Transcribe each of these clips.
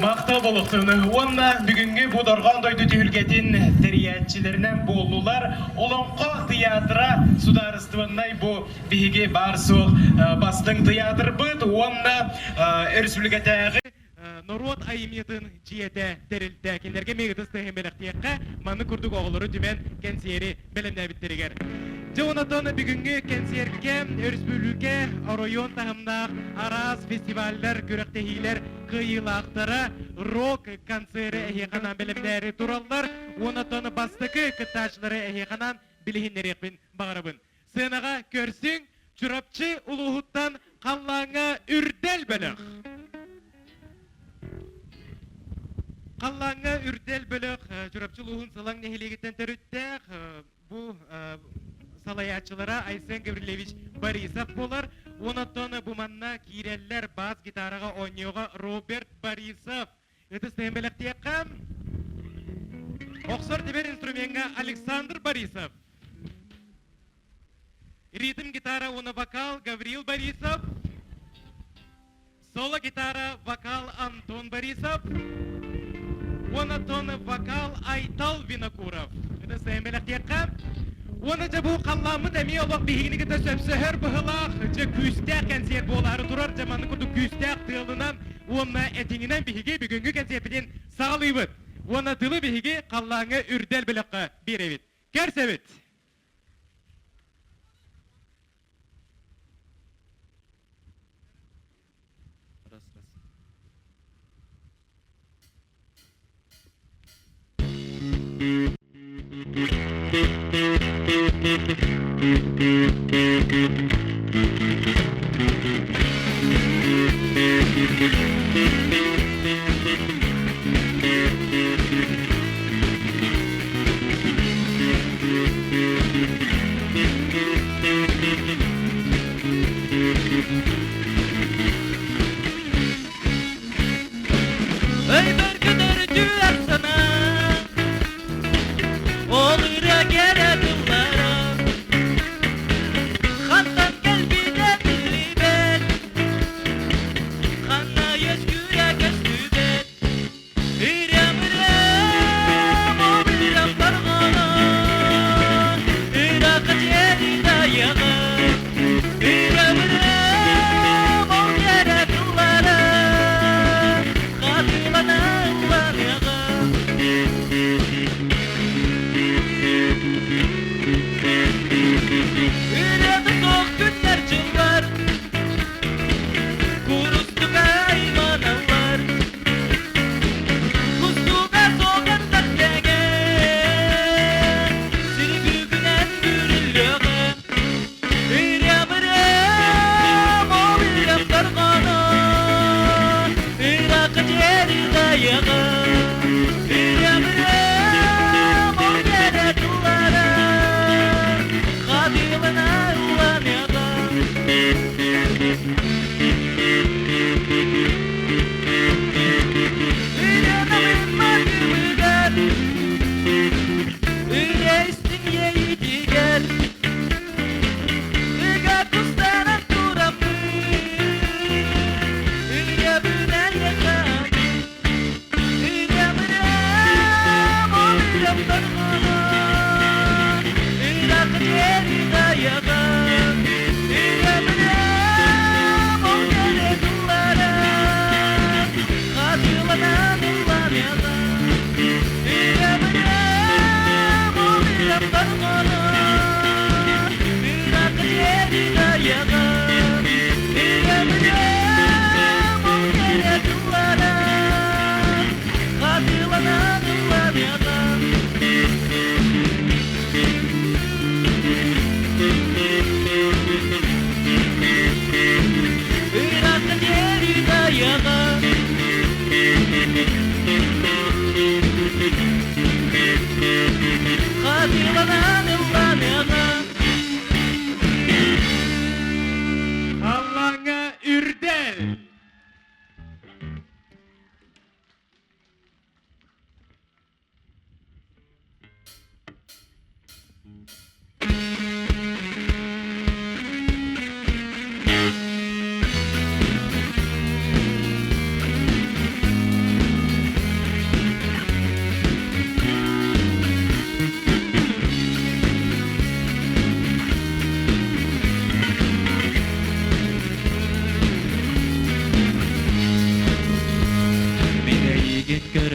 Махтал буолуохтун. Уонна бүгүҥҥү бу Дорҕоон дойду түһүлгэтин тэрийээччилэринэн буоллулар Олоҥхо тыйаатыра судаарыстыбаннай бу биһиги баар-суох бастыҥ тыйаатырбыт уонна өрөспүүбүлүкэтээҕи норуот айымньытын дьиэтэ тэрилтэ. Кинилэргэ эмиэ ытыс тыаһын бэлэхтиэххэ, маннык курдук оҕолору түмэн кэнсиэри бэлэмнээбиттэригэр. Дьэ онтон бүгүҥҥү кэнсиэркэ өрөспүүбүлүкэ оройуон таһымнаах араас фестиваллар, күрэхтэһиилэр кыайыылаахтара рок-концеры эһиэхэ анаан бэлэмнээри тураллар. Онтон бастакы кыттааччылары эһиэхэ анаан билиһиннэриэхпин баҕарабын. Сценаҕа көрсүҥ Чурапчы улууһуттан Халлааҥҥа Үрдэл бөлөх. Халлааҥҥа Үрдэл бөлөх Чурапчы улууһун Сылаҥ нэһилиэгиттэн төрүттээх бу салайааччылара Айсен Гаврильевич Борисов буолар. Онтон бу манна киирэллэр бас гитараҕа оонньууга Роберт Борисов. Ытыс тыаһын бэлэхтиэххэ. Охсор тимир инструмеҥҥа Александр Борисов. Ритм гитара уонна вокал Гаврил Борисов. Соло гитара вокал Антон Борисов. Уонна тон вокал Айтал Винокуров. Это сайын бэлэхтиэххэ. Уонна дьэ бу халлааммыт эмиэ олох биһигини кытта сөпсөһөр быһылаах, дьэ күүстээх кэнсиэр буолаары турар, дьэ маннык курдук күүстээх тыалынан уонна этиҥинэн биһиги бүгүҥҥү кэнсиэрпитин саҕалыыбыт. Уонна тылы биһиги халлааҥҥа үрдэл бөлөххө биэрэбит. Көрсөбүт! Раз, раз. Өйбөр көтөрдүөр санаа, ол ырыа кэрэ тыллара хантан кэлбитэ биллибэт, ханна үөскүүрэ көстүбэт. Ырыам, ырыам, ол ырыам барҕана, ыраахха диэри дайаҕа. Ырыам, ырыам, ол кэрэ тыллара хатылана ылланыаҕа. Ырыата суох күннэр дьыллар курустук айманаллар. Кустуга суолгаттар тэҥэ, сири күүгүнэн бүрүллүөҕэ. Ырыам, ырыам, ол ырыам дорҕооно, ыраахха диэри дайыаҕа. Ырыам, ырыам, ол кэрэ тыллара хатылана ылланыаҕа. Үлэстин иэйиитигэр ыга кустанан тураммын ырыабынан ыйахаммын ырыам ырыам ол ырыам дорҕооно ыраах диэри дайаҕын ырыам ырыам ол кэрэ тыллара хатыланан ылланыаҕа ырыам ырыам ол ырыам дорҕооно ыраах диэри дайаҕын ырыам ырыам ол кэрэ тыллара хатыланан ылланыаҕа. Ыраахха диэри дайаҕа. Хатыланан ылланыаҕа.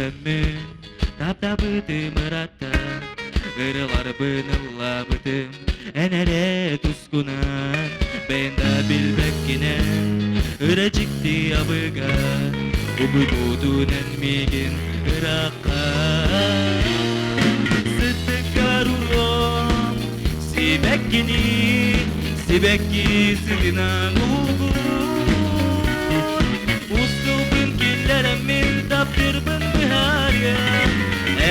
көрөммүн Таптабытым ыратта Ырыларбын ыллаабытым Эн эрэ тускунан Бэйэн да билбэккинэн Ыра дьикти абыга Угуйбутун эн миигин ыраахха Сыттыккар уруом Сибэккини Сибэкки сытынан уугун Устубун киллэрэммин таптыырбын быһаарыам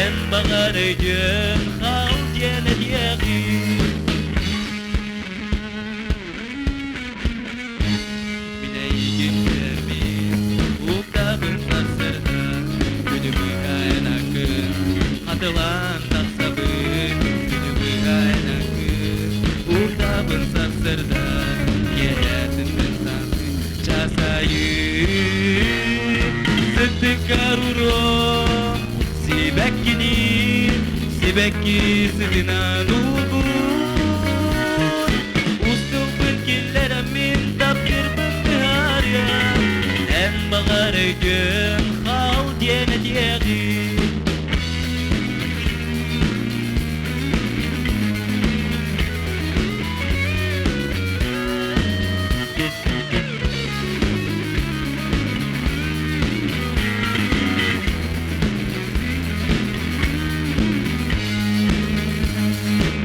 Эн баҕар өйдүөн хаал диэн этиэҕим Мин эйигин көрөммүн уктабын сарсыарда Күнү быһа эн аккын хатылаан тахсабын Күнү быһа эн аккын уктабын сарсыарда Киэһэтин мин саҥы час айы Сыттыккар уруом сибэккини сибэкки сытынан уугун Уступпун киллэрэммин таптыырбын быһаарыам Эн баҕар өйдүөн хаал диэн этиэҕим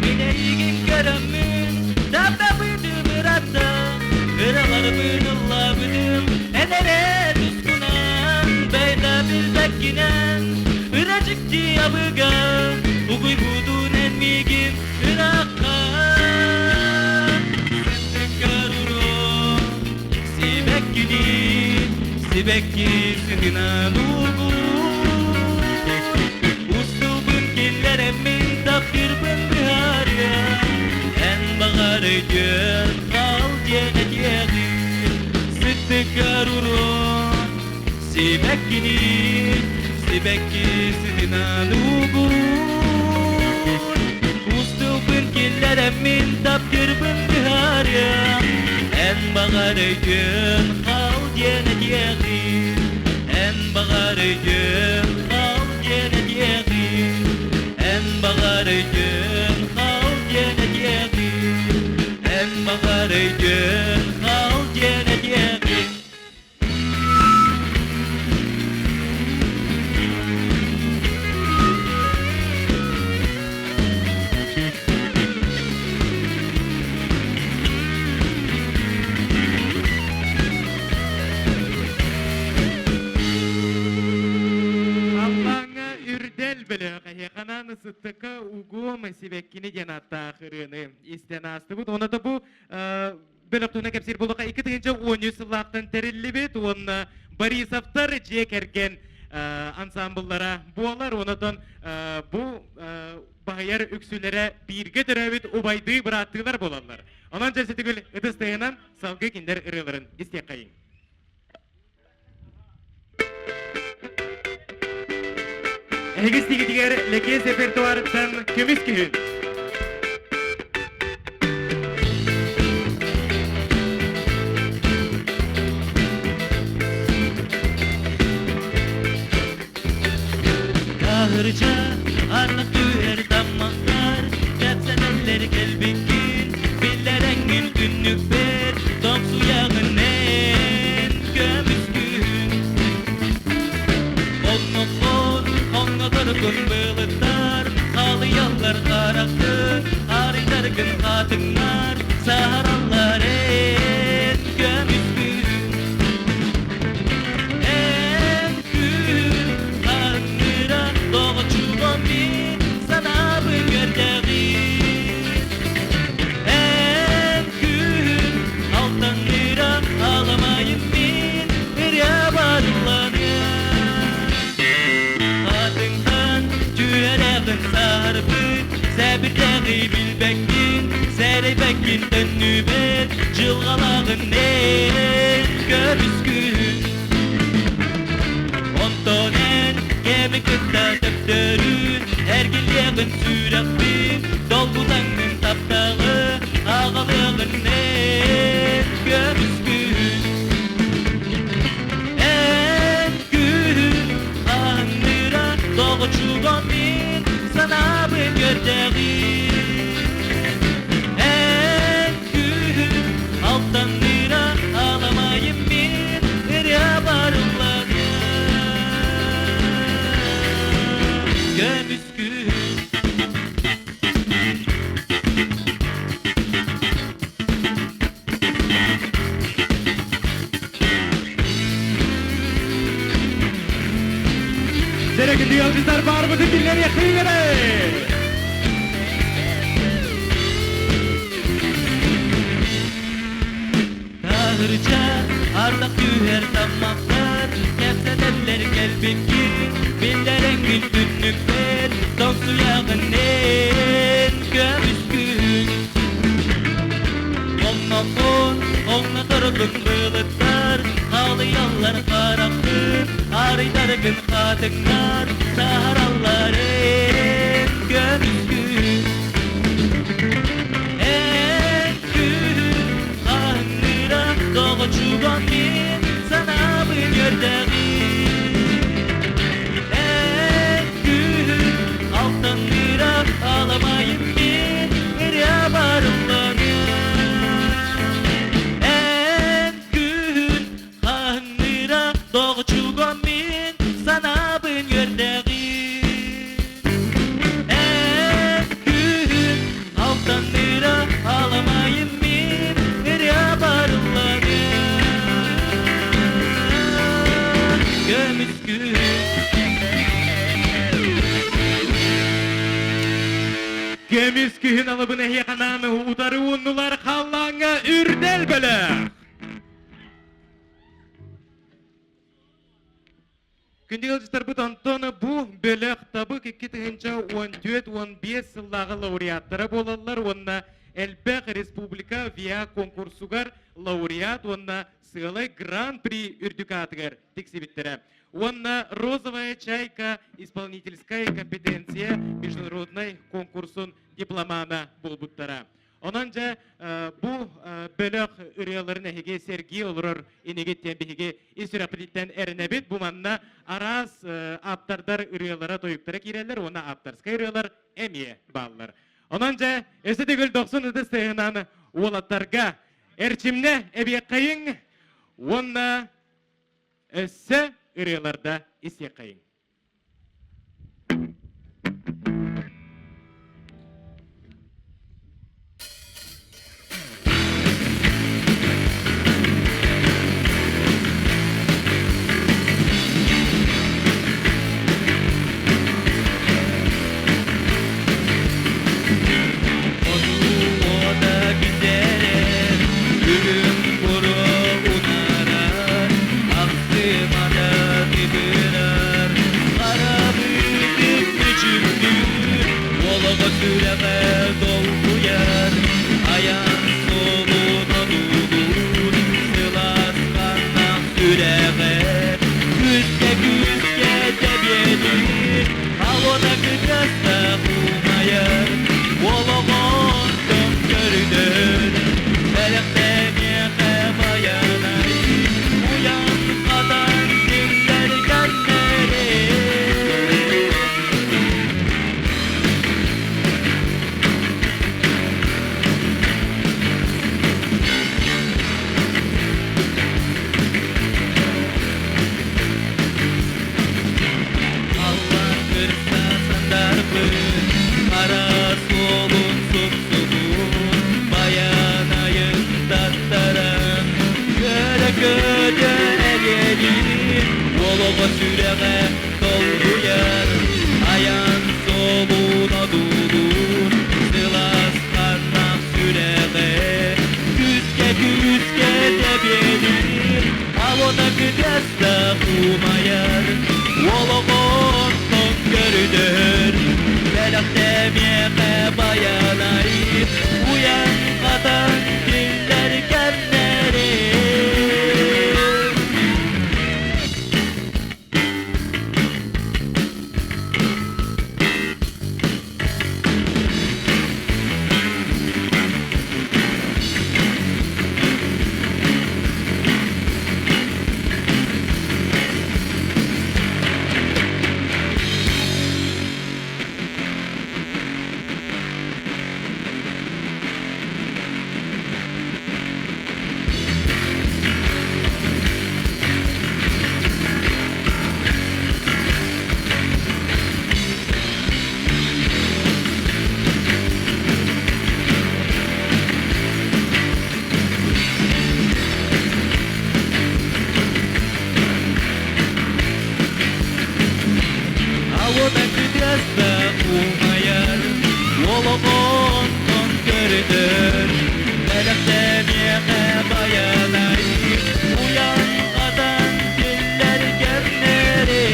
Мин эйигин көрөммүн таптабытым ыратта Ыраларбын ыллаабытым эн эрэ тускунан Бэйдэ билбэккинэн ыра дьикти абыга Угуйбутун эн миигин ыраахха Сыттыккар уруом сибэккини сибэкки сытынан уугун Устубун киллэрэммин таптыырбын быһаарыам Эн баҕар өйдүөн хаал диэн этиэҕим Сыттыккар уруон сибэккини сибэкки сытынан уугун Устубун киллэрэммин таптыырбын быһаарыам Эн баҕар өйдүөн хаал диэн этиэҕим Эн баҕар өйдүөн хаал диэн этиэҕим Эн баҕар өйдүөн хаал диэн этиэҕим Эн баҕар өйдүөн хаал диэн этиэҕим Халлааҥҥа үрдэл бөлөх эһиэхэ сыттыкка угуом сибэккини диэн ааттаах ырыаны истэн аастыбыт. Уонна да бу бөлөх туһунан кэпсиир буолуохха 2013 сыллаахтан тэриллибит уонна Борисовтар дьиэ кэргэн ансамбллара буолар. Онотон бу баһыйар үксүлэрэ бииргэ төрөөбүт убайдыы бырааттыылар буолаллар. Онон дьэ ситигил ытыс тыаһынан салгыы кинилэр ырыаларын истиэххэйиҥ. Эһиги истигитигэр Лэкиэс репертуарыттан көмүс күһүн. Каһырча ардах түһэр таммахтар кэпсэтэллэр кэлбиккин биллэрэҥҥин түннүкпэр тоҥсуйаҕын эн көмүс күһүн Онноххон хоҥноторгун былыттар халыйаллар харахтын арыйдаргын хатыҥнар саһараллар эн көмүс күһүн Эн күн хаһыҥныра доҕоччугум мин санаабын көрдөҕүн Эн күн алтанныра аламайым мин ырыа барылланыам Хатыҥтан түөрэҕин саарбыт сэбирдэҕи билбэккин сэрэйбэккин төннүбэт дьылҕалааҕын эн көмүскүн Онтон эн кэми кытта төптөрүн эргиллиэҕин сүрэхпин долгутаҥҥын тапталы аҕалыаҕын эн көмүскүн Эн күн хаһыҥныра Дьэрэ күндү ыалдьыттар баарбытын биллэриэхтиҥ Таһырдьа ардах түһэр таммахтар, кэпсэтэллэр кэлбиккин, биллэрэҥҥин түннүкпэр, тоҥсуйаҕын эн көмүскүн. Оннокон, оҥноторгун былыттар, халыйаллар харахпын, арыйдаргын хатыҥнар, саһараллар эн көмүскүн. Эн күн хаһыҥныра доҕоччуган мин санаабын үөрдэҕин. Эн күн алтанныра аламайым мин ырыа барылланыа. Эн күн хаһыҥныра доҕоччуган мин санаабын үөрдэҕин. Эн күн алтанныра аламайым мин ырыа барылланыа. Көмүс күн. Көмүс күһүн алыбын эһиэхэ утары ууннулар халлааҥҥа үрдэл бөлөх. Күндү ыалдьыттарбыт онтон бу бөлөх табык 2014-15 сыллааҕы лауреаттара буолаллар уонна элбэх республика ВИА конкурсугар лауреат уонна сыалай гран-при үрдүк аатыгар тиксибиттэрэ. Уонна «Розовая чайка» исполнительская компетенция международнай конкурсун дипломана буолбуттара. Онон дьэ бу бөлөх ырыаларын эһиги сэргии олорор инигит диэн биһиги ис сүрэхпититтэн эрэнэбит. Бу манна араас ааптардар ырыалара, тойуктара киирэллэр уонна ааптарскай ырыалар эмиэ бааллар. Онон дьэ өссө төгүл дохсун ытыс тыаһынан уолаттарга эрчимнэ эбиэххэйиҥ уонна өссө ырыаларда истиэххэйиҥ. Отуу бүтэрэр, үрүҥ буруо унаарар, ахсымата тыбырар, харабыытын мүчүктүүр, олоҕо сүрэҕэ долгуйар, айан суолун одуулуур, сылаас ханнах сүрэҕэ, күүскэ күүскэ тэбиэлиир, алуона кытыастаах умайар, олоҕонтон көрүнэр, бэлэхтэниэхэ байанай, уйан хатан силлэр кэннэри. Аллан кырса сандарбын, хара суолун супсубун, байанайын таттаран, көрө-көтө эриэлиир, олоҕо сүрэҕэ толкуйар, айан суолун одуулуур, сылаас ханнах сүрэҕэ, күүскэ-күүскэ тэбиэлиир, алона кытыастаах умайар, олоҕоттон көрүдэр, бэлэхтэмиэхэ байанай, уйан хатан тиллэр кэмнэри. Алота күтөстө умайар, Олоҕонтон көрдөр, Бэлэхтэниэхэ байанай, Уйан хатан тиллэр кэмнэри.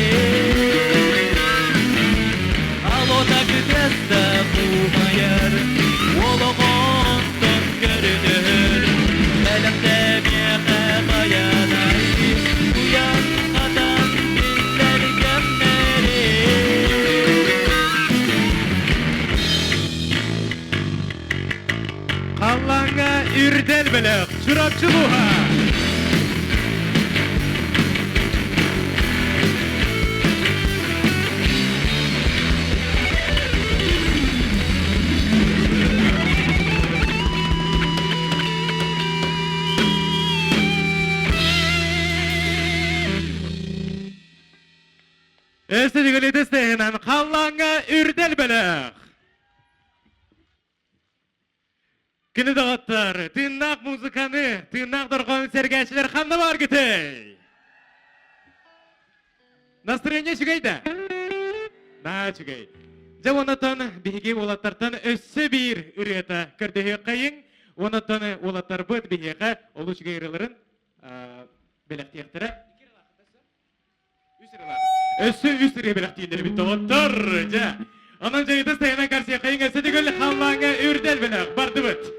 Алота күтөстө умайар, Олоҕонтон көрдөр, Бэлэхтэниэхэ байанай, Уйан хатан тиллэр кэмнэри. Халлааҥҥа үрдэл бөлөх, Чурапчы улууһа! Өссө тэһинэн халлааҥҥа үрдэл бөлөх! Кини доҕоттор, тыыннаах музыканы, тыыннаах дорҕоон сэргээччилэр ханна бааргытый? Настроение үчүгэй да? Наа үчүгэй. Дьэ онотон биһиги уолаттартан өссө биир ырыата көрдөһүөххэйиҥ. Онотон уолаттарбыт биһиэхэ олус үчүгэй ырыаларын бэлэхтиэхтэрэ. Үс ырыалаах. Өссө үс ырыа бэлэхтииллэр эбит доҕоттор. Дьэ, онон дьайыта сайынан көрсүөххэйиҥ өссө төгүл халлааҥҥа үрдэл бэлэх бардыбыт.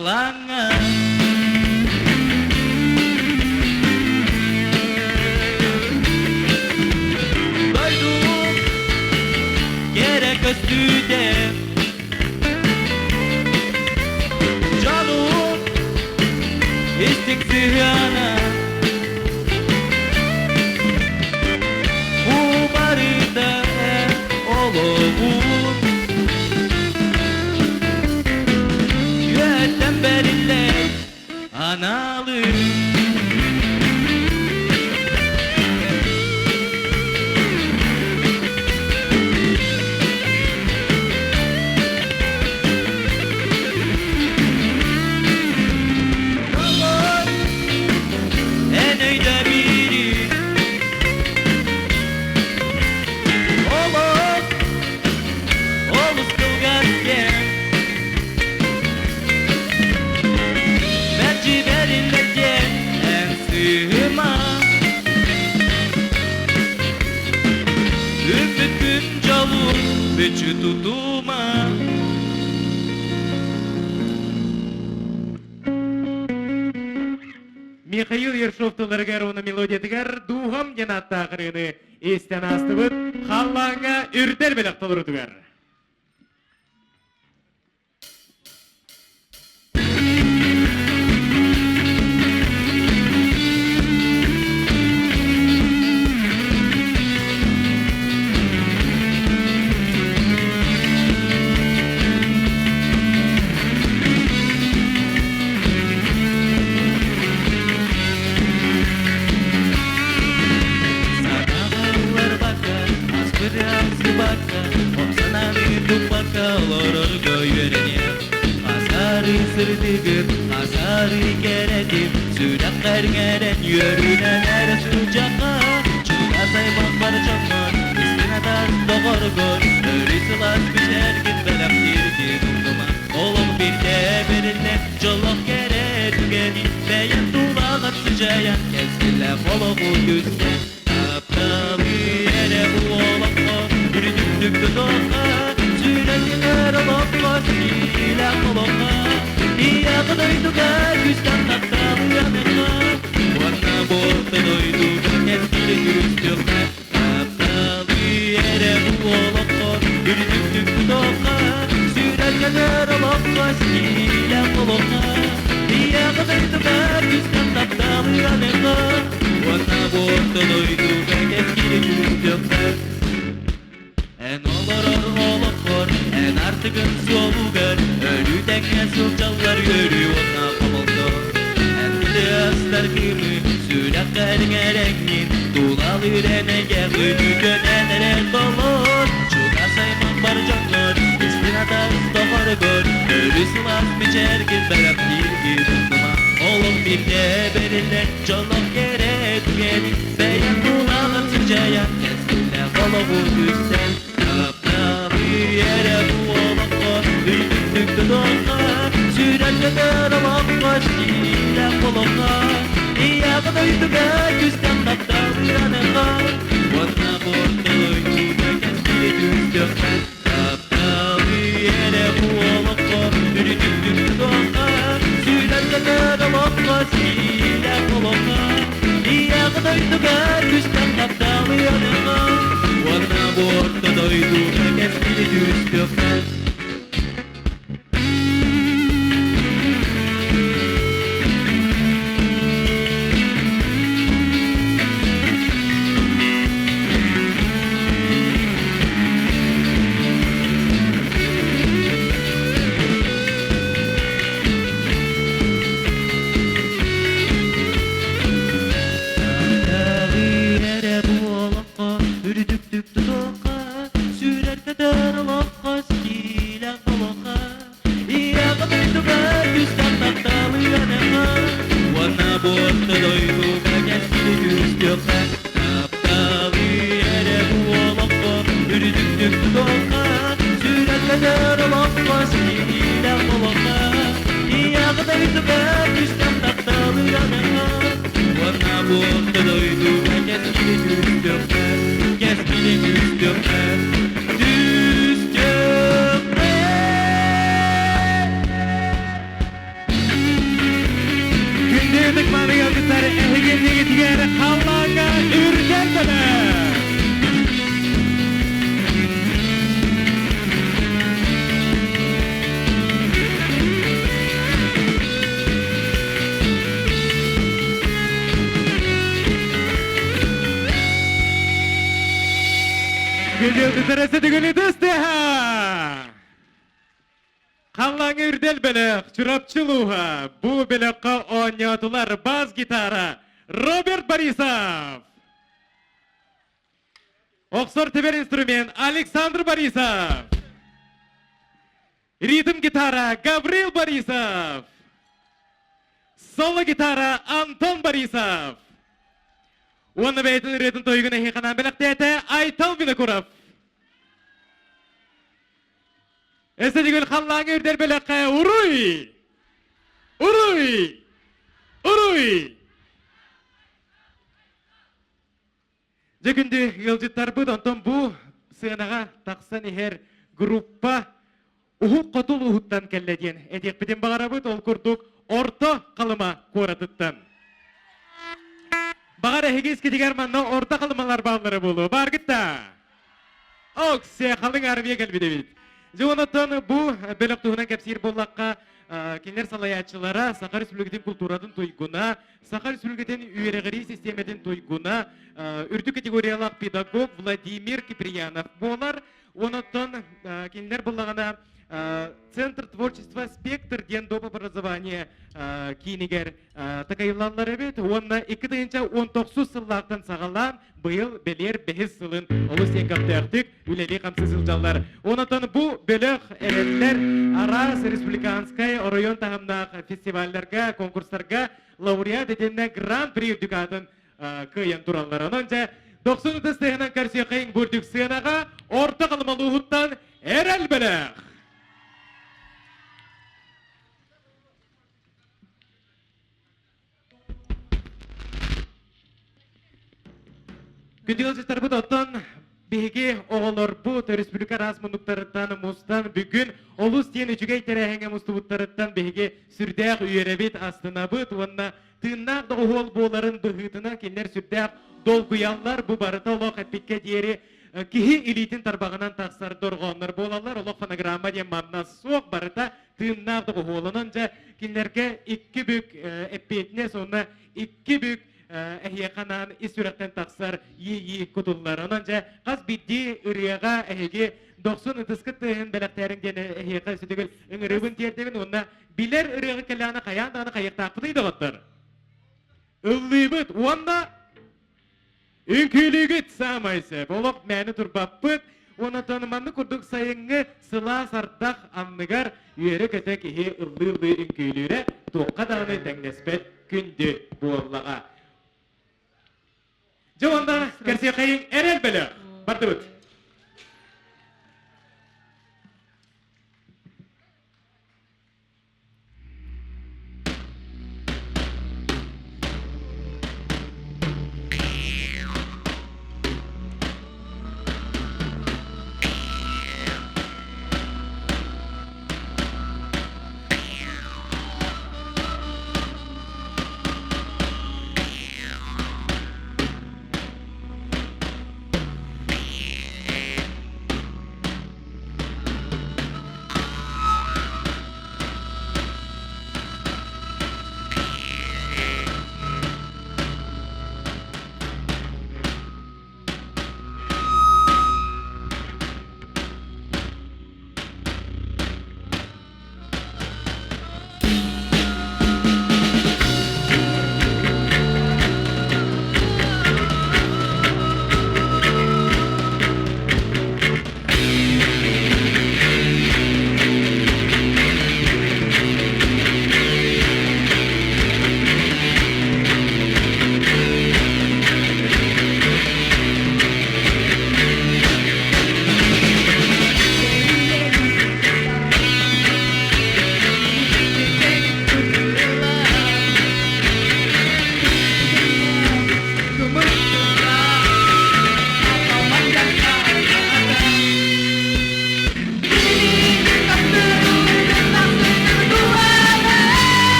Халлааҥҥа Дойдум кэрэ көстүүтэ Дьонум истиҥ сыһыана Бу барыта олоҕун Үөттэн бэриллэр аналы Эн өйдөбүрү Олох олус кылгас кэм Мэлдьи бэриллэр диэн эн сыыһыма Үппүт күн дьолун мүччү тутума Михаил Ершов тылларыгар уонна мелодиятыгар «Дууһам» диэн ааттаах ырыаны истэн аастыбыт халлааҥҥа үрдэл бэлэх толорутугар. Санаҕалларбакка, аспырыахсыбакка, омсананы туппакка олорорго үөрэниэх. Асары сырдыгын, асары кэрэтин, сүрэххэр иҥэрэн үөрүүнэн эрэ сылдьахха. Чугас аймах бар дьоҥҥор, истиҥ атас доҕоргор, өрүү сылаас бичэргин бэлэхтииргин умнума. Олох биирдэ бэриллэр дьоллоох кэрэ түгэни бэйэм тулаҕар сыдьайан кэскиллээх олоҕу түстээн тапталы эрэ бу олоххо үрдүктүк тутуохха сүрэхтэр олоххо сиилээх олоххо ийэҕэ дойдуга күстэн тапталыаныхха уонна бу орто дойдуга кэскили түстүөххэ тапталы эрэ бу олоххо үрдүктүк тутуохха сүрэлгэнэр олоххо сиилээх олоххо ийэҕэ дойдуга күстэн тапталыаныхха уонна бу орто дойдуга кэскили түстүөххэ. Эн олорор олоххор, эн артыгын суолугар Өрүү тэҥҥэ сылдьаллар үөрүү уонна хомолто. Эн тыастар кыымы сүрэххэр иҥэрэҥҥин Тулалыыр эн эйгэҕин үтүөнэн эрэ толор. Чугас аймах бар дьоҥҥор, истиҥ атас доҕоргор Өрүү сылаас мичээргин бэлэхтииргин умнума. Олох бииргэ бэриллэр дьоллоох кэрэ түгэни Бэйэм тулаҕын сыдьайан кэскиллээх олоҕу түстээн Тапталы эрэ бу олоххо үрдүктүк тутуохха Сүрэлгэтэр олоххо сиилээх олоххо Ийэҕэ дойдуга күстэн тапталыаныхха Уонна бу орто дойдуга кэскили түстүөххэ. Тапталы эрэ бу олоххо үрдүктүк тутуохха Сүрэлгэтэр олоххо сиилээх олоххо Ийэҕэ дойдуга күстэн тапталыаныхха Уонна бу орто дойдуга кэскили түстүөххэ. Эрэ буолахха, үрдүктүк тутуохха, сүүрэр-көтөр олоххо, сиилэх олоххо, ийэҕэ дойдуга күстэх тапталыаныхха, уонна бу орто дойдуга кэскили түстүөххэ. Тапталы эрэ буолахха, үрдүктүк тутуохха, сүүрэр-көтөр олоххо, сиилэх олоххо, ийэҕэ дойдуга күстэх тапталыаныхха, уонна бу орто дойдуга кэскили түстүөххэ, кэскили түстүөххэ, түстүөххэ. иһэр халлааҥҥа үрдэл бэлэх! Күндү бүгүн ытыс тыаһа! Халлааҥҥа үрдэл бөлөх, Чурапчы улууһа бу бөлөххө оонньоотулар бас-гитара Роберт Борисов! Охсор тэбэр инструмент Александр Борисов! Ритм гитара Гаврил Борисов! Соло-гитара Антон Борисов! Уонна бэйэтин ырыатын тойугун эһиэхэ бэлэхтээтэ Айтал Винокуров! Эсэлигил халлааҥҥа үрдэр бэлэххэ уруй! Уруй! Уруй! Дьэ күндү ыалдьыттарбыт, онтон бу сыанаҕа тахсан иһэр группа Уһук Хоту улууһуттан кэллэ диэн этиэхпитин баҕарабыт, ол курдук Орто Халыма куоратыттан. Баҕар эһиги искитигэр манна Орто Халымалар бааллара буолуо, бааргыт да? Оксе, халыҥ армия кэлбит эбит. Дьэ, онон бу бөлөх туһунан кэпсиир буоллахха, кинилэр салайааччылара Саха Республикатын культуратын туйгуна, Саха Республикатын үөрэҕирии систиэмэтин туйгуна, үрдүк категориялаах педагог Владимир Киприянов буолар. Онон кинилэр буллаҕына Центр творчества «Спектр» диэн доп образование киинигэр такайыллаллар эбит уонна 2019 сыллаахтан саҕалаан быйыл бэлиэр бэһис сылын олус диэн көхтөөхтүк үлэлии-хамсыы сылдьаллар. Онон бу бөлөх эрэллэр араас республиканскай оройуон таһымнаах фестивалларга, конкурстарга лауреат итиннэ гран-при үрдүк аатын кыайан тураллар. Онон дьэ дохсун ытыс тыаһынан көрсүөххэйиҥ бу үрдүк сыанаҕа Орто Халыма улууһуттан Эрэл бөлөх! Күндү ыалдьыттарбыт, оттон биһиги оҕолорбут республика араас муннуктарыттан мустан бүгүн олус диэн үчүгэй тэрээһиҥҥэ мустубуттарыттан биһиги сүрдээх үөрэбит, астынабыт уонна тыыннаах доҕуһуол буоларын быһыытынан кинилэр сүрдээх долгуйаллар. Бу барыта олох эппиккэ диэри киһи илиитин тарбаҕынан тахсар дорҕооннор буолаллар. Олох фонограмма диэн манна суох, барыта тыыннаах доҕуһуолунан дьэ кинилэргэ икки бүк эппиэтинэс уонна икки бүк эһиэхэ анаан ис сүрэхтэн тахсар иэйии кутуллар. Онон дьэ хас биирдии ырыаҕа эһиги дохсун ытыскыт тыаһын бэлэхтээриҥ диэн эһиэхэ сүтүгүл ыҥырыыбын тиэрдэбин уонна билэр ырыаҕа кэллэҕинэ хайаан даҕаны хайыахтаахпытый доҕоттор? Ыллыыбыт уонна Үҥкүүлүүгүт саамай сөп. Олох мээнэ турбаппыт. Онон маннык курдук сайыҥҥы сылаас ардах анныгар үөрэ-көтө киһи ыллыы-ыллыы үҥкүүлүүрэ туохха даҕаны тэҥнэспэт күндү буоллаҕа. Дьэ уонна көрсүөххэйиҥ эрэл бөлөх. Бардыбыт.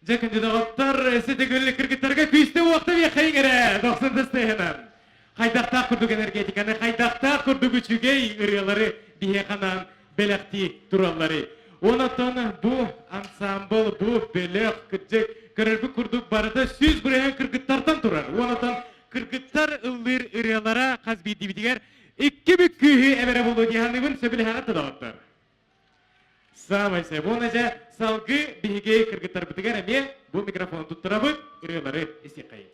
Дьэ күндү доҕоттор, ситигүл кыргыттарга күүстэ уохта биэхэйиҥ эрэ, дохсун тастыһынан. Хайдахтаах курдук энергетиканы, хайдахтаах курдук үчүгэй ырыалары биһиэхэ анаан бэлэхтии туралларый. Онон бу ансамбл, бу бөлөх, кырдьык, көрөрбүт курдук барыта 100% кыргыттартан турар. Онон кыргыттар ыллыыр ырыалара хас биирдиибитигэр икки бүк күүһү эбэрэ буолуо дии саныыбын, сөбүлэһэҕит да доҕоттор? Саамай сөп. Уонна дьэ салгыы биһиги кыргыттарбытыгар эмиэ бу микрофон туттарабыт, ырыалары истиэххэйин.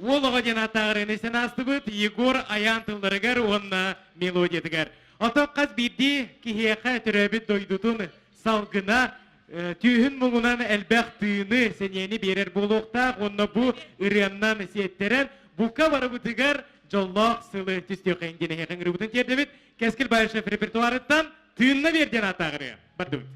Уол оҕо диэн ааттааҕырыыны истэн аастыбыт Егор Айаан тылларыгар уонна мелодиятыгар. Оттон хас биирдии киһиэхэ төрөөбүт дойдутун салгына түүһүн муҥунан элбэх тыыны, сэниэни биэрэр буолуохтаах уонна бу ырыаннан сиэттэрэн бука барыбытыгар дьоллоох сылы түстүөххэйин диэн эһиэхэ ыҥырыыбытын тиэрдэбит. Кэскил Баишев репертуарыттан Тыынна биэр диэн ааттаах ырыа. Бардыбыт.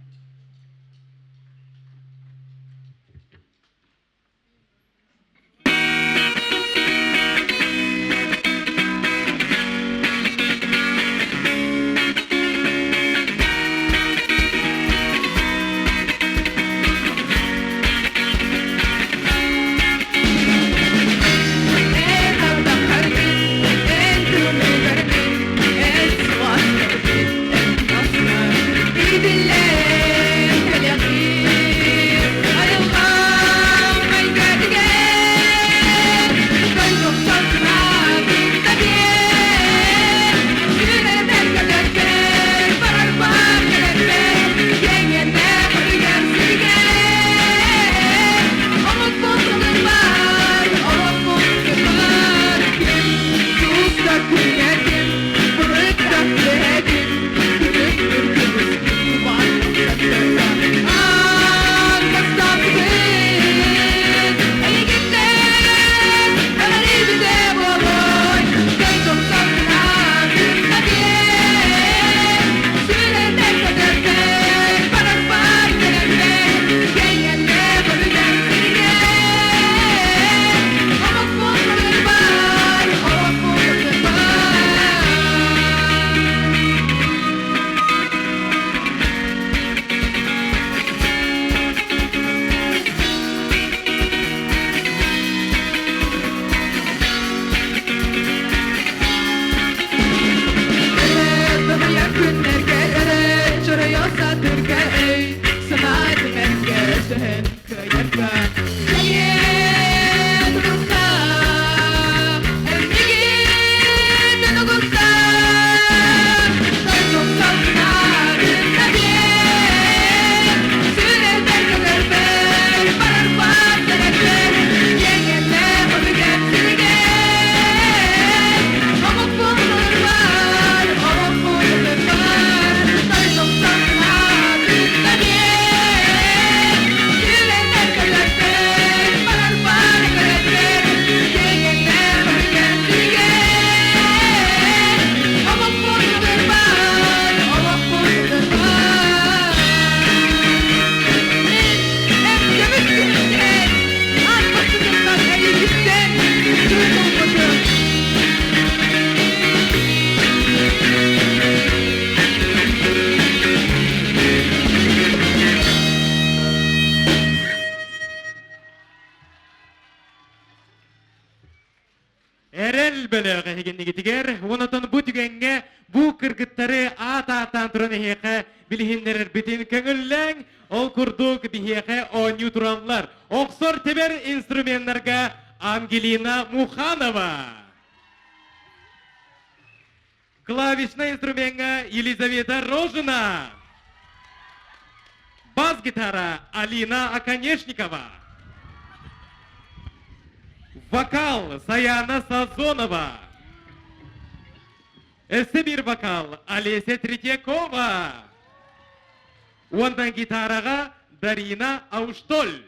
Эрэл бөлөх эһигиннигитигэр уонатон бу түгэҥҥэ бу кыргыттары аат-ааттаан туран эһиэхэ билиһиннэрэрбитин көҥүллээҥ. Ол курдук биһиэхэ оонньуу тураллар. Охсор тэбэр инструменнарга Ангелина Муханова. Клавишнай инструмеҥҥа Елизавета Рожина. Бас-гитара Алина Оконешникова. Вокал Саяна Сазонова. Өссө биир вокал Олеся Третьякова. Уонтан гитараҕа Дарина Ауштоль.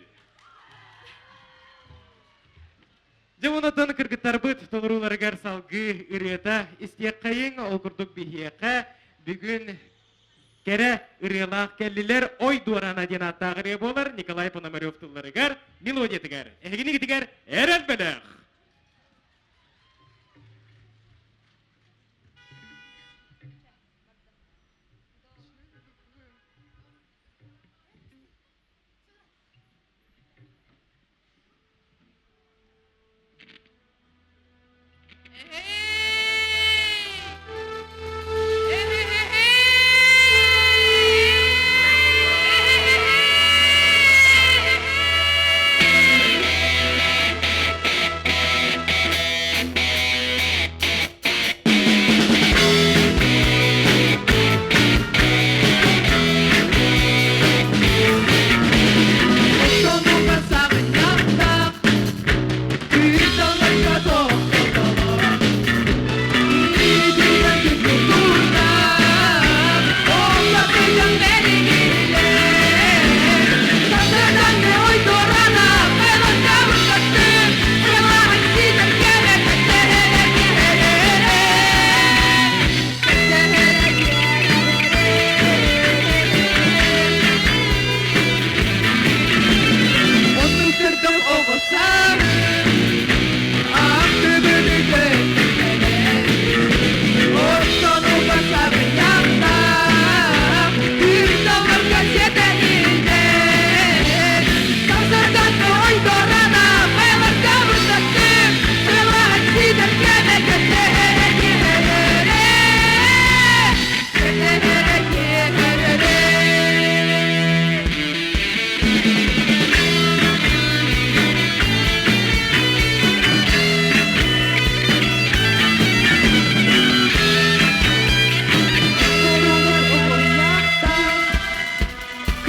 Дьэ онтон кыргыттарбыт толорууларыгар салгыы ырыата истиэххэйиҥ, ол курдук биһиэхэ бүгүн кэрэ ырыалаах кэллилэр Ой дуораана диэн ааттаах ырыа буолар Николай Пономарев тылларыгар, мелодиятыгар. Эһигинигитигэр эрэл бөлөх!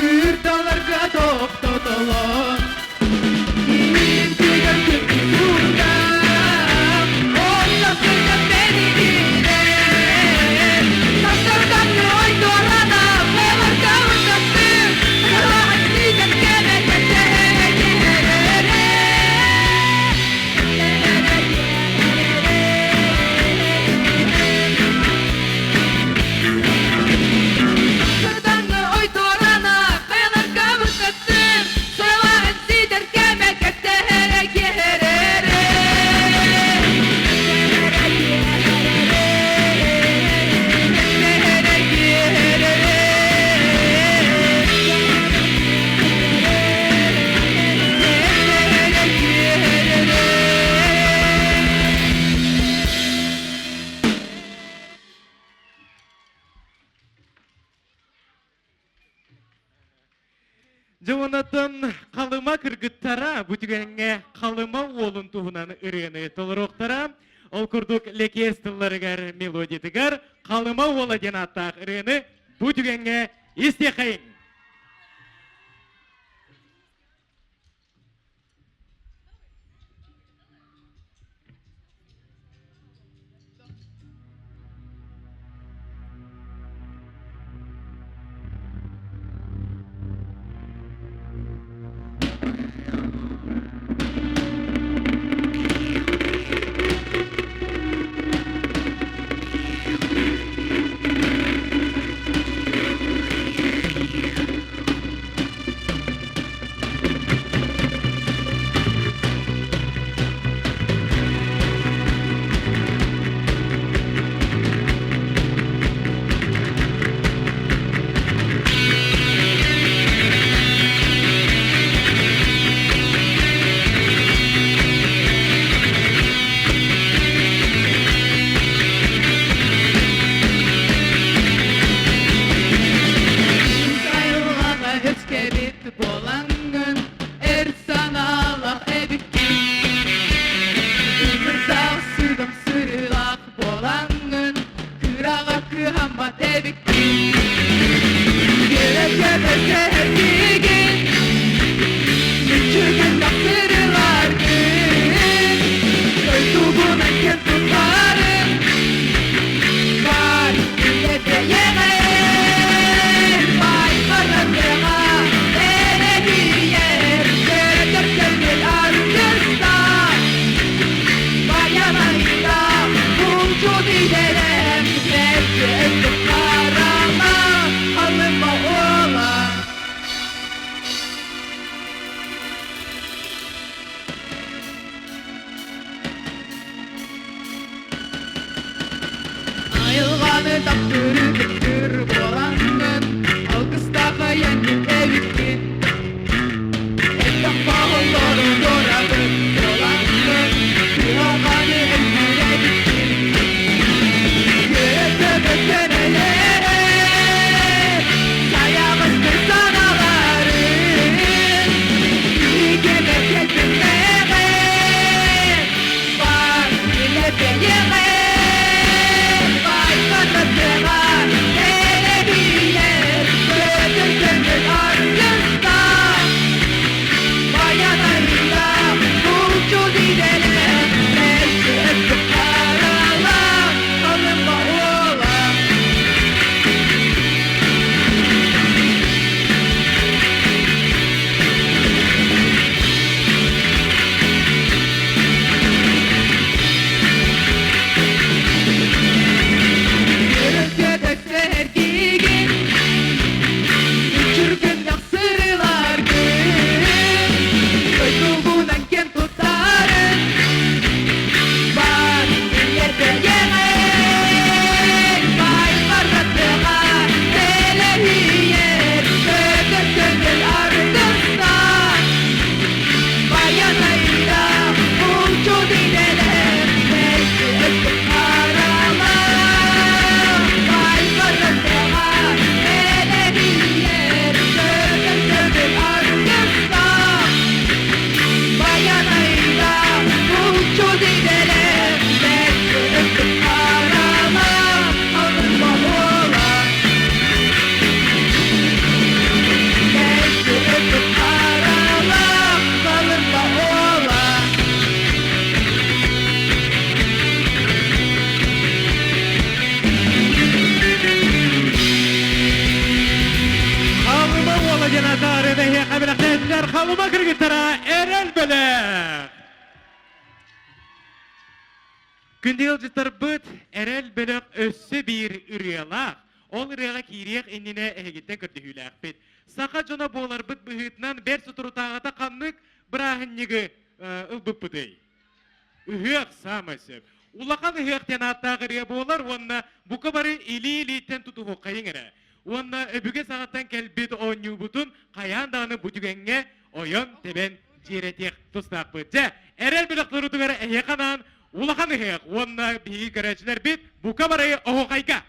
Кырдаларга тохтотолор Иинтигэр күрдүкүрдэ Онно сылдьан бэригире Тастардан ойдорана Меларга ырдаттыр Кылаан сиидэр Дьэ онтон Халыма кыргыттара бу түгэҥҥэ Халыма уолун туһунан ырыаны толоруохтара. Ол курдук Лэкиэс тылларыгар мелодиятыгар Халыма уола диэн ааттаах ырыаны бу түгэҥҥэ истиэхэйиҥ. Халыманы таптыыры кыттыр буолаҥҥын, Алгыстаах айанньыт эбиккин. Элбэх хоһоллору туорабыт буолаҥҥын, Кыһалҕаны өйдүүр эбиккин. Сайаҕастыр санааларын Алла. Өрөспөтөксө эргигин, Үчүргүннэх сырыларгын, Дойдубунан киэн туттарын, Бар ийэтэ-ийэҕин, Бай баратыга тэлэһийэр, Көтөр көҥүл аргыстаах, Баянайда булчут идэлэр, Мэлдьи өттүк харалаах, Бай баратыга тэлэһийэр, Көтөр көҥүл аргыстаах, Баянайда булчут идэлэр, Мэлдьи өттүк харалаах, Алырба буола, мэлдьи өттүк харалаах, Алырба буола. Халыма уола диэн атаары эһиэхэ бэлэхтээтилэр Халыма кыргыттара эрэл бэлэх. Күндү ыалдьыттарбыт эрэл бөлөх өссө биир ырыалаах. Ол ырыаҕа киириэх иннинэ эһигиттэн көрдөһүүлээхпит. Саха дьоно буоларбыт быһыытынан бэрт соторутааҕыта ханнык бырааһынньыгы ылбыппытый? Ыһыах саамай сөп. Улахан ыһыах диэн ааттаах ырыа буолар уонна бука бары илии-илииттэн тутуһуоххайыҥ эрэ. Уонна өбүгэ саҕаттан кэлбит оонньуубутун хайаан даҕаны бу түгэҥҥэ ойон-тэбэн дьиэрэтиэх тустаахпыт. Дьэ, эрэл бөлөхтөрүтүгэр эһиэхэ анаан улахан ыһыах уонна биһиги көрөөччүлэрбит бука бары оһуохайга!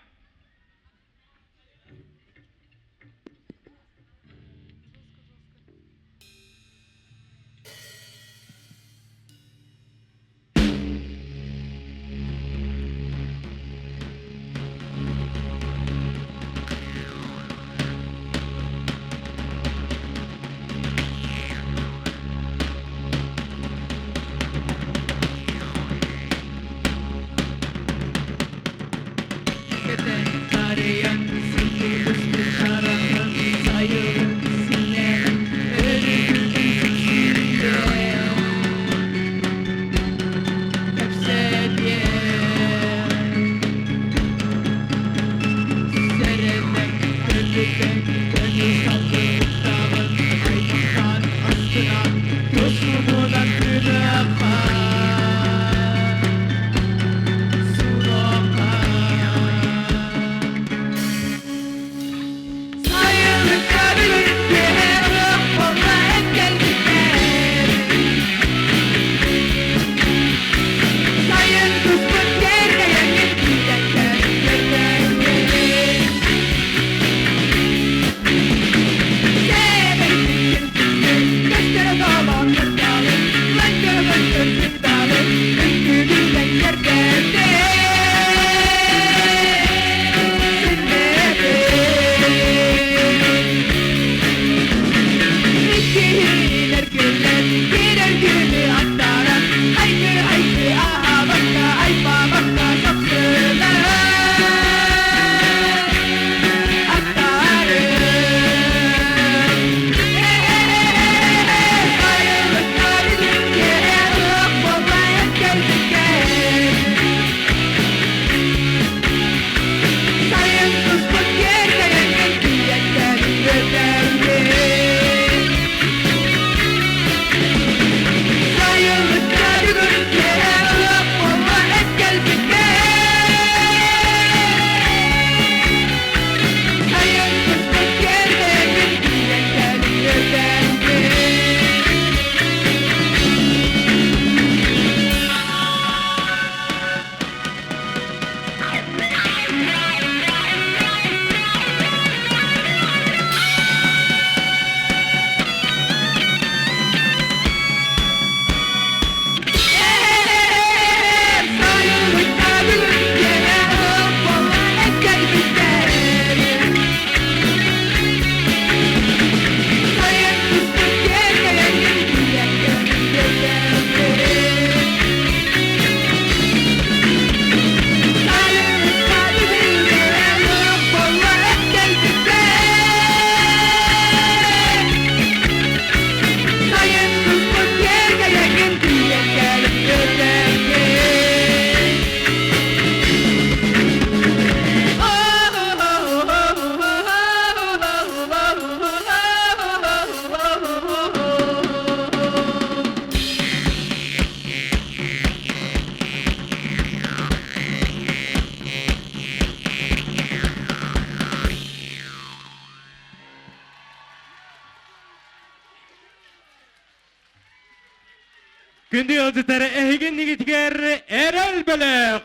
Күндү ыалдьыттар, эһигин эрэл бөлөх!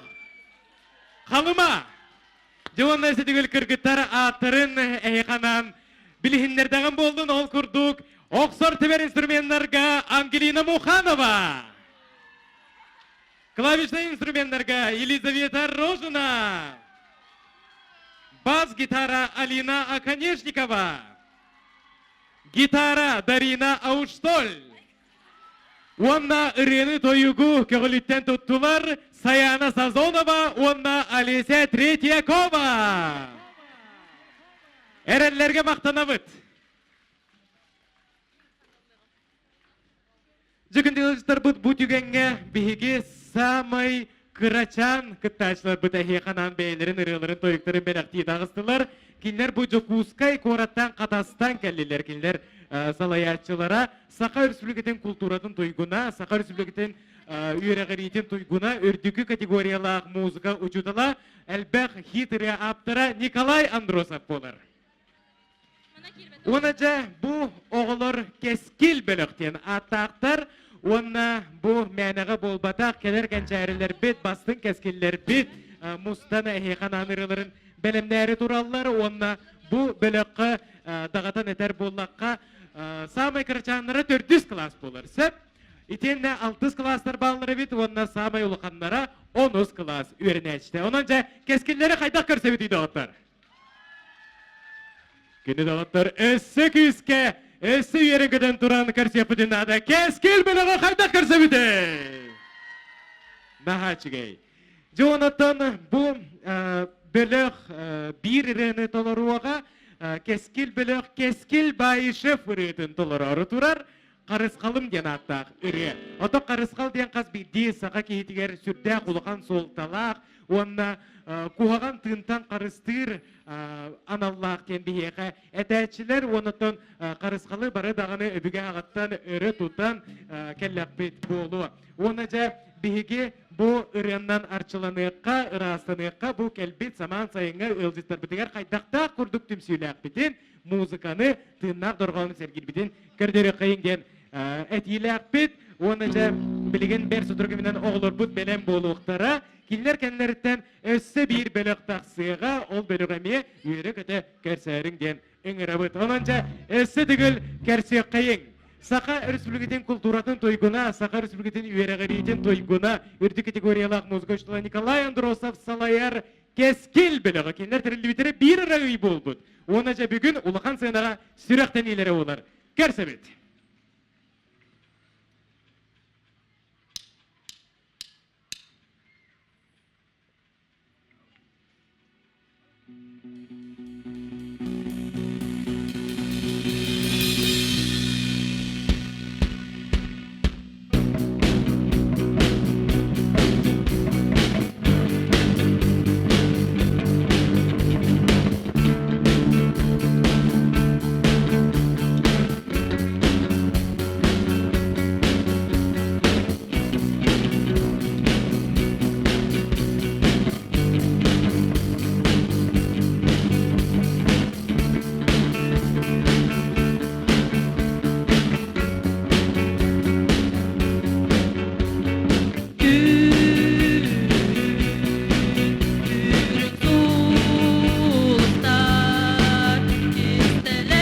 Халыма! Дьон ситигил кыргыттар ааттарын эһиханан билиһиннэрдэҕин буолдун ол курдук охсор түбэр инструменнарга Ангелина Муханова, клавишный инструменнарга Елизавета Рожина, бас-гитара Алина Оконешникова, гитара Дарина Ауштоль, Уонна ырыаны-тойугу көҕүлүттэн туттулар Саяна Сазонова уонна Олеся Третьякова. Эрэллэргэ махтанабыт. Дьүкүндүлүстарбыт бу түгэҥҥэ биһиги самай кырачаан кыттааччыларбыт эһиэхэ анаан бэйэлэрин ырыаларын тойуктарын бэлэхтии таҕыстылар. Кинилэр бу Дьокуускай куораттан Хатастан кэллилэр. Кинилэр салайааччылара Саха Өрөспүүбүлүкэтин култууратын туйгуна, Саха Өрөспүүбүлүкэтин үөрэҕириитин туйгуна, үрдүкү категориялаах музыка учуутала, элбэх хит ырыа ааптара Николай Андросов буолар. Уонна дьэ бу оҕолор Кэскил бөлөх диэн ааттаахтар уонна бу мээнэҕэ буолбатах кэлэр кэнчээрилэрбит, бастыҥ кэскиллэрбит мустан эһиэхэ анаан ырыаларын бэлэмнээри тураллар уонна бу бөлөххө даҕатан этэр буоллахха саамай кырачааннара төрдүс кылаас буолар. Сөп. Итиэннэ алтыс кылаастар бааллар эбит уонна саамай улаханнара онус кылаас үөрэнээччитэ. Онон дьэ кэскиллэри хайдах көрсөбүтүй доҕоттор? Күнү доҕоттор өссө күүскэ, өссө үөрэн көтөн туран көрсүөхпүтүн наада. Кэскил бөлөҕө хайдах көрсөбүтүй? Наһаа үчүгэй. Дьэ онтон бу бөлөх биир ырыаны толоруоҕа. Кэскил бөлөх Кэскил Баишев ырыатын толороору турар. Харысхалым диэн ааттаах ырыа. Ото харысхал диэн хас биирдии саха киһитигэр сүрдээх улахан суолталаах уонна куһаҕан тыынтан харыстыыр аналлаах диэн биһиэхэ этээччилэр уонна оттон харысхалы бары даҕаны өбүгэ аҕаттан өрө тутан кэллэхпит буолуо. Уонна дьэ биһиги бу ырыаннан арчыланыахха, ыраастаныахха бу кэлбит самаан сайыҥҥа ыалдьыттарбытыгар хайдахтаах курдук түмсүүлээхпитин, музыканы, тыыннаах дорҕоону сэргиирбитин көрдөрүөххэйиҥ диэн этиилээхпит. Уонна дьэ билигин бэр сотору кэминэн оҕолорбут бэлэм буолуохтара. Кинилэр кэннилэриттэн өссө биир бөлөх тахсыаҕа. Ол бөлөх эмиэ үөрэ-көтө көрсөөрүҥ диэн ыҥырабыт. Онон дьэ өссө төгүл көрсүөххэйиҥ. Саха Өрөспүүбүлүкэтин култууратын туйгуна, Саха Өрөспүүбүлүкэтин үөрэҕириитин туйгуна, үрдүк категориялаах музыка учуутала Николай Андросов салайар Кэскил бөлөҕө кинилэр тэриллибиттэрэ биир эрэ ый буолбут. Уонна дьэ бүгүн улахан сыанаҕа сүрэхтэниилэрэ буолар. Көрсөбүт. Сулустар кистэлэҥ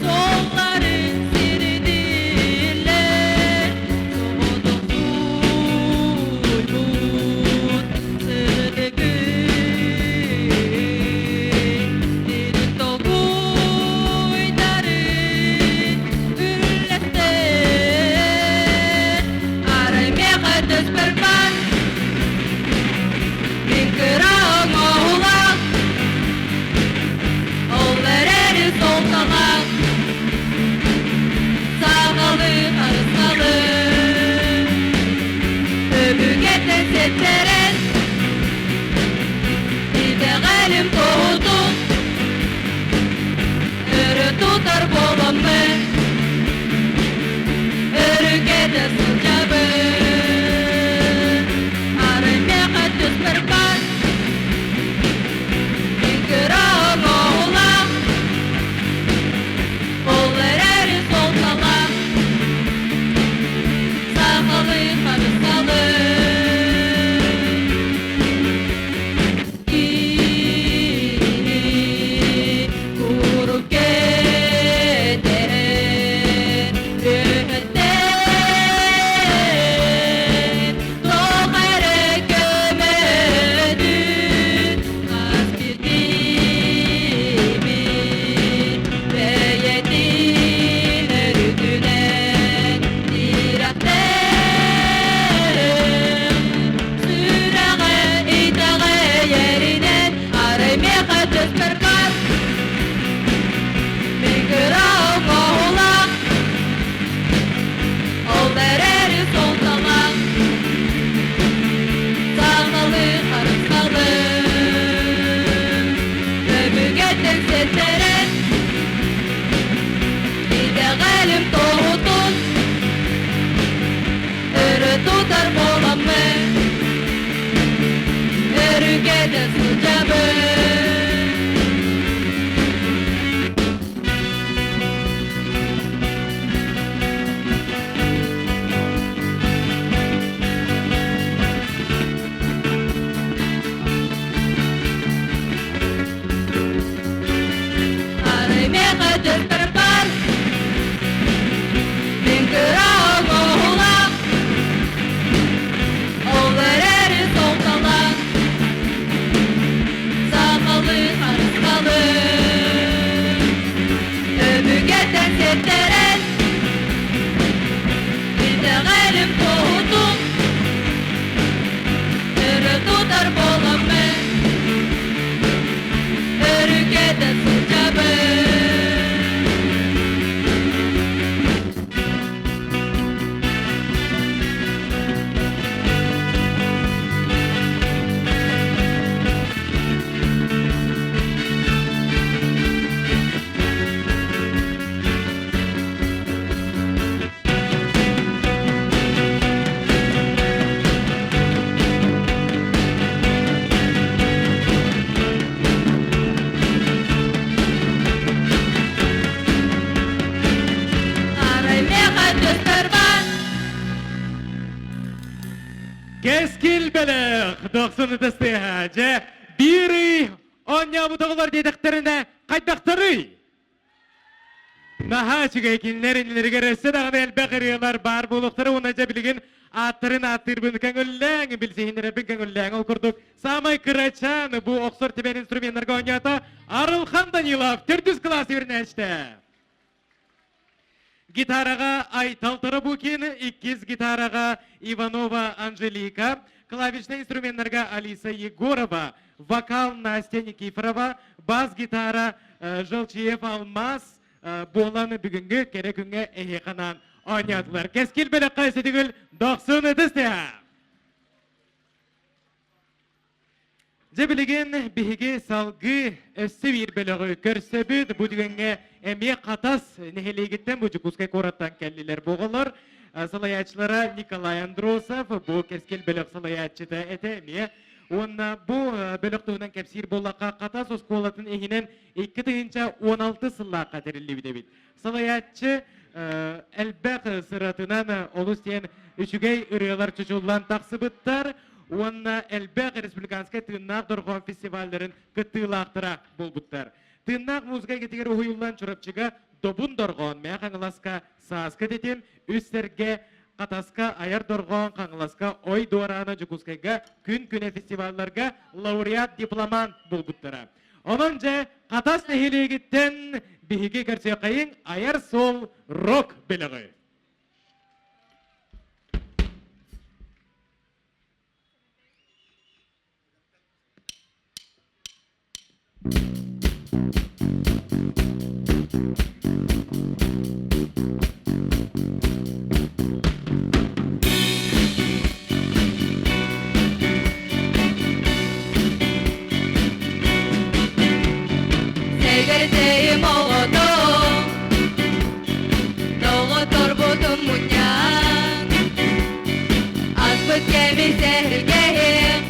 суолларын сирдииллэр, соҕотохсуйбут сырдыгы дириҥ толкуйдарын үллэстэр. Арай миэхэ түспэр баар мин кыра оҥоһулаах, ол эрээри суолталаах, саҕалыы харысхалы өбүгэттэн ситтэрэн, итэҕэлим туоһутун өрө тутар буоламмын, өрүкэтэ сылдьабын. Арай миэхэ түспэр баар мин кыра оҥоһулаах, ол эрээри суолталаах. тутар буоламмын, Өрүкэтэ сылдьабын. Арай миэхэ түстэрбэр мин кыра оҥоһулаах, ол эрээри суолталаах, сахалыы харысхалы. Өбүгэттэн сиэттэрэн, итэҕэлим туоһутун, өрө тутар буоламмын, өрүкэтэ сылдьабын. Арай миэхэ түстэр бар. Кэскил бэлэх дохсун ытыстыаһа. Дьэ, биир ый оонньообут оҕолор диэтэхтэринэ хайдахтарый? Наһаа үчүгэй кинилэр иннилэригэр өссө даҕаны элбэх ырыалар баар буолуохтара уонна дьэ билигин ааттарын ааттыырбын көҥүллээҥ, билсиһиннэрэрбин көҥүллээҥ. Ол курдук саамай кырачаан бу охсор тибэн инструменнарга оонньоото Арылхан Данилов төрдүс кылаас үөрэнээччитэ. Гитараҕа Айтал Тарабукин, иккис гитараҕа Иванова Анжелика, клавишнай инструменнарга Алиса Егорова, вокал Настя Никифорова, бас-гитара Желчиев Алмаз буолан бүгүҥҥү кэрэ күҥҥэ эһиэхэ анаан оонньоотулар. Кэскил бэлэххэ ситигил дохсун ытыс тыаһа! Дьэ билигин биһиги салгыы өссө биир бөлөҕү көрсөбүт. Бу түгэҥҥэ эмиэ Хатас нэһилиэгиттэн бу Дьокуускай куораттан кэллилэр бу оҕолор. Салайааччылара Николай Андросов, бу Кэскил бөлөх салайааччыта этэ эмиэ. Уонна бу бөлөх туһунан кэпсиир буоллахха, Хатас оскуолатын иһинэн 2016 сыллаахха тэриллибит эбит. Салайааччы элбэх сыратынан олус диэн үчүгэй ырыалар чочуллан тахсыбыттар уонна элбэх республиканскай тыыннаах дорҕоон фестивалларын кыттыылаахтара буолбуттар. Тыыннаах музыка эйгэтигэр уһуйуллан Чурапчыга Добун дорҕоон, Мээх Хаҥаласка Сааскы тэтим, Үс сэргэ, Хатаска Айар дорҕоон, Хаҥаласка Ой дуораана, Дьокуускайга Күн күнэ фестивалларга лауреат дипломант буолбуттара. Онон дьэ, Хатас нэһилиэгиттэн биһиги көрсүөххэйиҥ Айар суол рок бөлөҕү. Сэгэртэйим оҕото, доҕотторбутун мунньан, аспыт кэми сэһэргэһим,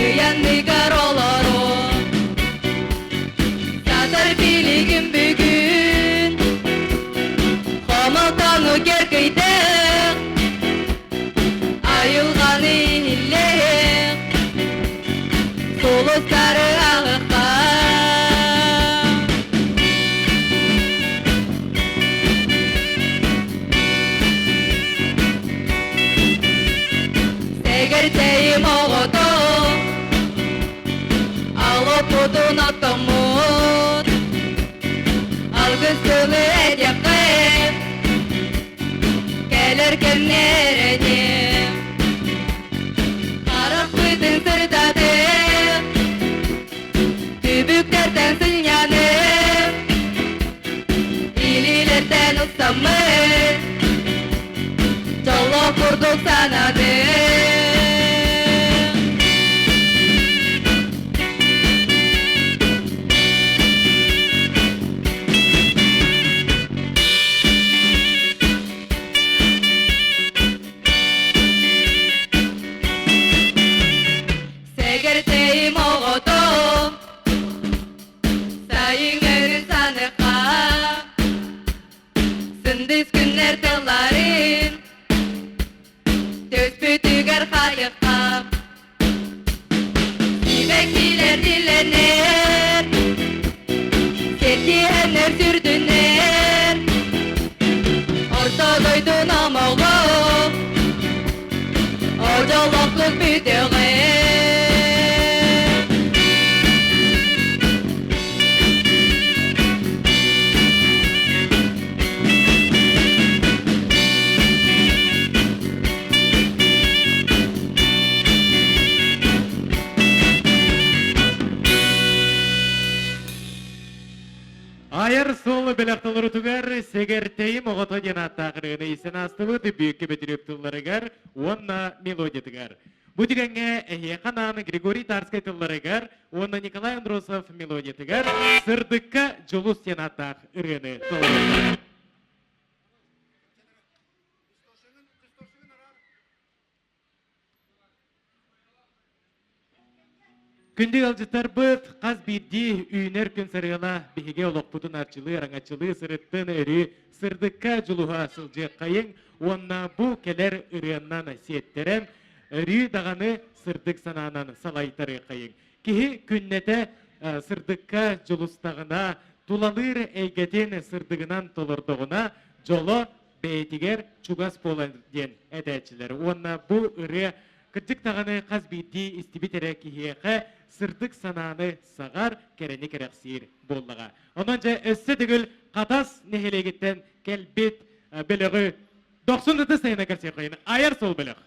ыйанныгар олорон, сатар билигин бүгүн, хомолтону кэркэйдэх, Айылҕаны иһиллээх, сулустары аҕыхха. Сэгэртэйим оҕото, алоппутун оттоммут, алгыс тылы этиэххэ, кэлэр кэмнэрэниэм харахпытын сырдатыам түбүктэртэн сынньаныам илиилэртэн ыксаммыт дьоллоох курдук сананыам. дьоллоохтук бүтүөҕэ. Айар суолу бэлэх толорутугар Сэгэртэйим оҕото диэн ааттаах ырыаны истэн аастыбыт Бүөккэ Бөтүрүөп тылларыгар уонна мелодиятыгар. Бу түгэҥҥэ эһиэхэ анаан Григорий Тарскай тылларыгар уонна Николай Андросов мелодиятыгар Сырдыкка дьулус диэн ааттаах ырыаны толордулар. Күндү ыалдьыттарбыт, хас биирдии үүнэр күн сарыала биһиги олохпутун арчылыы, араҥаччылыы сырыттын өрүү сырдыкка дьулуһа сылдьыаххайыҥ уонна бу кэлэр ырыаннан сиэттэрэн өрүү даҕаны сырдык санаанан салайтарыаххайыҥ. Киһи күннэтэ сырдыкка дьулустаҕына, тулалыыр эйгэтин сырдыгынан толордоҕуна, дьоло бэйэтигэр чугас буолан диэн этээччилэр. Уонна бу ырыа кырдьык даҕаны хас биирдии истибит эрэ киһиэхэ сырдык санааны саҕар, кэрэни кэрэхсиир буоллаҕа. Онон дьэ өссө төгүл Хатас нэһилиэгиттэн кэлбит бөлөҕү Дохсун ытыс сайына көрсүөххэйин айар суол бөлөх.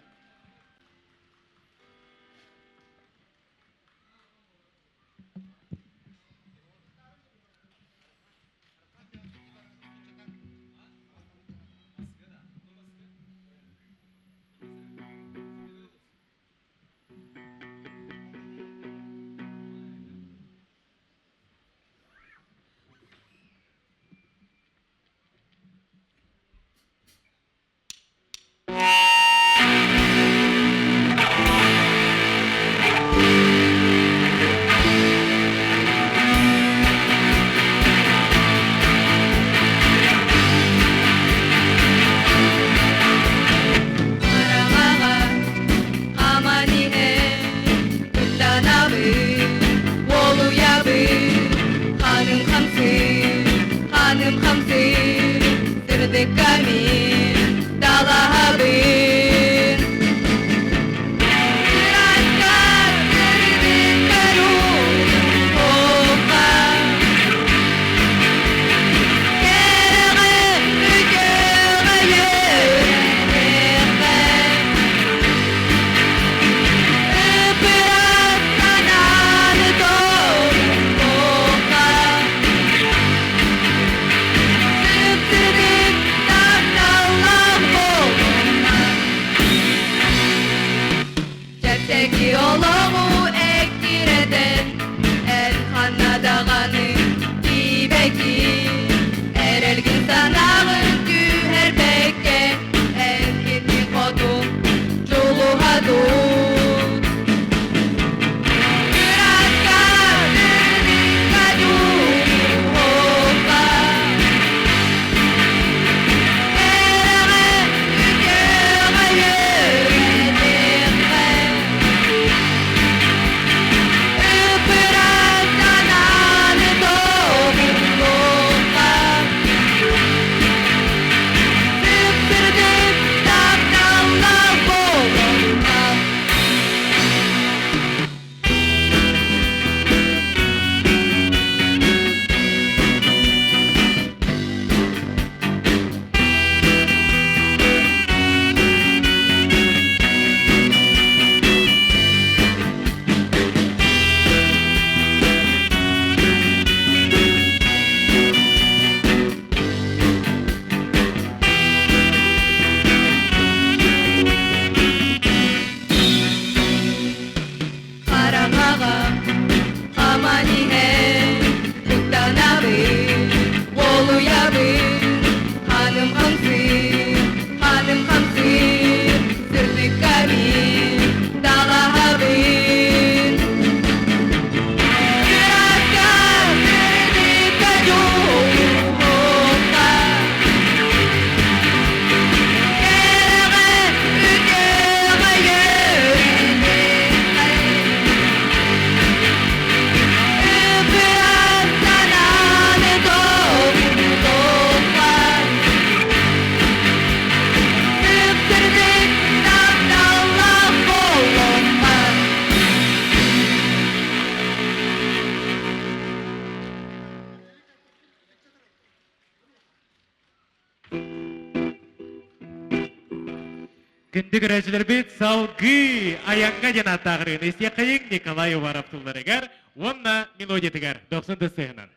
Күндү көрөөччүлэрбит салгыы айаҥҥа диэн ааттаах ырыаны истиэххэйиҥ Николай Уваров тылларыгар уонна мелодиятыгар дохсун тыс сыһынан.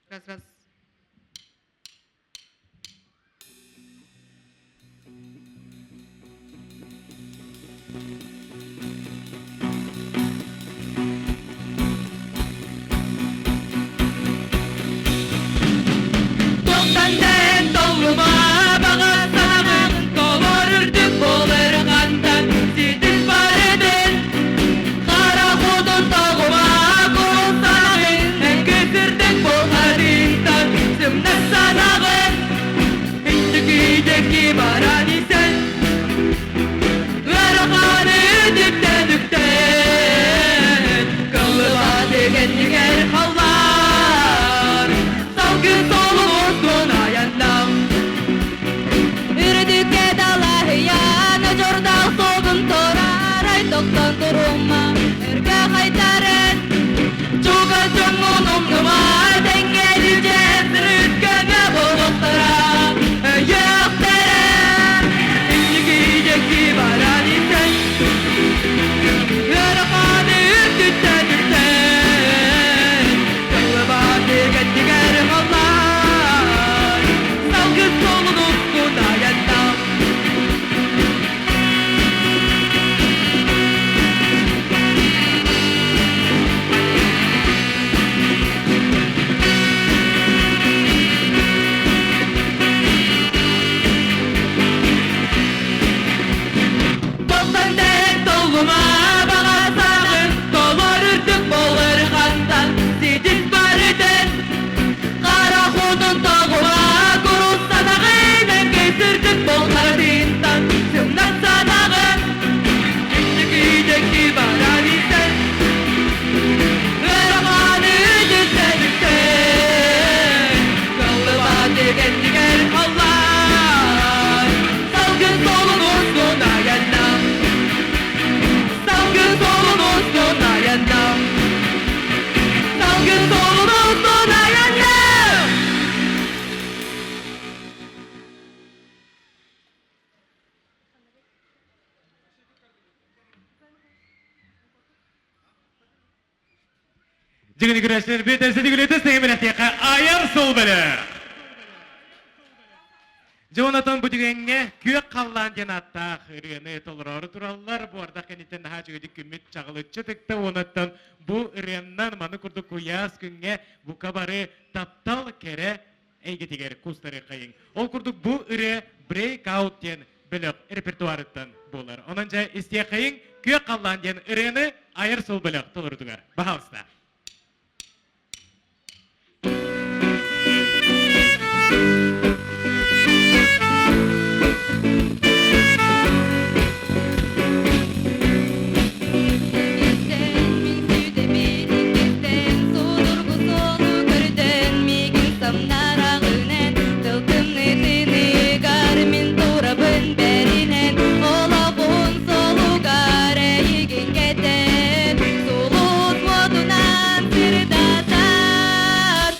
Раз, раз. Тоқтан дэн толлума баға санағын толор үрдүк болыр қантан ситис барыдын қара қудun тоғума кол санағын әңгізірдік болғадинтан сымнас санағын интүкүйдеки баран исен ыараханы үтүктен үктен кылыба дегеннигер халлар салгын солун устун аяннам Үрдүккэ далаһыйан дьордаах суолун турарай тохтон турума өргө хайтарын чугас дьоҥҥун умнума тэҥҥэ сырыткаҥа буолуохтара өйүөхтэрэ инники диэки баран истэн ыараханы үрдүттэн үрдэн кылыба тигэтигэр халлаан салгын суолун устун аяннам. Тоқтан дэн толлума баға сағын толор үрдүк болыр хантан ситис барытын қара худун тоғума курус санағын кесірдік болғар динтан сымнат санағын инники баран истен ыараманы үтүттен үктен кылыба дегеннигер халлар салгын солун устун аяннам салгын солун устун аяннам салгын солун устун аяннам. Дьигини көрөөччүлэрбит өссө төгүл сэмэлэтиэхэ айар сол бөлөх. Дьонатан бу түгэҥҥэ күөх халлаан диэн ааттаах ырыаны толороору тураллар. Бу ардах кэнниттэн наһаа үчүгэйдик күммүт чаҕылыччы тыкта. Онуттан бу ырыаннан маны курдук куйаас күҥҥэ бука бары таптал кэрэ эйгэтигэр кустары хайыҥ. Ол курдук бу ырыа Breakout диэн бөлөх репертуарыттан буолар. Онон дьэ истиэхэйиҥ күөх халлаан диэн ырыаны айар сол бөлөх толорутугар. Баһаалыста. Истэн мин сүтэбин иккистэн судургу суолу көрдөн миигин самнараҕынан тыл тымныытыныгар мин турабын бэринэн олоҕун суолугар эйигин кэтэн сулус уотунан сырдатар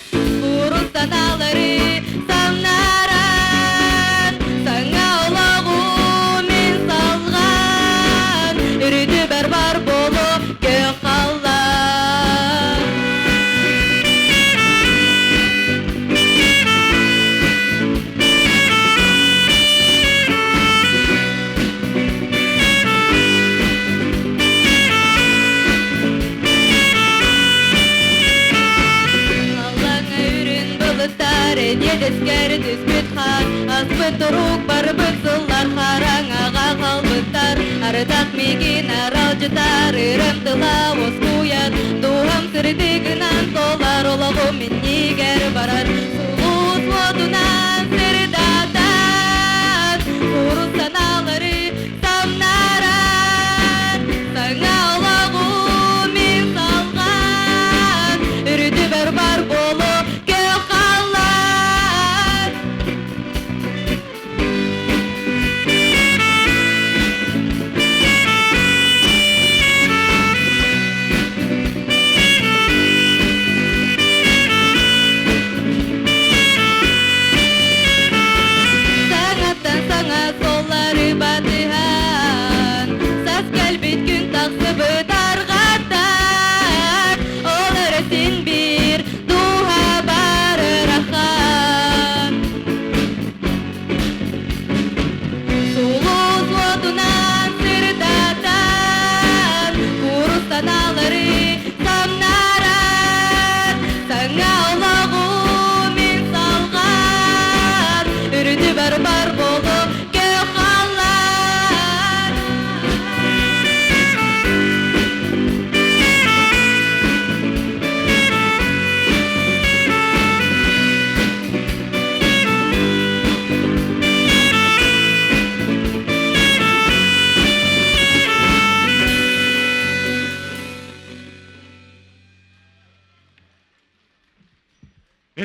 курус санаалары самнаран саҥа олоҕу мин салҕаан үрдүбэр бар буолу көх халлаан. Аллаҥа үрүн былыттар эниэдэскэр түспүт хаар аспыт турук барбыт сыллар хараҥаҕа халбыттар ардах миигин аралдьытар ырам тыла уоскуйар дууһам сырдыгынан толар олоҕум иннигэр барар сулус уотунан сырдатар курус санаалары самнарар саҥа олоҕу мин салҕаан үрдүбэр бар буолу көх халлаан.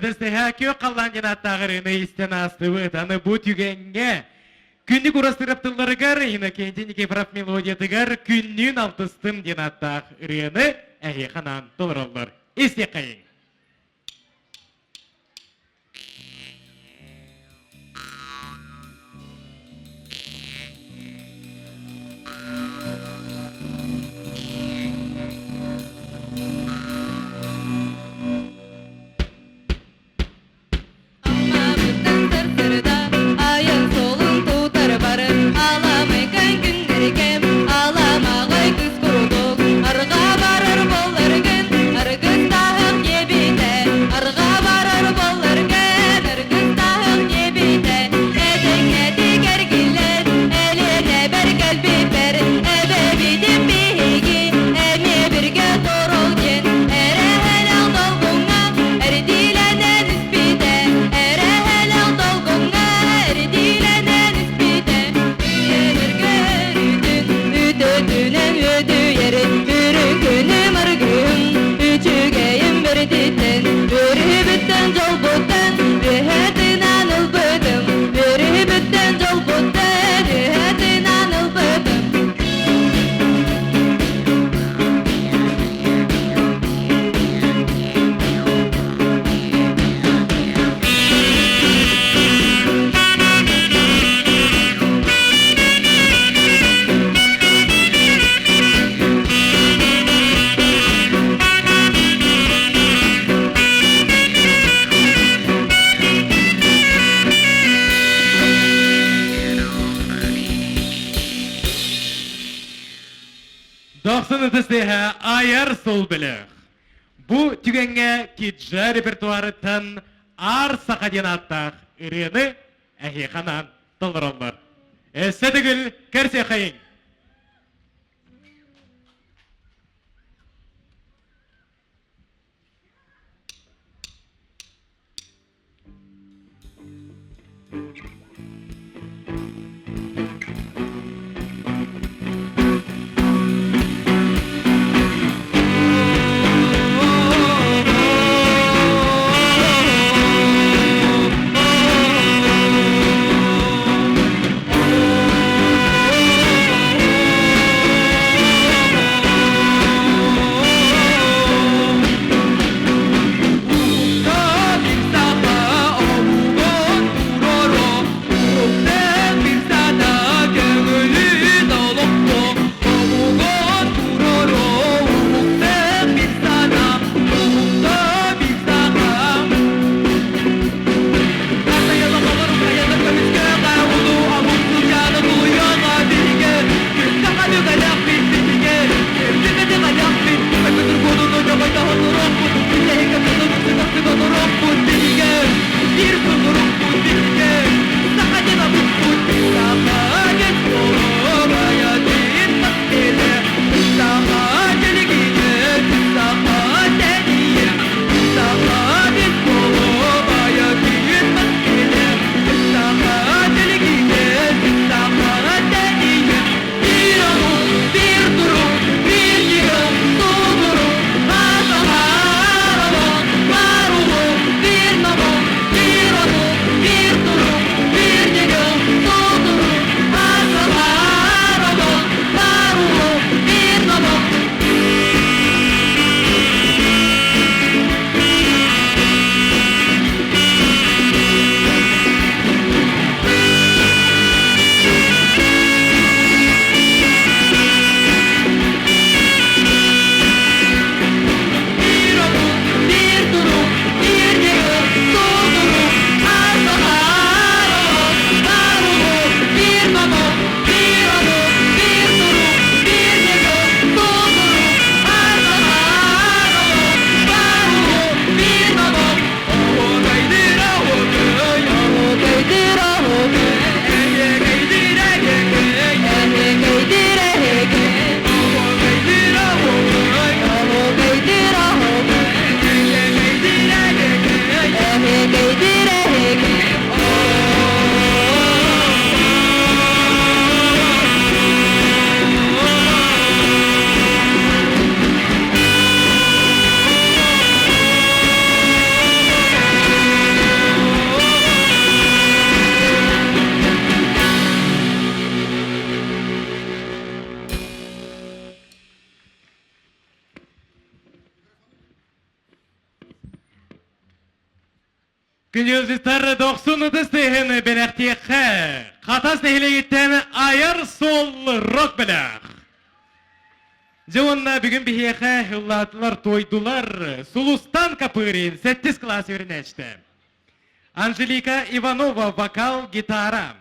Ытыстыһа күөх халлаан диэн ааттаах ырыаны истэн аастыбыт. Аны бу түгэҥҥэ күннүк урастырап тылларыгар Иннокентий Никифоров мелодиятыгар Күннүүн алтыстым диэн ааттаах ырыаны эһиэхэ анаан толороллор. Истиэххэйиҥ. Аммабыттан сарсырда айан суолун тутар бары аламайкан күннэргем аламаҕай кыс курдук арҕаа барар болларгын аргыстаһым диэбитэ арҕаа барар болларгын аргыстаһым диэбитэ этэҥҥэтик эргиллэн элиэнэбэр кэлбиппэр эбэбитин биһиги эмиэ биргэ турук диэн эрэһэлэх долгуҥҥа эрдиилэнэн испитэ эрэһэлэх долгуҥҥа эрдиилэнэн испитэ үйэлэргэ өрүтүн үтөтүнэн үөдүйэр үрүҥ күнүм аргыһым үчүгэйим бэрдиттэн өрүһүбүттэн дьолбуттан үөһэ тыынан ылбытым өрүһүбүттэн дьолбуттан үөһэ тыынан ылбытым. Дохсун ытыс айар сол бөлөх. Бу түгэҥҥэ Киджа репертуарыттан Аар Саха диэн ааттаах ырыаны эһиэхэ анаан толороллор. Өссө төгүл көрсүөххэйиҥ! Күнүлдьүттэр дохсун ытыс тыаһын бэлэхтиэххэ. Хатас нэһилиэгиттэн айар суол рок бэлэх. Дьэ уонна бүгүн биһиэхэ ыллаатылар, туойдулар Сулустан Капырин, сэттис кылаас үөрэнээччитэ. Анжелика Иванова вокал, гитара.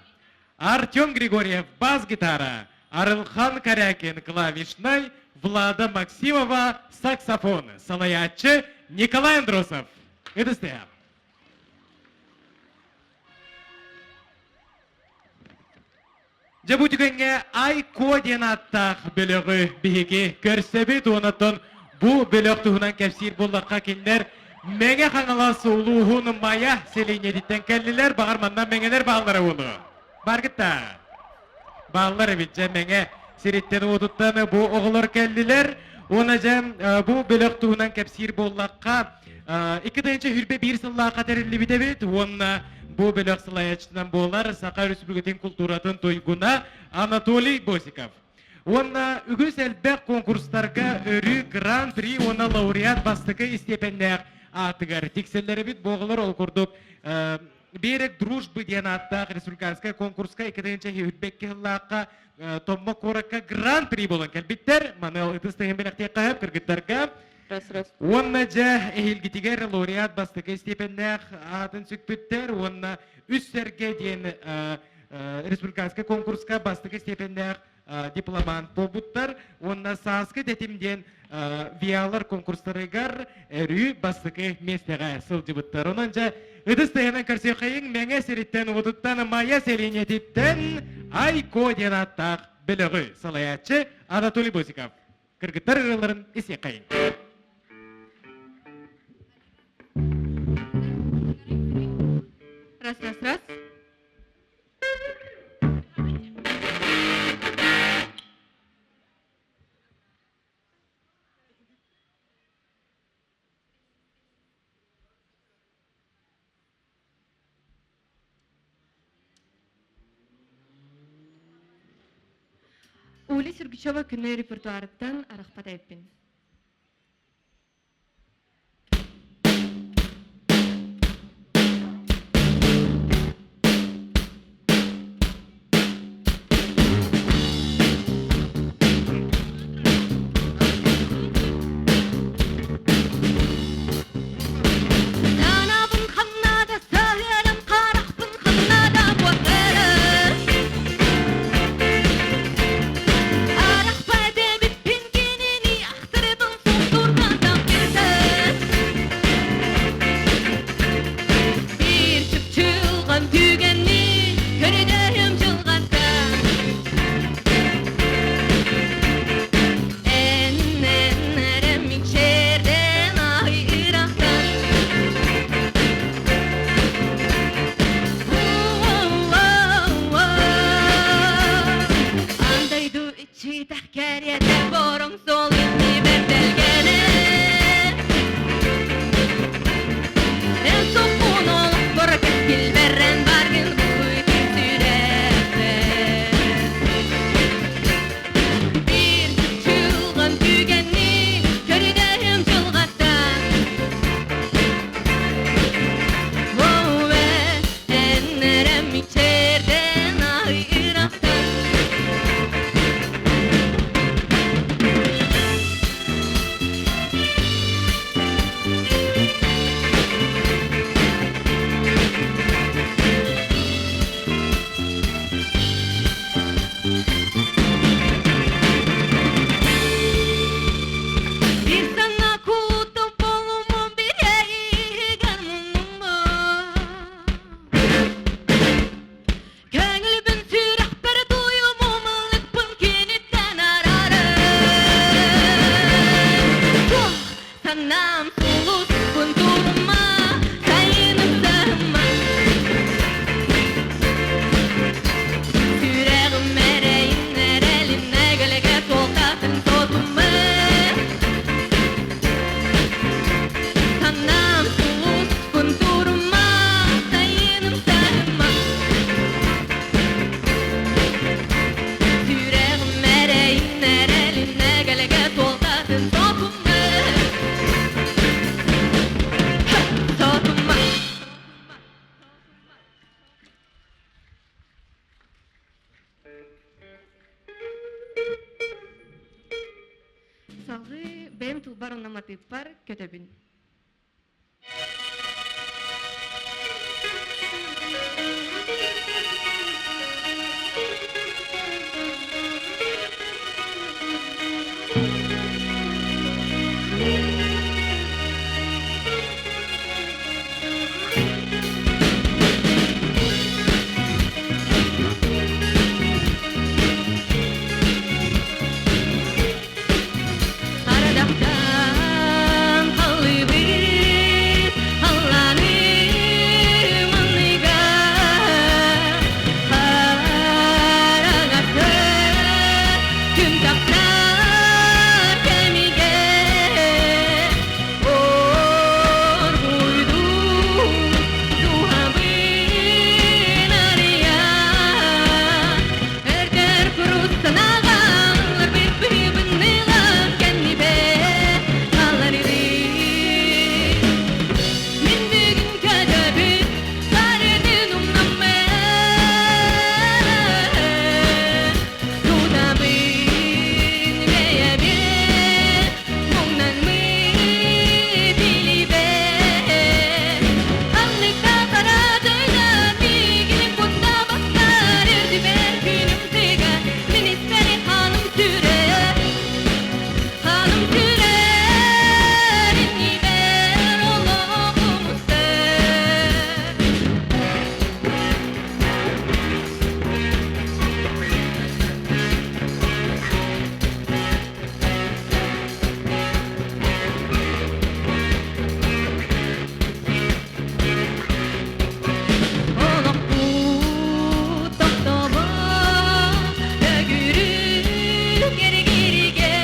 Артем Григорьев бас-гитара. Арылхан Корякин клавишнай, Влада Максимова саксофон. Салайааччы Николай Андросов. Ытыстыһа. Дьэ бу түгэҥҥэ Ай-Ко диэн ааттаах бөлөҕү биһиги көрсөбүт. Онон бу бөлөх туһунан кэпсиир буоллахха кинилэр Мэҥэ Хаҥалас улууһун Майа сэлиэнньэтиттэн кэллилэр. Баҕар манна мэҥэлэр бааллара буолуо. Баргыт да. Бааллар эбит дьэ Мэҥэ сириттэн уотуттан бу оҕолор кэллилэр. Уонна дьэ бу бөлөх туһунан кэпсиир буоллахха 2021 сыллаахха тэриллибит эбит уонна бу бөлөх салайааччытынан буолар Саха Өрөспүүбүлүкэтин култууратын туйгуна Анатолий Босиков. Уонна үгүс элбэх конкурстарга өрүү гран-при уонна лауреат бастакы истиэпэннээх аатыгар тиксэллэр эбит. Бу оҕолор ол курдук Берег дружбы диэн ааттаах республиканскай конкурска 2022 сыллаахха Томмо куоракка гран-при буолан кэлбиттэр. Маны ытыс тыһын бэлэхтиэххэ сөп кыргыттарга. Раз, раз. Уонна дьэ эһиилгитигэр лауреат бастакы степеннээх аатын сүкпүттэр уонна үс сэргэ диэн республиканскай конкурска бастакы степеннээх дипломант буолбуттар уонна сааскы тэтим диэн виалар конкурстарыгар өрүү бастакы миэстэҕэ сылдьыбыттар. Онон дьэ ытыс тыаһынан көрсүөххэйиҥ Мэҥэ сириттэн уотуттан Майа сэлиэнньэтиттэн Айко диэн ааттаах бөлөҕү салайааччы Анатолий Босиков. Кыргыттар ырыаларын истиэххэйиҥ. Раз, раз, раз. Уля Сергучева күннэй репертуарыттан арахпат эппин. Санаабын ханна да саһыарым, харахпын ханна да куоттарар. Арахпа дэбиппин кинини ахтар. матыыппар көтөбүн. Арадахтан халлыбыт халлааным анныгар хараҥасы күн тахсар кэмигэр оргуйдуу дууһабын арыйан Эрдэр курус санааҕам ыларбыт быһыыбынныылам кэннибэр хаалар илик. Мин бүгүн көтөбүн, барытын умнаммын. Тутабын бэйэбин, муҥнаммыт илиибэр. Ханнык да хара дойду миигин куттаабаттар, үрдүбэр күнүм тыга, мин испэр ханым сүрэр. Ханым сүрэр, иннибэр олоҕум устар. Олохпут тохтобо төгүрүк эргиригэ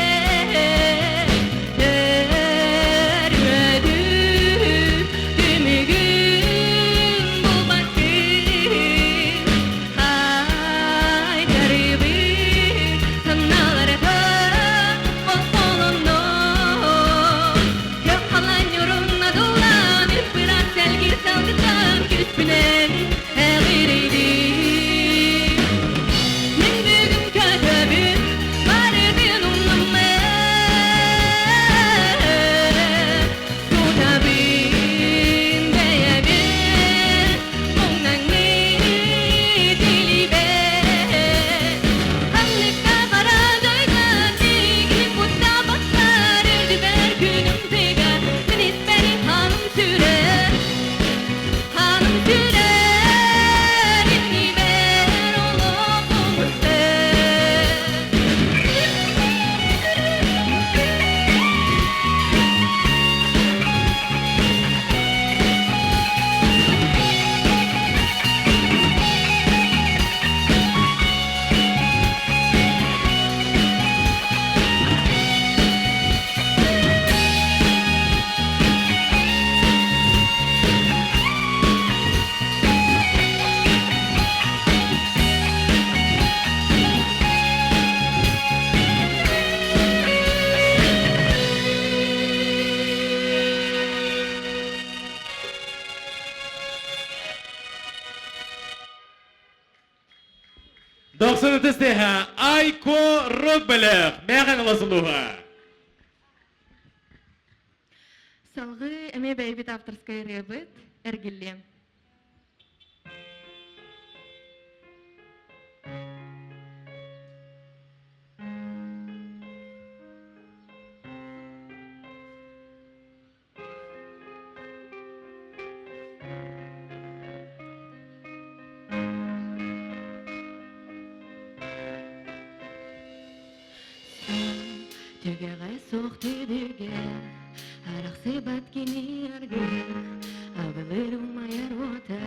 төрүөтү түмүгүн булбаккын хайтарыбыт санааларга холболонно Көх халан дулан ыппырат сэлгир салгытан күспүнэн эҕирийдим. Мин бүгүн көтөбүн, барытын умнаммын. Тутабын бэйэбин, муҥнаҥмыт илиибэр. Ханныкка хара дойду тигин куттаабаттар, үрдүбэр күнүм тыгар, мин испэр ханым сүрэр. Ханым сүрэр, иннибэр олоҕум устар. Дохсун ытыс Айко рок бөлөх Мэхэн Лазулуха. Салгыы эмиэ бэйэбит авторскай ырыабыт Эргиллиэм. Түгэҕэ суох түбүгэ, арахсыбат кини аргы, абылыр умайар уота.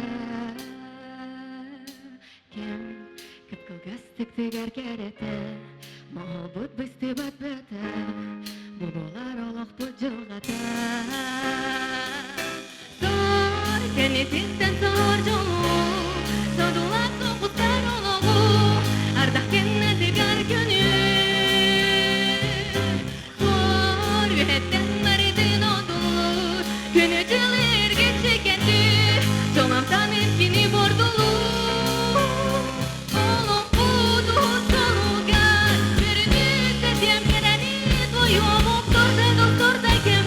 Кэм кып-кылгастык тыгар кэрэтэ, моһолбут быстыбат быата, бу буолар олохпут дьылҕата. Сор кэннититтэн сор дьолу, содулат соҕустар олоҕу, ардах кэннэ тыгар күнү. Сор үөһэттэн барытын одулуур, күнү дьыл эргиччи кэтиир, дьоломтон искини бордулуур. Олоҥхо туһугар, көрүнү сэтиэм кэрэни, твоему торда, доктор кэм.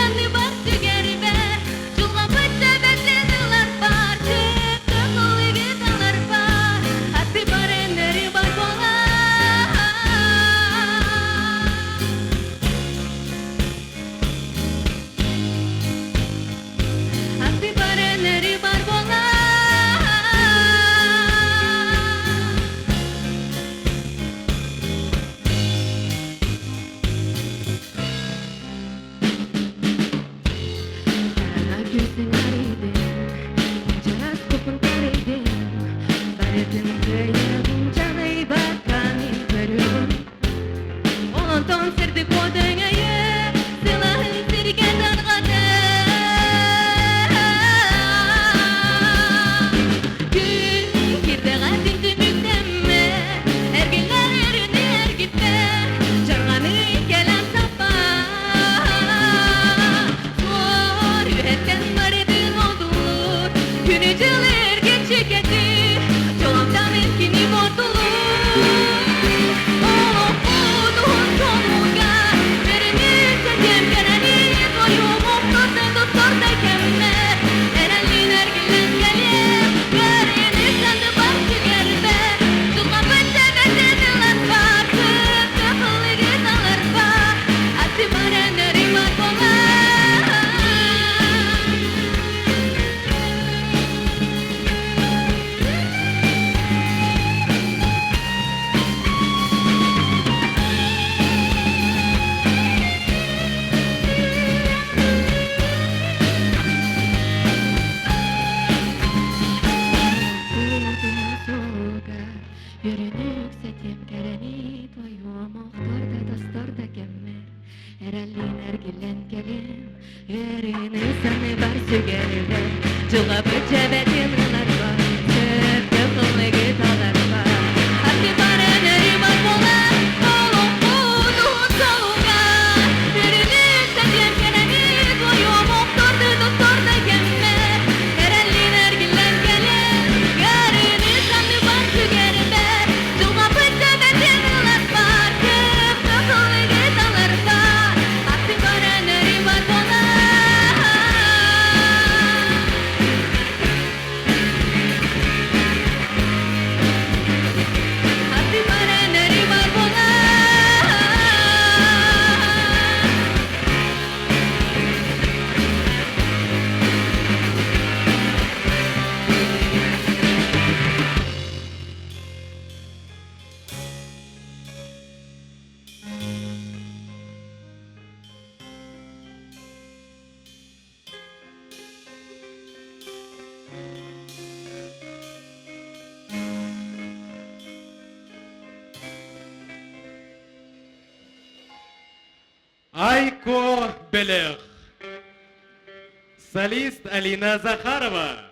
санныбар сүгэрбэ Дьылҕабыт тэбэтин ылар бар Сөптөөх ыллыгы талар бар Аты барыннары бар буолар. Аты барыннары бар буолар. Хараҥа күн арыйдым, чараас купун кэрийдим, барытын кыайыаҕым дьаныйбакка мин көрүөҕүм. Онтон сырдык уот өҥөйө, сылаһын сиргэ тарҕата. Күн кирдэҕэтин түмүктэммэ, эргиллэр өрүнү эргиттэ, чарҕаны кэлэн саппа. Суор үһэттэн барытын одулуур, күнү-дьыл эргиччи кэтиир, дьоломтон кини мордулуур. Олохпут уһун суолуга, бэринир сэтиэм кэрэни, тойум охтордо тоттордо кэммэ, эрэллин эргиллэн кэлиэм, көрүнү санныбар сүгэрбэ, дьылҕабыт тэбэтин ыларбар, сыттык ыллыгын аларбар, аттыбар өнөрүмар буолар. Үөрүнүк сэтиэм кэрэни твоем охтор да тостор да кэммэр Эрэллин эргиллэн кэлим үөрүүнү саныбар сүгэрбэр Дьылҕабыт дьэбэтин ыларбар сөптөөх ыллыгы таларбар Аттыбар өнөрүмар буолар олохпут уһун суолугар Үөрүнүк сэтиэм кэрэни твоем охтор да тостор да кэммэр Эрэллин эргиллэн кэлим Көрүнү санныбар сүгэрбэр Дьылҕабыт төбөтүн ыларбар Сөптөөх ыллыгы таларбар Аттыбар өнөрүмар буолар. Аттыбар өнөрүмар буолар. Айко Белех. Солист Алина Захарова.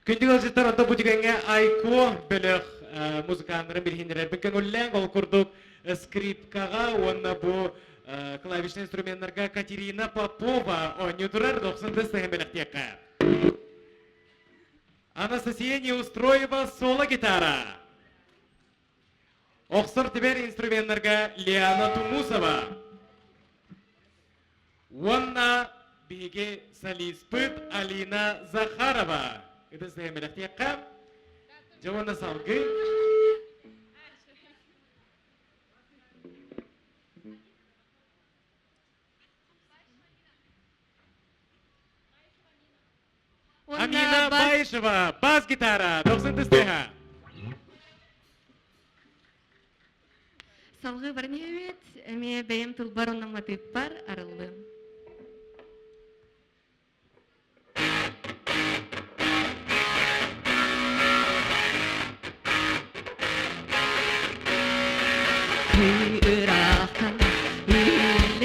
Күндү ыалдьыттар, онто бу түгэҥҥэ Айко бөлөх музыканнарын билиһиннэрэрбит көҥүллээн, ол курдук скрипкаҕа уонна бу клавишнай инструменнарга Катерина Попова оонньуу турар, дохсун тыс тыһын бэлэхтиэххэ. Анастасия Неустроева соло-гитара. Охсор тибэр инструменнарга Лиана Тумусова. Уонна биһиги солиспыт Алина Захарова. Ытыс бэлэхтиэххэ. Дьэ уонна салгыы. Амина Баишева, бас-гитара, дохсун тыстыха. Салгыы баран иһэбит, эмиэ бэйэм тылбар онно матыыппар арыллыам. Ыраахтан үллэрэн.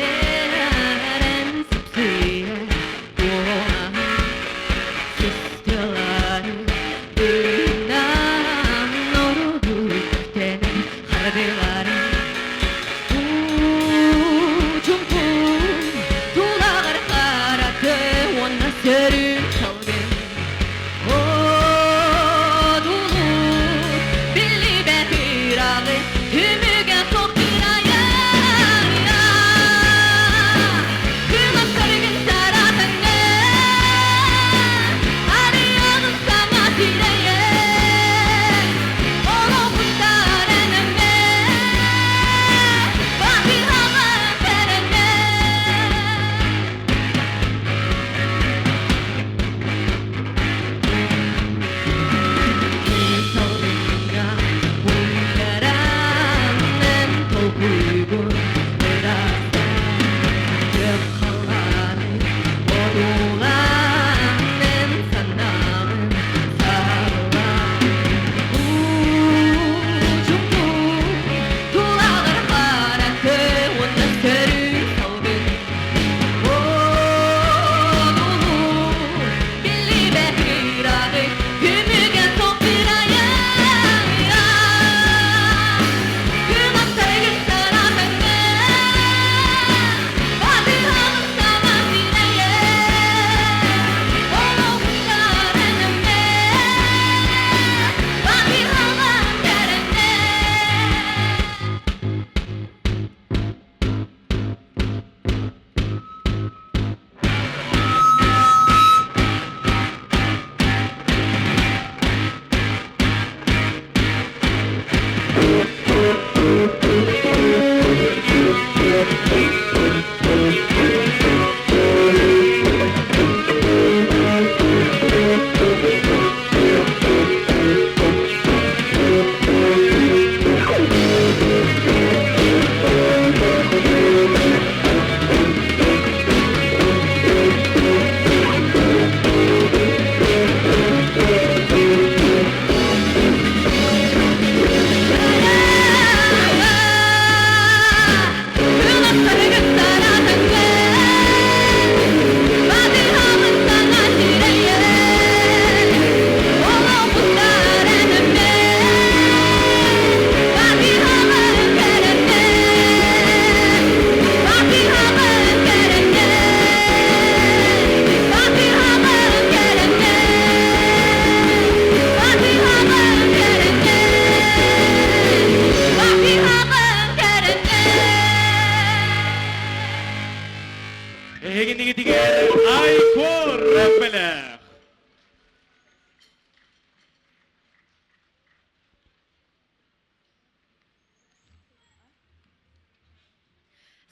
Эһигинигитигэр Айко Рэппелэх!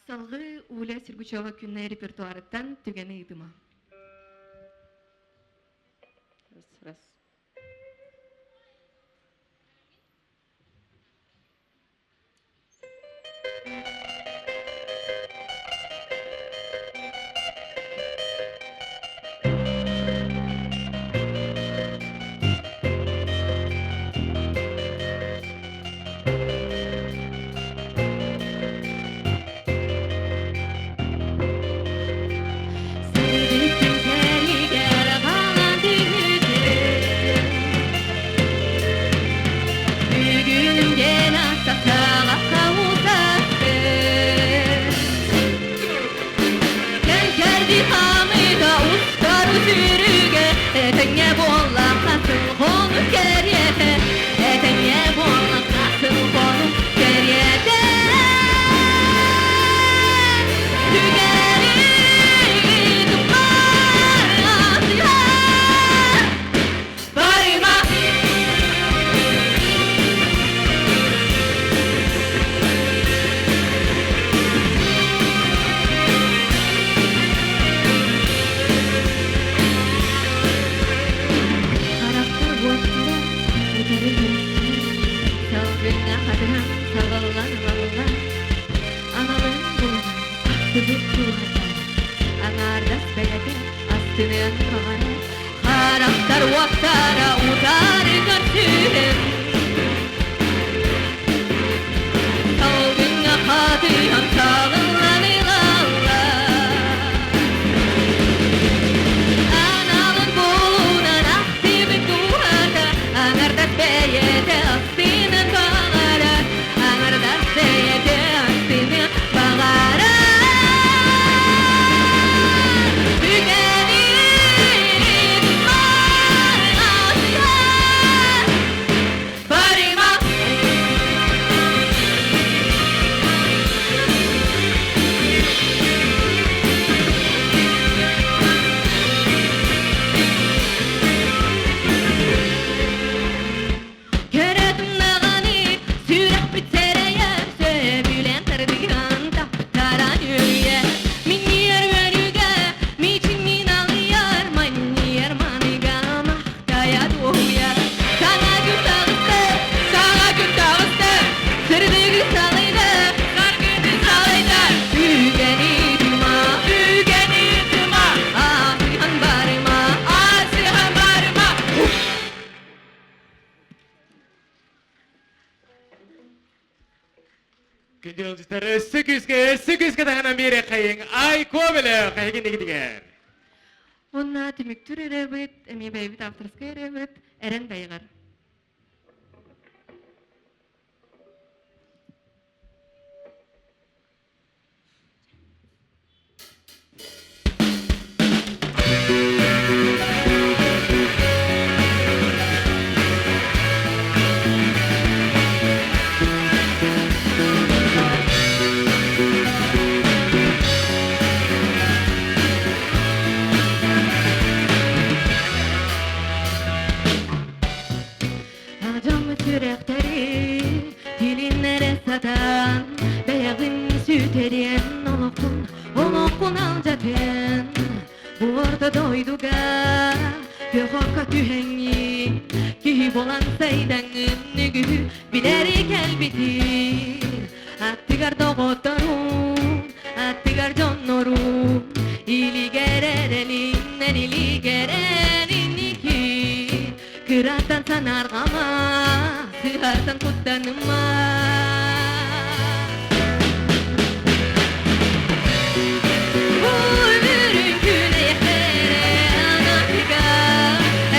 Салгыы Уля Сергучева күннэй репертуарыттан түгэни ыытыма. Раз, раз. Бүгүнүмден астақтаға Кэнкэрди хаамыыга устар сүүрүүгэ Этэҥҥэ буолла хатын хонук кэриэтэ Этэҥҥэ буолла хатын хонук кэриэтэ Түгэри туппар Барыма Харахтар уоттара утары көрүстүлэр, салгыҥҥа хатыһан саҕаллан ылаллар. Аналын булунан ахтыбыт дууһата, аҥаардас бэйэтэ астыныан баҕарар. Харахтар уоттара утары көрсүһэн, салгыҥҥа хатыһан саҕаллан ылаллар. Аналын булунан ахтыбыт дууһата, аҥардас бэйэтэ астынан баҕарар, аҥардас бэйэтэ астыныан баҕарар. Түгэни барыма. Көрөтүм даҕаны сүрэхпит сэрэйэр, сөбүлээн тардыган таптаран үөрүйэр. Минньийэр үөрүүгэ мичин мин алыйар, манньыйар маныга махтайа дуоһуйар. Саҥа күн таҕыста, саҥа күн таҕыста, сырдыгы салайда, саргыны салайда. Үгэни тыма, үгэни тыма, аатыһан барыма, аатыһан барыма. Күндү ыалдьыттар өссө күүскэ таһынан биэриэххэйиҥ Айко бөлөх эһигинигитигэр. Уонна түмүктүүр ырыабыт, эмиэ бэйэбит авторскай ырыабыт Эрэн Байҕар. Дьоҥҥо сүрэхтэри тилиннэрэ сатаан, бэйэҕин сүтэриэн олоххун, олоххун алдьатыан. Бу орто дойдуга көхөккө түһэҥҥин, киһи буолан сайдаҥҥын үгүһү билэри кэлбитин. Аттыгар доҕотторум, аттыгар дьоннорум, илигэр эрэлин, илигэр эринники. Кыраттан санаарҕама, сыһартан куттаныма. Бу өмүрүн күн эйэхтэрэ анаатыга,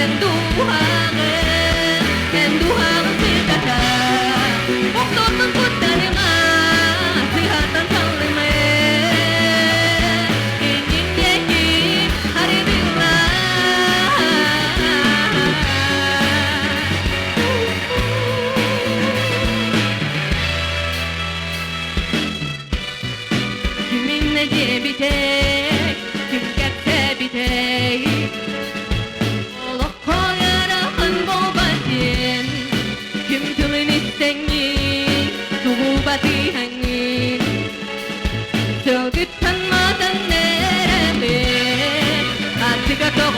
эн дууһаҕын, эн дууһаҕын сырдата. Охтортон куттаныма, сыһартан саллыма. Иннин диэки харыдылла.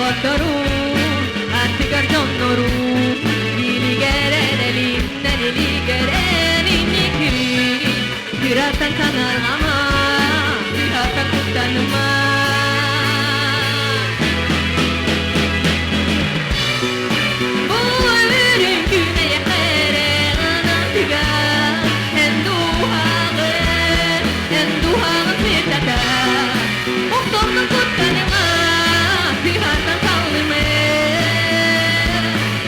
Доҕоттору, аттыгар дьоннору, илигэр эрэлиннэн илигэр инники Кыраттан санарҕама, сыһаттан куттаныма. Бу өмүрүн күн эйэхэ эрэ анатыга, эн дууһаҕын, эн дууһаҕын сырдата. Охтордун куттаныма, сыһартан саллыма.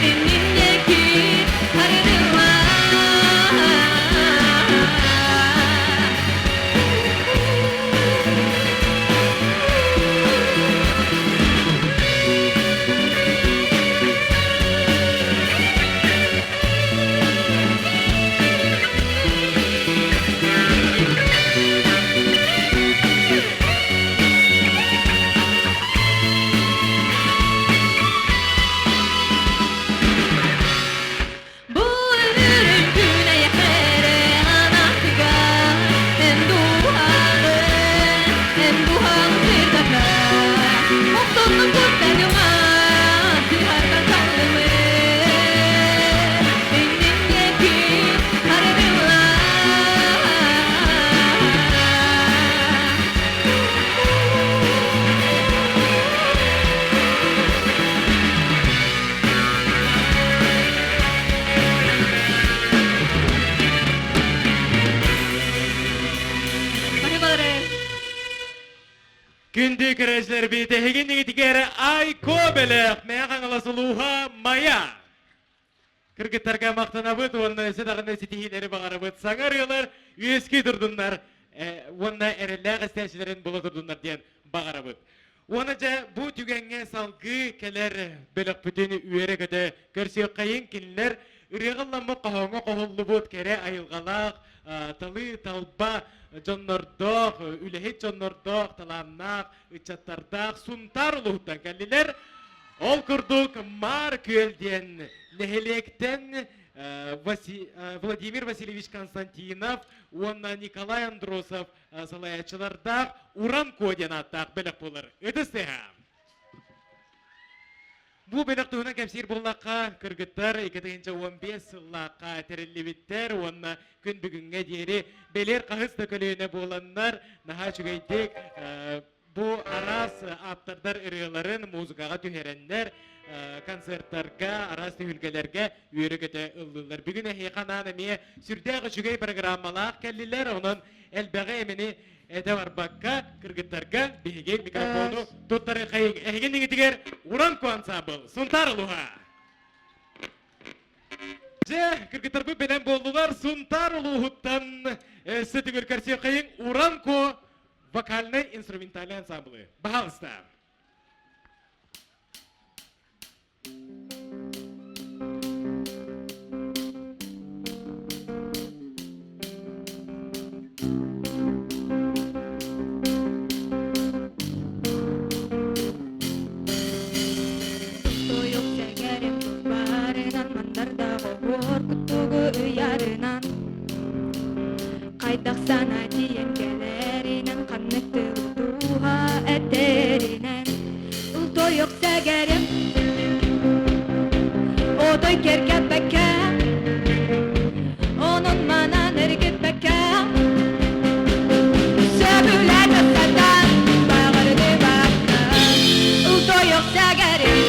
Иннин диэки харыныма. Бу өмүрүн күн эйэхэ анатыга, эн дууһаҕын, эн дууһаҕын сырдата. Охтордун куттаныма, сыһарган саллымы. Иннин диэки харыдыла. Бары Күндү көрөөччүлэрбит, эһиги иннигитигэр Айко бэлэх Мэйэ Хаҥалас улууһа Майа. Кыргыттарга махтанабыт уонна өссө даҕаны ситиһиилэри баҕарабыт. Саҥа ырыалар үөскүү турдуннар уонна эрэллээх истээччилэрин була турдуннар диэн баҕарабыт. Уонна дьэ бу түгэҥҥэ салгыы кэлэр бөлөхпүтүн үөрэ-көтө көрсүөххэйиҥ. Кинилэр ырыаҕа ылламмыт хоһооҥҥо хоһуллубут кэрэ айылҕалаах, талыы талба дьоннордоох, үлэһит дьоннордоох, талааннаах ыччаттардаах Сунтаар улууһуттан кэллилэр. Ол курдук Маар Күөл диэн нэһилиэктэн Владимир Васильевич Константинов уонна Николай Андросов салайааччылардаах Уран Куо диэн ааттаах бэлэх буолар. Ытыс тыаһа! Бу бэлэх туһунан кэпсиир буоллахха, кыргыттар 2015 сыллаахха тэриллибиттэр уонна күн бүгүҥҥэ диэри бэлиэр хаһыс да көлүөнэ буоланнар наһаа үчүгэйдик бу араас ааптардар ырыаларын музыкаҕа түһэрэннэр концерттарга, араас түһүлгэлэргэ үөрэ-көтө ыллыыллар. Бүгүн эһиэхэ анаан эмиэ сүрдээх үчүгэй программалаах кэллилэр, онон элбэҕи эмини этэ барбакка кыргыттарга биһиги микрофону туттарыахайыҥ. Эһиги иннигитигэр Уран Ку ансаамбыл Сунтаар улууһа. Дьэ, кыргыттарбыт бэлэм буоллулар. Сунтаар улууһуттан өссө төгүл көрсүөххэйиҥ Уран Ку вокальнай инструментальный ансамблы. Пожалуйста. Тойук сэгэрим барынан мандардаах оһуор куттугу ыйарынан Хайдах сана тиийэн кэлэринэн ханнык тыл дууһа этэринэн Тойук сэгэрим отой кэргэппэккэ онон манан эргиппэккэ Сөбүлээтэ сатаан баҕардыбакка Тойук сэгэрим.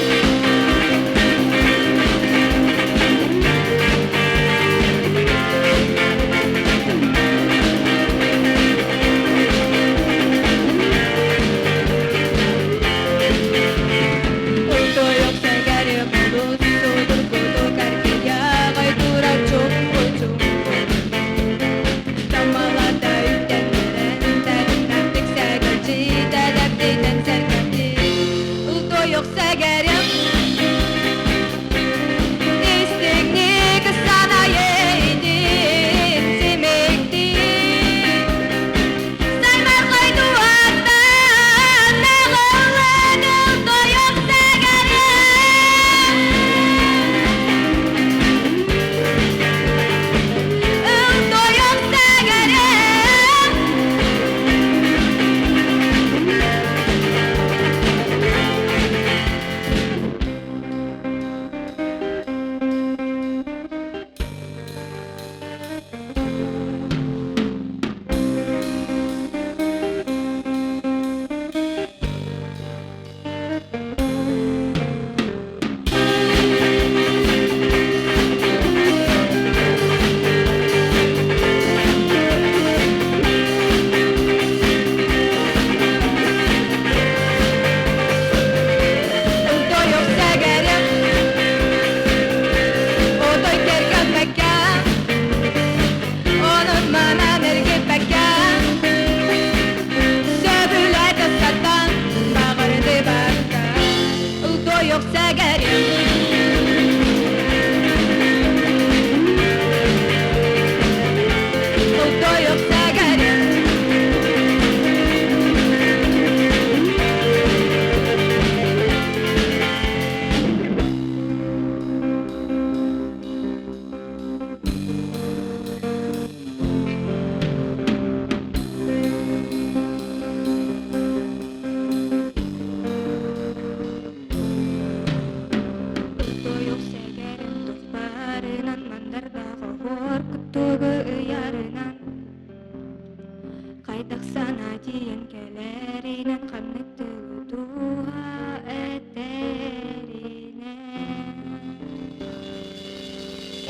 Тойук сэгэрим олус судургутук эргийэҕэй турар чуп-чуп Тамалата үктэннэрэн тэтимнээхтик сэгэлдьитэ дэбдитэн сэргэхтик Тойук сэгэрим истиҥник санайыйтын симиктик Саймархай туһаттан наҕыллыгыл тойук сэгэрим Ыл тойук сэгэрим.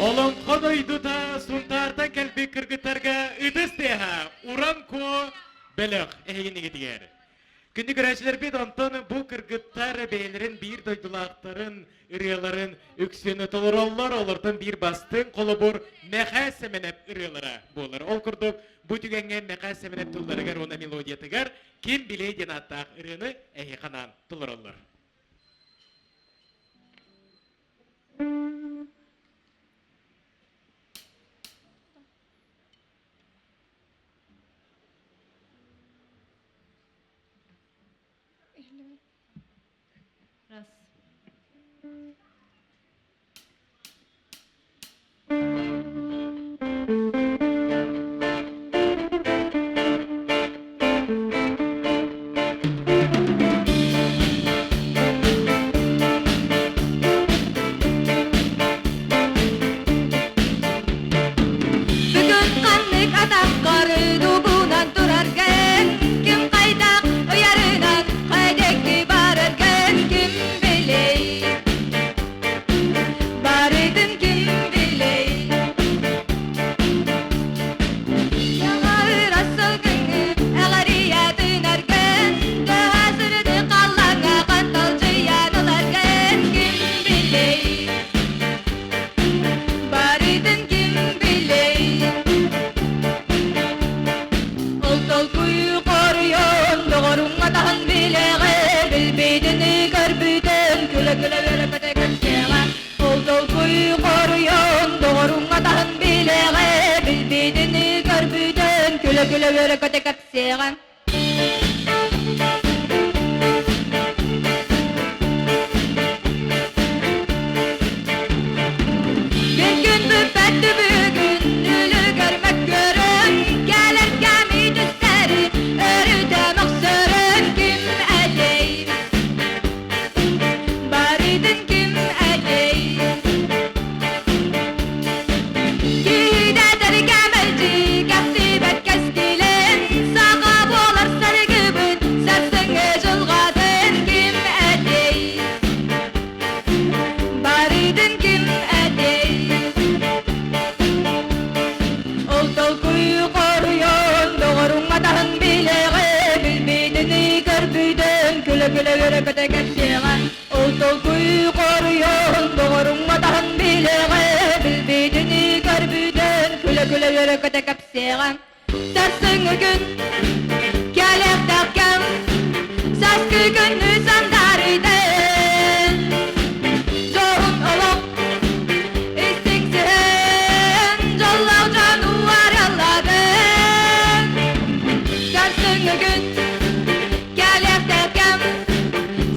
Олоҥхо дойдута Сунтаартан кэлбит кыргыттарга ытыс тыаһа Уран Куо бөлөх эһигинигитигэр. Күндү көрөөччүлэрбит, онтон бу кыргыттар бэйэлэрин биир дойдулаахтарын ырыаларын үксүн толороллор. Олортон биир бастыҥ холобур Мэхээ Сэмэнэп ырыалара буолар. Ол курдук бу түгэҥҥэ Мэхээ Сэмэнэп тылларыгар уонна мелодиятыгар Ким билиэй диэн ааттаах ырыаны эһиэхэ анаан толороллор. Раз. Бүгүн ханнык атаххар дубунан тураргын, ким хайдах ыйарынан хайдекки бараргын ким билей? Барытын ким билей? Яҕарыра сылгыҥы эҕэрийэ тыынаргын, төһө сырды халлаҥҥа ханталдьыйан ыларгын ким билей? Барытын ким билей? Ол толкуй хоруйун доҕоруҥҥа таһын билэҕэ, билбитини көрбүтүн күлэ-күлэ үөрэ-көтө кэпсиэҕэ. Ол толкуй хоруйун доҕоруҥҥа таһын билэҕэ, билбитини көрбүтүн күлэ-күлэ үөрэ-көтө кэпсиэҕэ. Bir gün büpbette бүгүн үлүгэр мөккүөрүн кэлэр кэми түстэри өрүтэ мөхсөрүн ким этэй барытын ким этэй Киһидэтэр кэмэлдьи кэхтибэт кэскилин саха буолар саргыбын сарсыҥҥы дьылҕатын ким этэй Барытын ким этэй Ол толкуй хоруйун доҕоруҥ атаһын билэҕэ билбитини көрбүтүн күлэ-күлэ үөрэ-көтө кэпсиэҕэ Ол толкуй хоруйун доҕоруҥ атаһын билэҕэ билбитини көрбүтүн күлэ-күлэ үөрэ-көтө кэпсиэҕэ Сарсыҥҥы күн кэлиэхтээх кэм сааскы күнү сандаарыйдын Дьоһун олох истиҥ сыһыан дьоллоох дьону арыаллаатын Сарсыҥҥы күн кэлиэхтээх кэм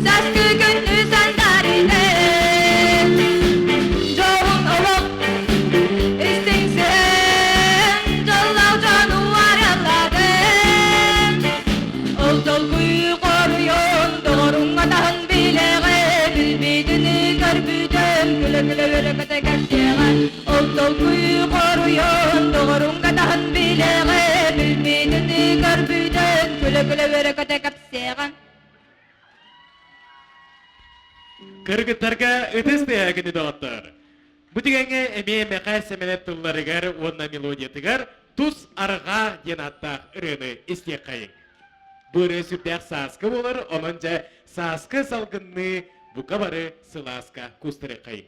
сааскы күнү сандаарыйдын Дьоһун олох истиҥ сыһыан дьоллоох дьону арыаллаатын Ол толкуй хоруйун доҕоруҥ атаһын билэҕэ билбитини көрбүтүн күлэ-күлэ үөрэ-көтө кэпсиэҕэ Ол толкуй хоруйун доҕоруҥ атаһын билэҕэ билбитини көрбүтүн күлэ-күлэ үөрэ-көтө кэпсиэҕэ Кыргыттарга ытыс тыаһа күнү доҕоттор. Бу түгэҥҥэ эмиэ Мэхээс Сэмэнэп тылларыгар уонна мелодиятыгар Тус арҕаа диэн ааттаах ырыаны истиэххэйиҥ. Бу ырыа сүрдээх сааскы буолар, онон дьэ сааскы салгынныы бука бары сылааска куустарыаххайыҥ.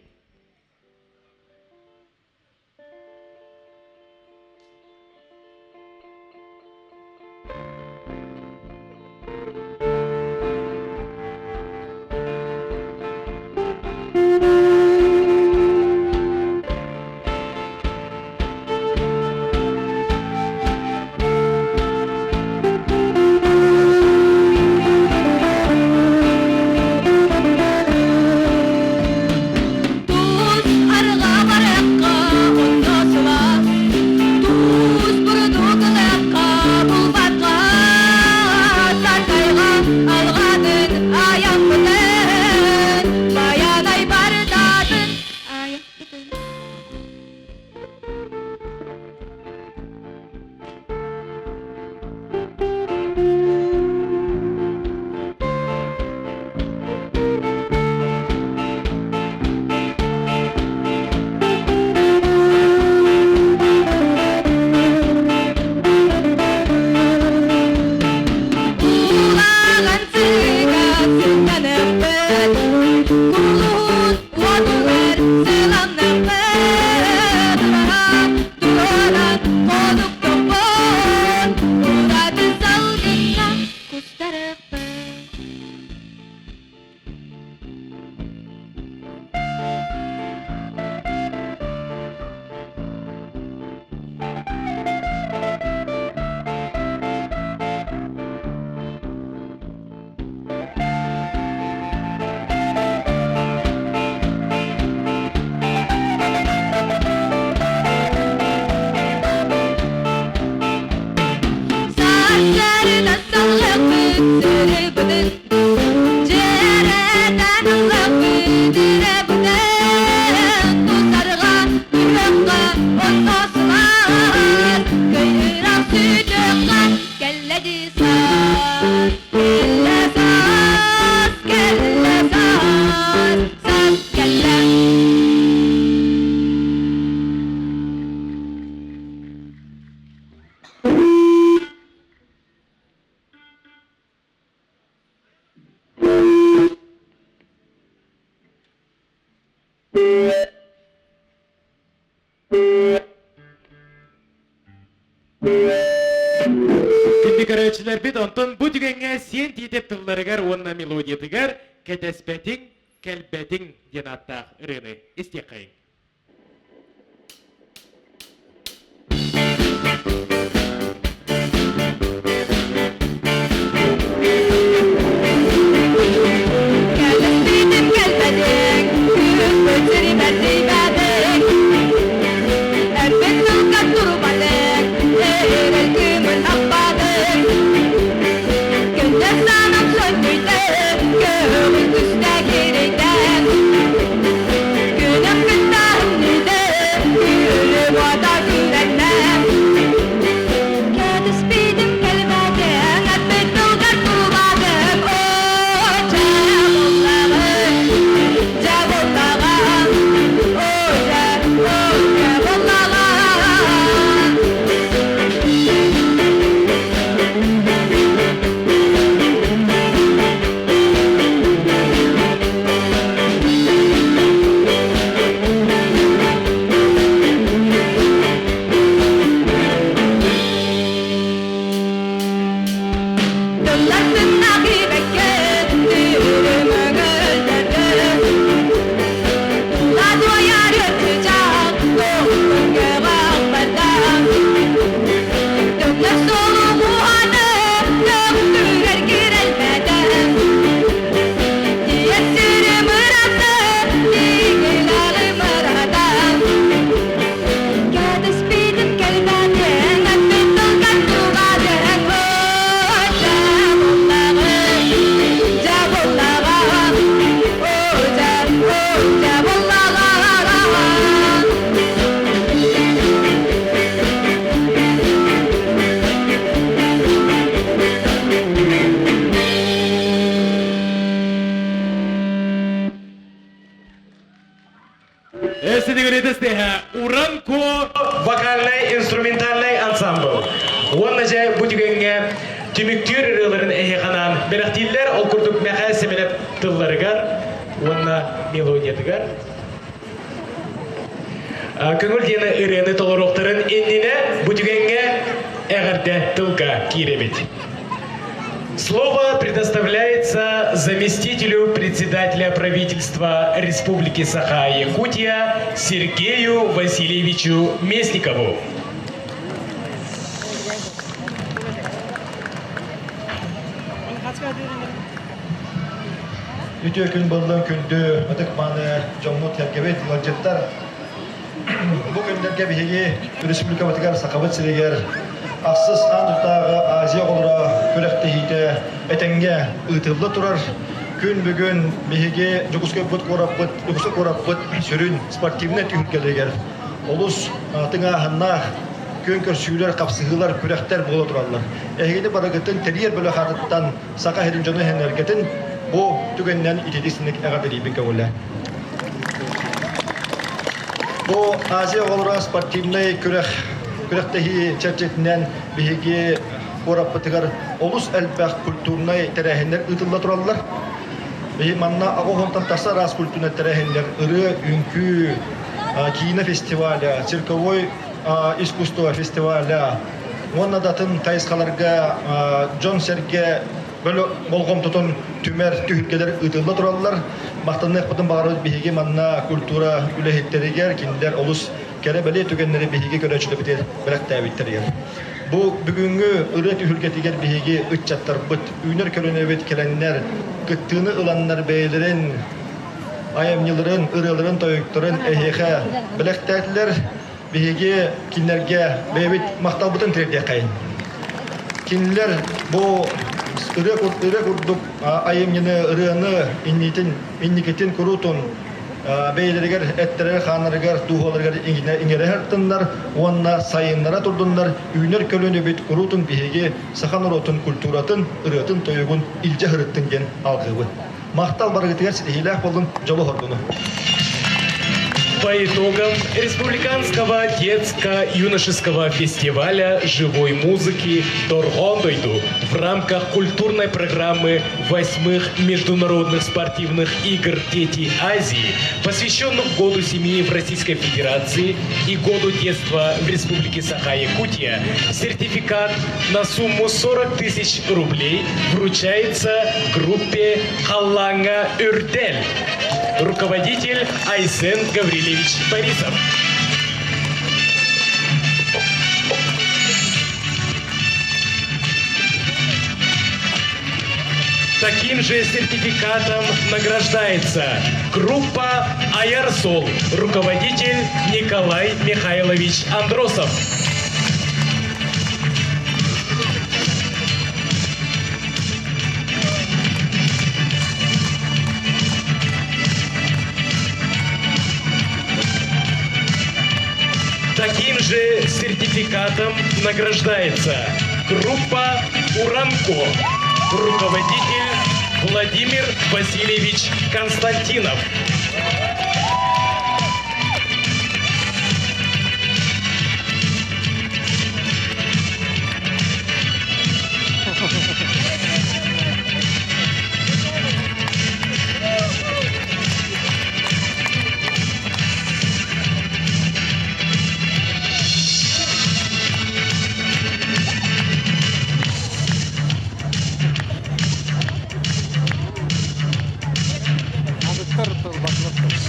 көрөөччүлэрбит, онтон бу түгэҥҥэ сиэн тиитэп тылларыгар уонна мелодиятыгар «Кэтэспэтиҥ, кэлбэтиҥ» диэн ааттаах ырыаны истиэххэйиҥ. Кэтэспитим кэлбэтиҥ, күн сиримэрдийбэтиҥ, Эрбит тылга турбатыҥ, эрэл кыымын аппатыҥ. Күндэр санам сөннүйдэ, көҥүл түстэ кирийдэ. Күнүм кытта үннүйдэ, күлүм уота күрэннэ. Кэтэспитим кэлбэтиҥ, эппит тылгар турбатыҥ. Оо, дьэ буллаҕын, дьэ буллаҕын, оо, дьэ, оо, дьэ буллаҕын. Тыллар тыннаах ибэккэ, тыырымыгы өлтөрдө. Тула дуойар ытычах, туохтан Төннөр суолу муһаны, төхтүрэр кирэлбэтэ. Тиийэр сирим ырата, тиҥилэҕим ырата. Кэтэспитим кэлбэтиҥ, эппит тылгар тулаатыҥ. Оо, дьэ буллаҕым, дьэ буллаҕым, оо, дьэ, оо, дьэ буллаҕым. Уранко вокальнай инструментальнай ансамбл. Уонна дьэ бу түгэҥҥэ түмүктүүр ырыаларын эһиэхэ бэлэхтииллэр. Ол курдук Мэхээ Сэмэнэп тылларыгар уонна мелодиятыгар Көҥүл диэн ырыаны толоруохтарын иннинэ бу түгэҥҥэ эҕэрдэ тылга киирэбит. Слово предоставляется заместителю председателя правительства Республики Саха-Якутия Сергею Васильевичу Местникову. Үтүө күн буоллун күндү ытык-мааны дьоммут-сэргэбит, ыалдьыттар. Бу күннэргэ биһиги республикабытыгар Сахабыт сиригэр ахсыс аан дойдутааҕы Азия оҕолоро күрэхтэһиитэ этэҥҥэ ыытылла турар. Күн бүгүн биһиги Дьокуускайбыт куораппыт, Дьокуускай куораппыт сүрүн спортивнай түһүлгэлэригэр олус тыҥааһыннаах күөн көрсүүлэр, хапсыһыылар, күрэхтэр буола тураллар. Эһигини барыгытын тэрийэр бөлөх аатыттан Саха сирин дьоно иһэннэргэтин бу түгэнинэн ититисник эҕэрдэлиибин көҥүлэ. Бу Азия оҕолоро спортивнай күрэх күрэхтэһии чэрчитинэн биһиги куораппытыгар олус элбэх культурнай тэрээһиннэр ыытылла тураллар. Биһи манна аҕа уонтан тахса араас культурнай тэрээһиннэр ырыа, үҥкүү, киинэ фестиваля, цирковой искусство фестиваля уонна да атын хайысхаларга дьон-сэргэ болҕомтотун түмэр түһүлгэлэр ыытылла тураллар. Махтаныахпытын баҕарабыт биһиги манна культура үлэһиттэригэр, кинилэр олус кэрэ-бэлиэ түгэннэри биһиги көрөөччүлэрбитигэр бэлэхтээбиттэригэр. Бу бүгүҥҥү ырыа түһүлгэтигэр биһиги ыччаттарбыт, үүнэр көлүөнэбит кэлэннэр, кыттыыны ыланнар бэйэлэрин айымньыларын, ырыаларын, тойуктарын эһиэхэ бэлэхтээтилэр. Биһиги кинилэргэ бэйэбит махталбытын тиэрдиэххэйин. Кинилэр бу ырыа, ырыа курдук айымньыны, ырыаны иннитин, инникитин куруутун бэйэлэригэр эттэригэр-хааннарыгар, дууһаларыгар иҥэрэ сырыттыннар уонна сайыннара турдуннар, үүнэр көлүөнэбит куруутун биһиги саха норуотун культуратын, ырыатын-тойугун илдьэ сырыттын диэн алгыыбын. Махтал барыгытыгар ситиһиилээх буоллун, дьолу-соргуну! По итогам республиканского детско-юношеского фестиваля живой музыки «Дорҕоон дойду» в рамках культурной программы восьмых международных спортивных игр «Дети Азии», посвященных Году семьи в Российской Федерации и Году детства в Республике Саха-Якутия, сертификат на сумму 40 тысяч рублей вручается группе «Халлааҥҥа Үрдэл». Руководитель Айсен Гаврилевич Борисов. Таким же сертификатом награждается группа «Аярсол», руководитель Николай Михайлович Андросов. Таким же сертификатом награждается группа «Уранко», руководитель Владимир Васильевич Константинов.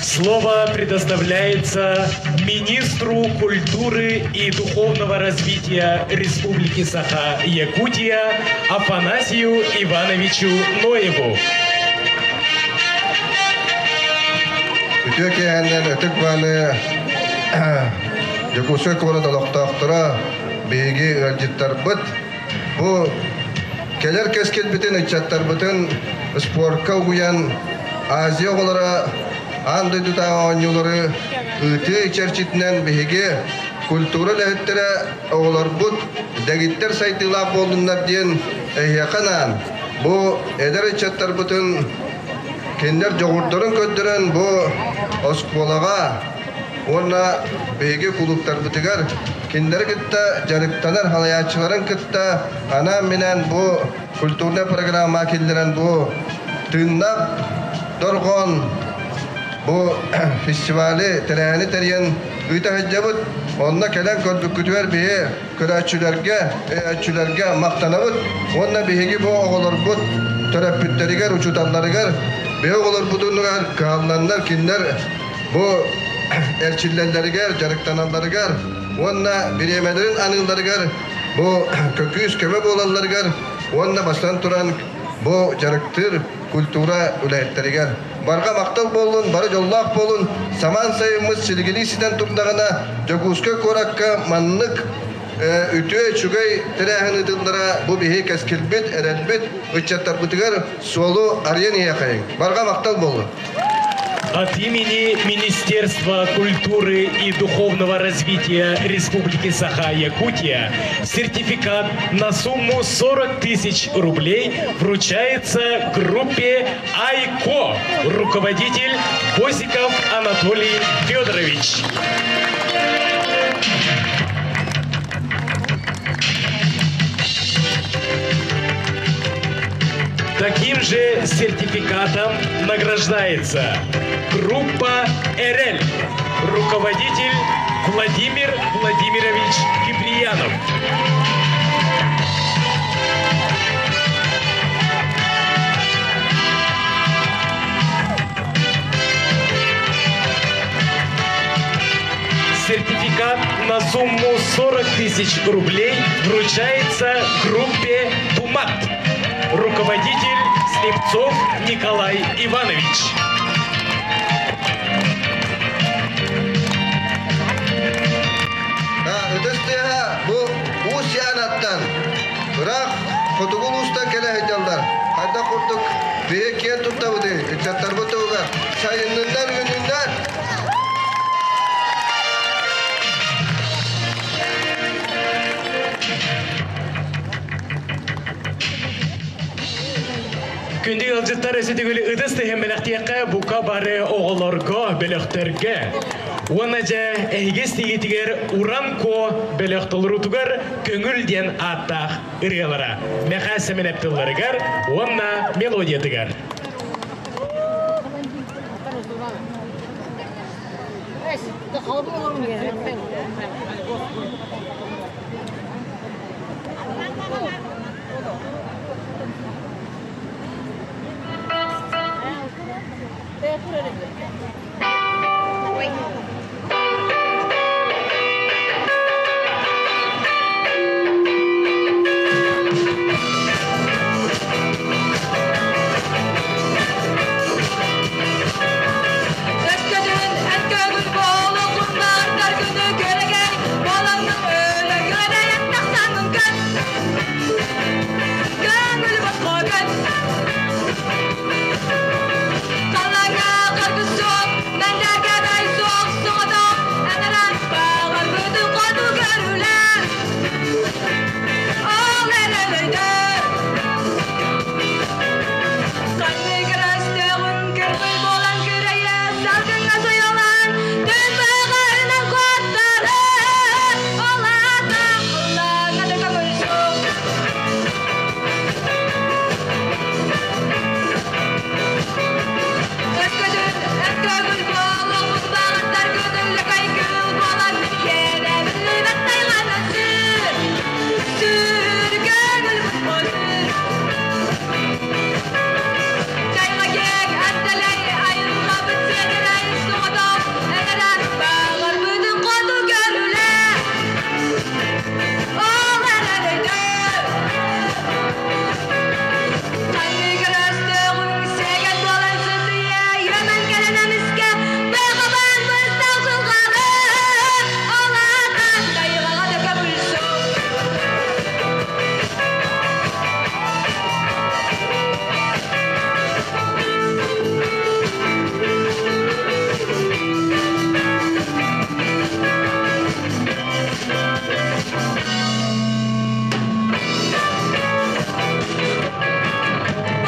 Слово предоставляется министру культуры и духовного развития Республики Саха-Якутия Афанасию Ивановичу Ноеву. Үтүө киэһэннэн ытык мааны Дьокуускай куорат олохтоохторо, биһиги ыалдьыттарбыт. Бу кэлэр кэскилбитин, ыччаттарбытын спорка угуйан Азия оҕолоро аан дойдутааҕы оонньуулары ыытыы чэрчитинэн биһиги культура үлэһиттэрэ оҕолорбут дэгиттэр сайдыылаах буоллуннар диэн эһиэхэ анаан бу эдэр ыччаттарбытын кинилэр дьоҕурдарын көрдөрөн бу оскуолаҕа уонна биһиги кулууптарбытыгар кинилэри кытта дьарыктанар салайааччыларын кытта анаан-минээн бу культурнай программа киллэрэн бу тыыннаах дорҕоон бу фестивали тэрээһини тэрийэн ыыта сылдьабыт. Онно кэлэн көрбүккүтүгэр биһи көрөөччүлэргэ, өйөөччүлэргэ махтанабыт уонна биһиги бу оҕолорбут төрөппүттэригэр, учууталларыгар биһи оҕолорбутунугар кыһалланнар кинилэр бу эрчиллэллэригэр, дьарыктаналларыгар уонна бириэмэлэрин аныылларыгар бу көкүүс көмө буолалларыгар уонна бастан туран бу дьарыктыыр культура үлэһиттэригэр барҕа махтал буоллун, бары дьоллоох буолун, самаан сайыммыт силигилии ситэн турдаҕына Дьокуускай куоракка маннык үтүө үчүгэй тэрээһин ыытыллара бу биһи кэскилбит, эрэлбит, ыччаттарбытыгар суолу арыйан иһиэхэйиҥ. Барҕа махтал буоллун! От имени Министерства культуры и духовного развития Республики Саха-Якутия сертификат на сумму 40 тысяч рублей вручается группе «Айко», руководитель Босиков Анатолий Федорович. Таким же сертификатом награждается группа «РЛ», руководитель Владимир Владимирович Киприянов. Сертификат на сумму 40 тысяч рублей вручается группе «Тумат». Руководитель Слепцов Николай Иванович. Ытыс тыаһа бу Уус Яанаттан ыраах хотугу улуустан кэлэ сылдьаллар. Хайдах курдук биһи киэн туттабытый ыччаттарбыт туһугар сайынныннар үүнүннэр! Күндү ыалдьыттар өссө төгүл ытыс тыһын бэлэхтиэххэ бука бары оҕолорго, бөлөхтөргө. Уонна дьэ эһиги истиигитигэр Уран Ко бөлөх толоруутугар Көҥүл диэн ааттаах ырыалара Мэхээс Сэмэнэп тылларыгар уонна мелодиятыгар. Өскөтүн эн көҥүл буолуоххуннар күнү көрөгөр буолаҥҥын өлөгүнэйэн тахсаҥҥын көр көҥүл босхо көр Халлааҥҥа харгыс суох, мэндээкэбэй суох, соҕотох эҥэрэ баҕарбытын хоту көрүлэр. Ол эрэн өйдөр, ханнык эрэ өстөөҕүн кырбый буолан күрэйэ салгыҥҥа сойуолаан, түн баҕарынан куоттары. Ол аата халлааҥҥа да көҥүл суох. Өскөтүн өскөгүл буолуохпут баҕаттар күнүллэкэй күл буолан киэнэ биллибэт тайҕаны сүр, сүр көҥүл сүр. Тайҕа киэҥ атталай айылҕабыт сиэдэрэй соҕотох эҥэрэ баҕарбытын хоту көрүлэ. Ол эрэн өйдөр Ханнык өстөөҕүҥ сэгэн буолан сытыйа, үөмэн кэлэн эмискэ быҕабан быстах дьылҕаны ол аата тайҕаҕа да көҥүл суох.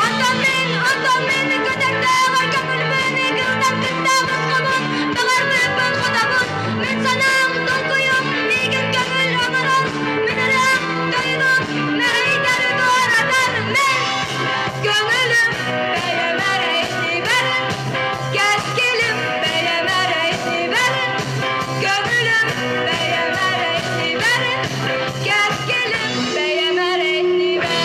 Оттон мин, оттон мин көтөрдөөҕөр көҥүлбүн, кылтан кытта босхобун, баҕарбыппын хотобун, мин санаам, толкуйум, миигин көҥүл оҥорон, мин ырыам, тойугум, мэһэйдэри туоратар мин көҥүлүм, бэйэм эрэ итибэрин, кэскилим, бэйэм эрэ итибэрин, көҥүлүм, бэйэм эрэ итибэрин, кэскилим, бэйэм эрэ итибэрин.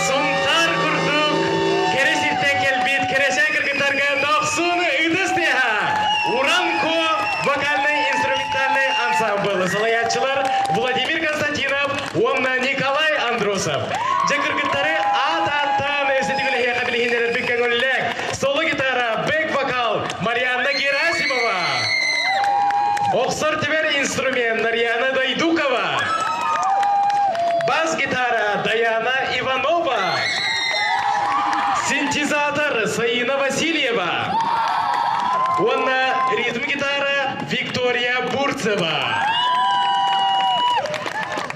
Сунтаар курдук кэрэ сиртэн кэлбит кэрэчээн кыргыттарга дохсун ытыс тыаһа! Уранко вокальнай инструментальнай ансамблы салайааччылар Владимир Константинов уонна Николай Андросов. Дьэ кыргыттары аат-ааттаан өсөтүгүлэһиэхэ билиһиннэрэрбит көҥүллээх. Соло гитара, бэк-вокал Марианна Герасимова. Охсор түбэр инструмент Нарьяна Дайдукова. Бас-гитара Даяна Иванова. Синтезатор Саина Васильева. Уонна ритм-гитара Виктория Бурцева.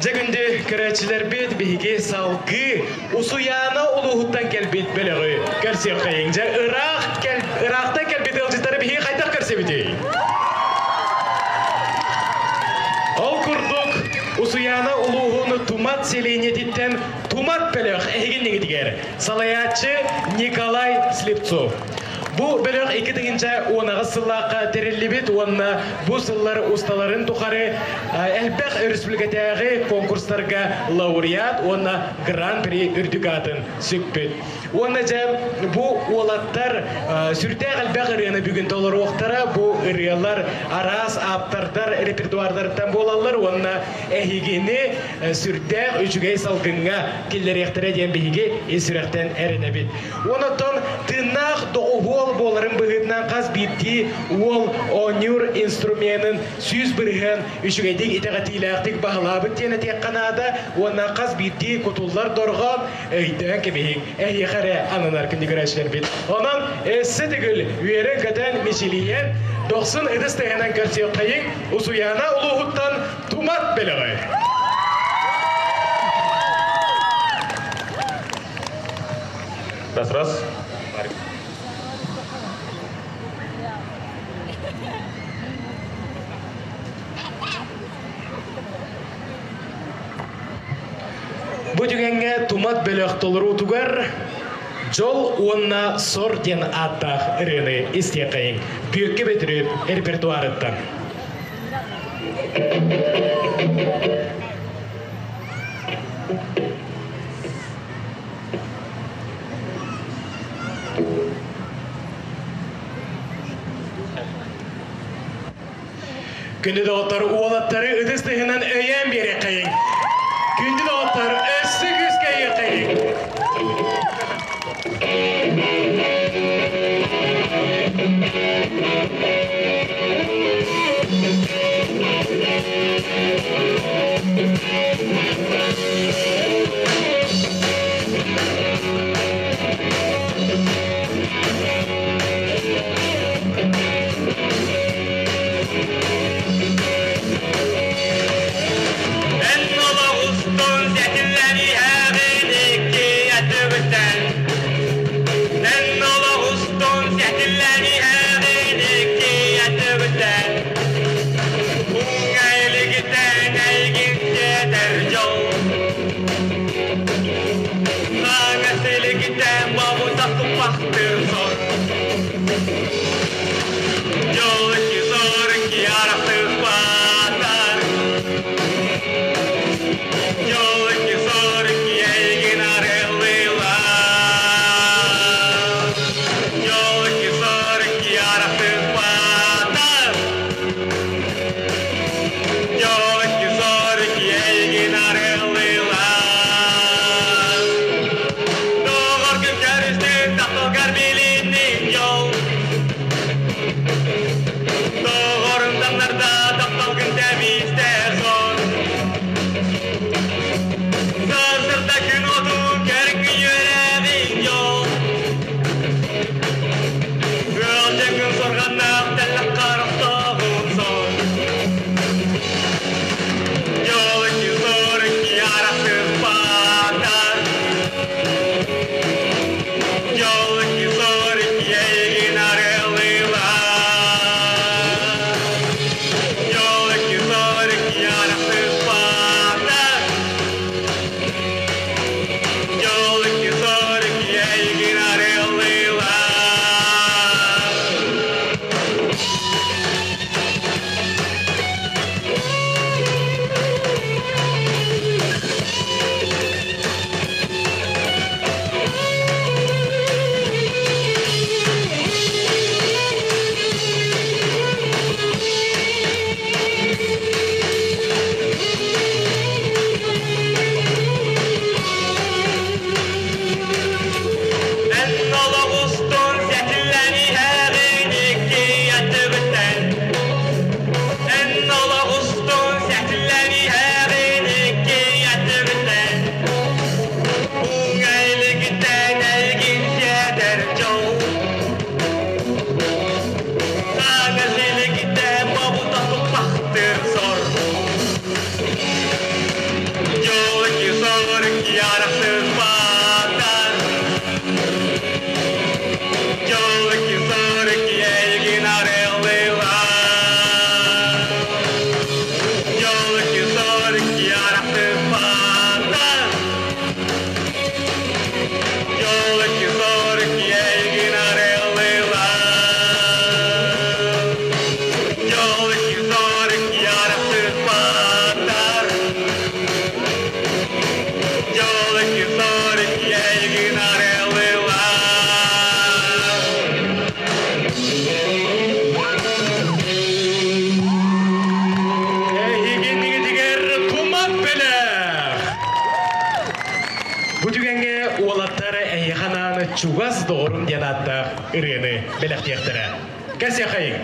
Дьэ күндү көрөөччүлэрбит биһиги салгыы Усуйаана улууһуттан кэлбит бөлөҕү көрсүөххэйиҥ. Дьэ ыраах кэл, ыраахтан кэлбит ыалдьыттары биһиги хайдах көрсөбүтүй? Ол курдук Усуйаана улууһун Тумат сэлиэнньэтиттэн Тумат бөлөх эһигиннигитигэр салайааччы Николай Слепцов. Бу бөлөх 2018 сыллаахха тэриллибит уонна бу сыллар усталарын тухары элбэх өрөспүүбүлүкэтээҕи конкурстарга лауреат уонна гран-при үрдүк аатын сүкпүт. Уонна дьэ бу уолаттар сүрдээх элбэх ырыаны бүгүн толоруохтара. Бу ырыалар араас ааптардар репертуардарыттан буолаллар уонна эһигини сүрдээх үчүгэй салгыҥҥа киллэриэхтэрэ диэн биһиги ис сүрэхтэн эрэнэбит. Онон тыыннаах доҕуһуол Уол буоларын быһыытынан хас биирдии уол оонньуур инструменын 100% үчүгэйдик итэҕэтиилээхтик баһылаабыт диэн этиэххэ наада уонна хас биирдии кутуллар дорҕоон өйдөөн кэбиһиҥ эһиэхэ эрэ ананар күндү көрөөччүлэрбит. Онон өссө төгүл үөрэн-көтөн мичилийэн дохсун ытыс тыаһынан көрсүөххэйиҥ Усуйаана улууһуттан Тумат бөлөҕү. Раз, раз. Бу түгэҥҥэ Тумат бөлөх толоруутугар Дьол уонна сор диэн ааттаах ырыаны истиэххэйиҥ. Бүөккэ Бөтүрүөп репертуарыттан. Күндү доҕоттор, уолаттары ытыс тыһынан өйөөн биэриэххэйиҥ. Күндү доҕоттор, өссө күүскэ өйүөххэйиҥ. Эн олох устун сэтиллэниһэҕин икки атыбыттан Эн олох устун сэтиллэниһэҕин икки атыбыттан Уҥа илигитэн эйигин сиэтэр дьол Хаҥас илигитэн бобута туппахтыр сор Дьолки сорки арахсыспатар Дьолки сорки эйигин арыллыылар Дьолки сорки арахсыспатар Дьолки сорки эйигин арыллыылар Доҕор күн көрүстүн, тапталгар билиннин дьол. Бу түгэҥҥэ уолаттар эһиэхэ анаан чугас доҕорум диэн ааттаах ырыаны бэлэхтиэхтэрэ. Кэсиэхэйиҥ!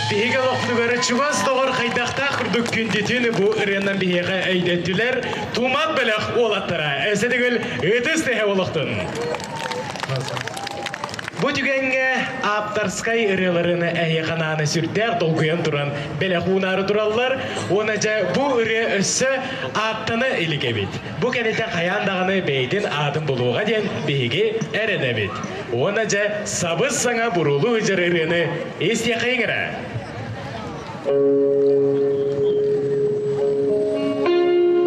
Биһиги олохтугар чугас доҕор хайдахтаах курдук күндүтүн бу ырыанан биһиэхэ өйдөттүлэр Тумат бөлөх уолаттара. Эсэтигил ытыс тэһэ олохтун. Бу түгэҥҥэ ааптарскай ырыаларын эһиэхэ анаан сүрдээх долгуйан туран бэлэх уунаары тураллар. Уонна дьэ бу ырыа өссө ааттана илик эбит. Бу кэнитэ хайаан даҕаны бэйэтин аатын булуоҕа диэн биһиги эрэнэбит. Уонна дьэ сабыс-саҥа буруулуу сылдьар ырыаны истиэхэйиҥ эрэ.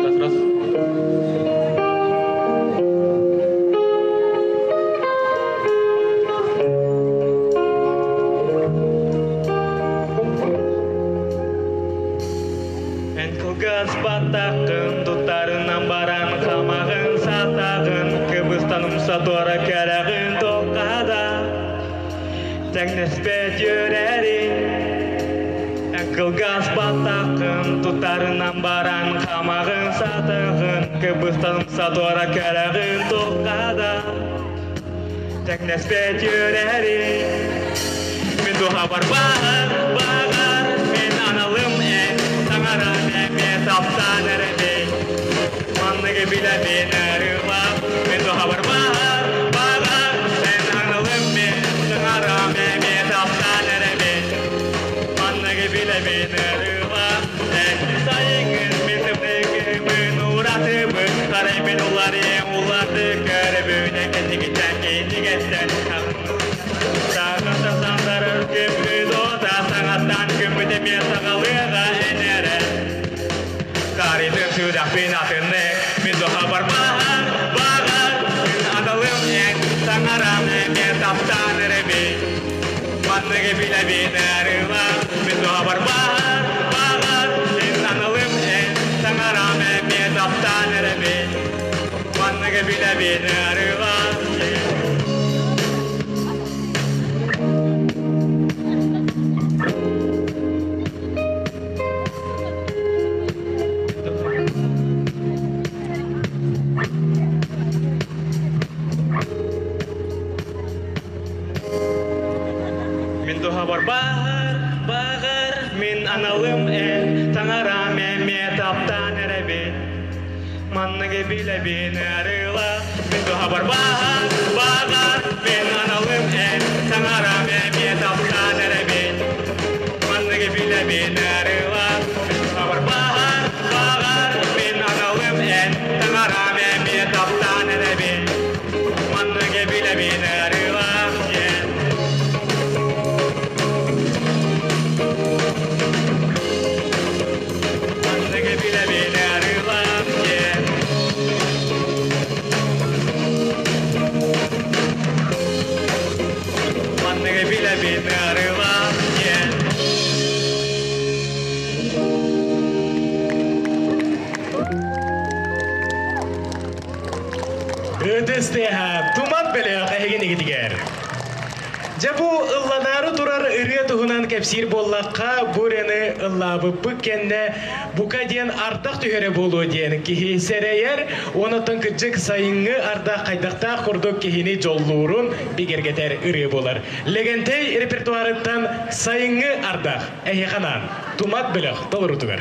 Раз, раз. Эн кылгас баттаххын туттарынан баран хамаҕын сатаҕын кыбыстан умса туора кэрэҕин тоққада тэҥнэспэт үөрэри Эн кылгас баттаххын туттарынан баран хамаҕын сатаҕын кыбыстан умса туора кэрэҕин тоққада тэҥнэспэт үөрэри Мин дууһабар баар, баҕар, мин аналым эн, таҥарам эмиэ таптаан эрэбин. Манныгы билэбин ырыылаах. Мин дууһабар баар, баҕар, эн аналым мин, таҥарам эмиэ таптаан эрэбин. Манныгы билэбин ырыылаах. дэгеттен Саҕата сандарар күммүт ота саҥаттан күммүт эмиэ саҕалыаҕа энэрэ Таритым сүрэхпин атыннык мин духабар баҕар баҕар мин аналым эн таҥарам эмиэ таптаан эрэбин манныгы билэбин арыла мин духабар баҕар баҕар мин аналым эн таҥарам эмиэ таптаан эрэбин манныгы билэбин арыла. Мин туһабар баҕар, баҕар, мин аналым эн, таҥарам эмиэ таптаан эрэбин. Манныгы билэбин арыла, мин туһабар баҕар, баҕар, мин аналым эн, таҥарам эмиэ таптаан эрэбин. Манныгы билэбин арыла, мин туһабар баҕар, баҕар, мин аналым эн, таҥарам эмиэ таптаан эрэбин. Манныгы билэбин арыла, yeah. Манныгы билэбин арыла, yeah. Манныгы билэбин арыла, yeah. Ытыс тыаһа тумат бөлөх эһигинигитигэр. Дьэ бу ылланаары турар ырыа туһунан кэпсиир буоллахха, бу ырыаны ыллаабыппыт кэннэ бука диэн ардах түһэрэ буолуо диэн киһи сэрэйэр, онтон кырдьык сайыҥҥы ардах хайдахтаах курдук киһини дьоллуурун бигэргэтэр ырыа буолар. Лэгэнтэй репертуарыттан сайыҥҥы ардах эһиэхэ тумат бөлөх толорутугар.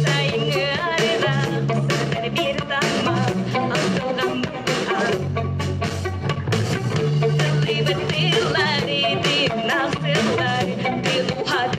Сайыҥҥы ардах сытар биир тамма алтылган Сыллыбыт тыллары тыыннах сыллар тыын уһат.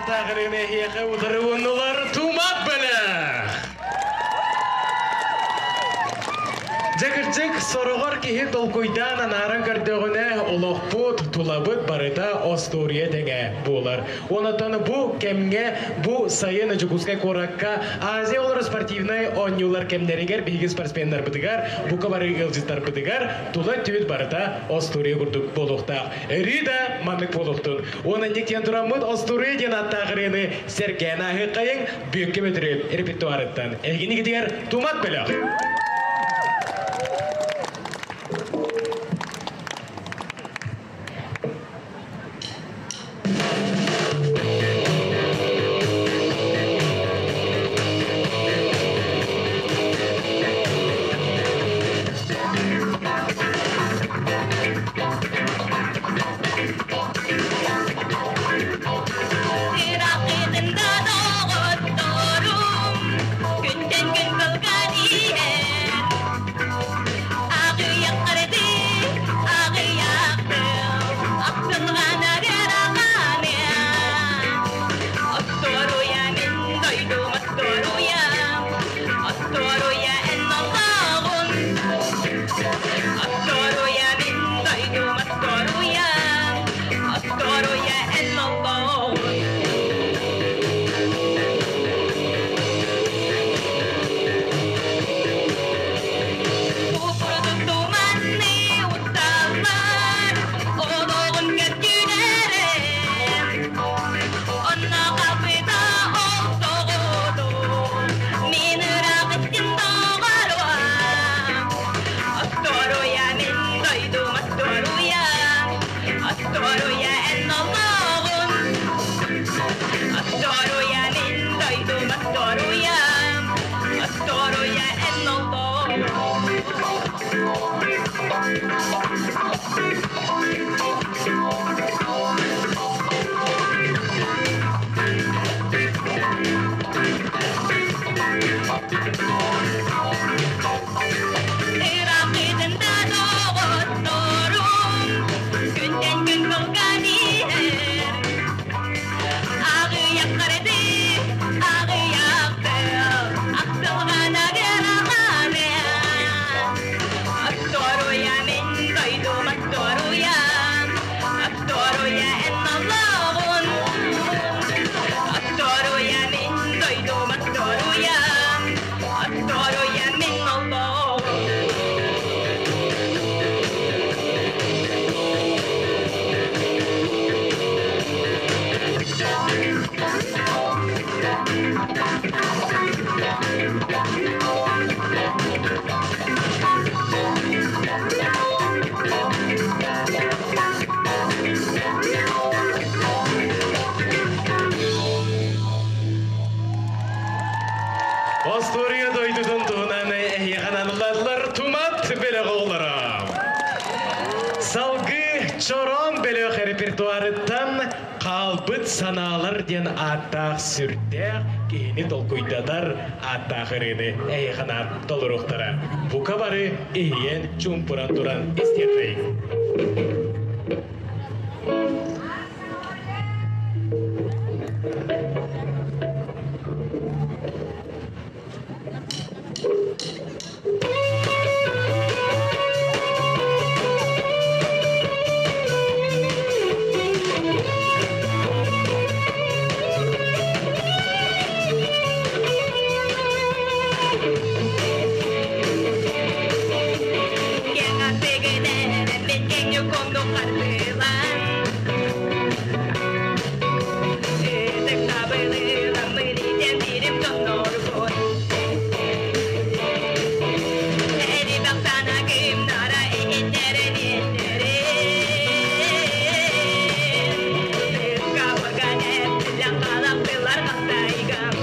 аттаах ырыаны эһиэхэ утары ууннулар Тумат бөлөх! Дьэ кырдьык, сороҕор киһи толкуйдаан анааран көрдөҕүнэ, олохпут, тулабыт барыта остуоруйа тэҥэ буолар. Онтон бу кэмҥэ, бу сайын Дьокуускай куоракка Азия оҕолоро спортивнай оонньуулар кэмнэригэр биһиги спортсменнарбытыгар, бука бары ыалдьыттарбытыгар тула өттүбүт барыта остуоруйа курдук буолуохтаах. Өрүү да маннык буолуохтун. Уонна инник диэн тураммыт остуоруйа диэн аттаах ырыаны сэргээн ааһыаххайыҥ Бүөккэ Бөтүрүөп репертуарыттан. Эһигинигитигэр Тумат бөлөх! Ыраахытында доҕотторум, күнтэн күн кылган иһэр. Аҕыйахтарды, аҕыйахтым, ахтылҕана ыарахан. Остуоруйа мин дойдум остуоруйа, остуоруйа эн олоҕун. Остуоруйа мин дойдум остуоруйа, остуоруйа эн олоҕун. Купурдук туманны усталлар, олоҕун көттүлэрэ. Онно қалпыта ол тоҕоту, мин ыраах истин доҕоруом. Остуоруйа мин дойдум остуоруйа, остуоруйа эн олоҕун. Остуоруйа мин дойдум остуоруйа, остуоруйа эн олоҕун. Ыраахытында доҕотторум, күнтэн күн кылган иһэр. Аҕыйахтарды, аҕыйахты, ахтылҕана ыарахан. Остуоруйа мин дойдум остуоруйа, остуоруйа эн олоҕун. Остуоруйа мин дойдум остуоруйа, остуоруйа мин олоҕум. Остуоруйа дойдутун туһунан эһиэхэ аналлар Тумат бөлөх оҕолоро. Салгыы Чороон бөлөх репертуарыттан Хаалбыт санаалар диэн ааттаах сүрдээх киһини толкуйдатар ааттаах ырыаны эһиэхэ анаан толоруохтара. Бука бары иһийэн чуумпуран туран истиэххэйиҥ. Киэҥ аттыгынан мин киэҥ куоҥнук хардыылаан, ытыктабылыламмын иитэн биирим дьоннорбун. Эри бахсана кымнара иһиттерин иһиттерин. Тыска орган эптилэн халактылар хастайгам.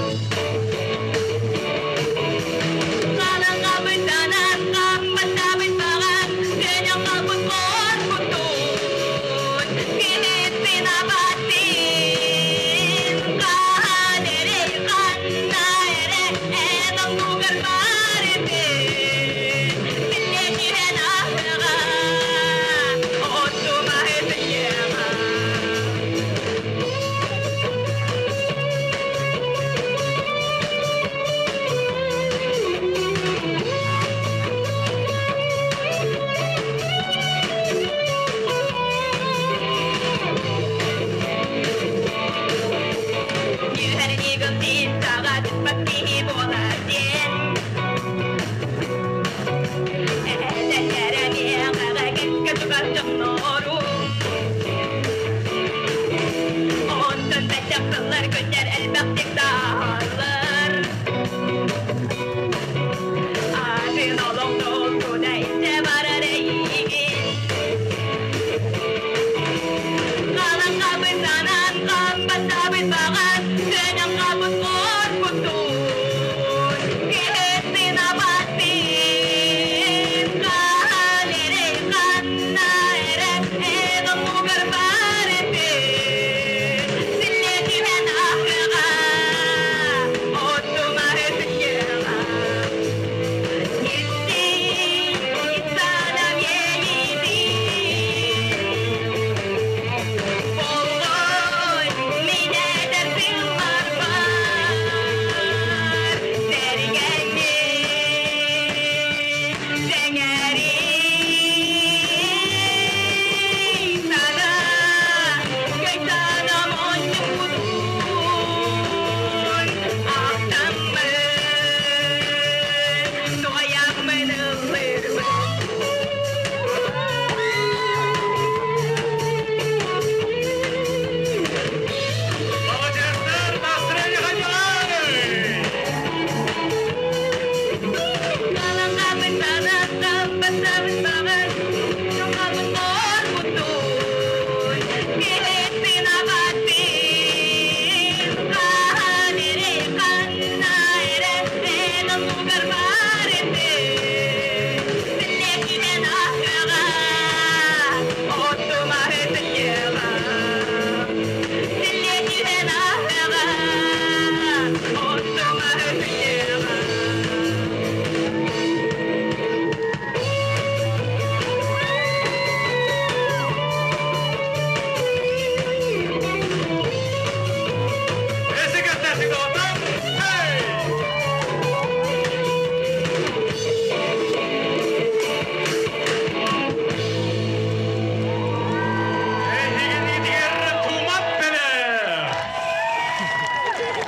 Тумат бэлэх!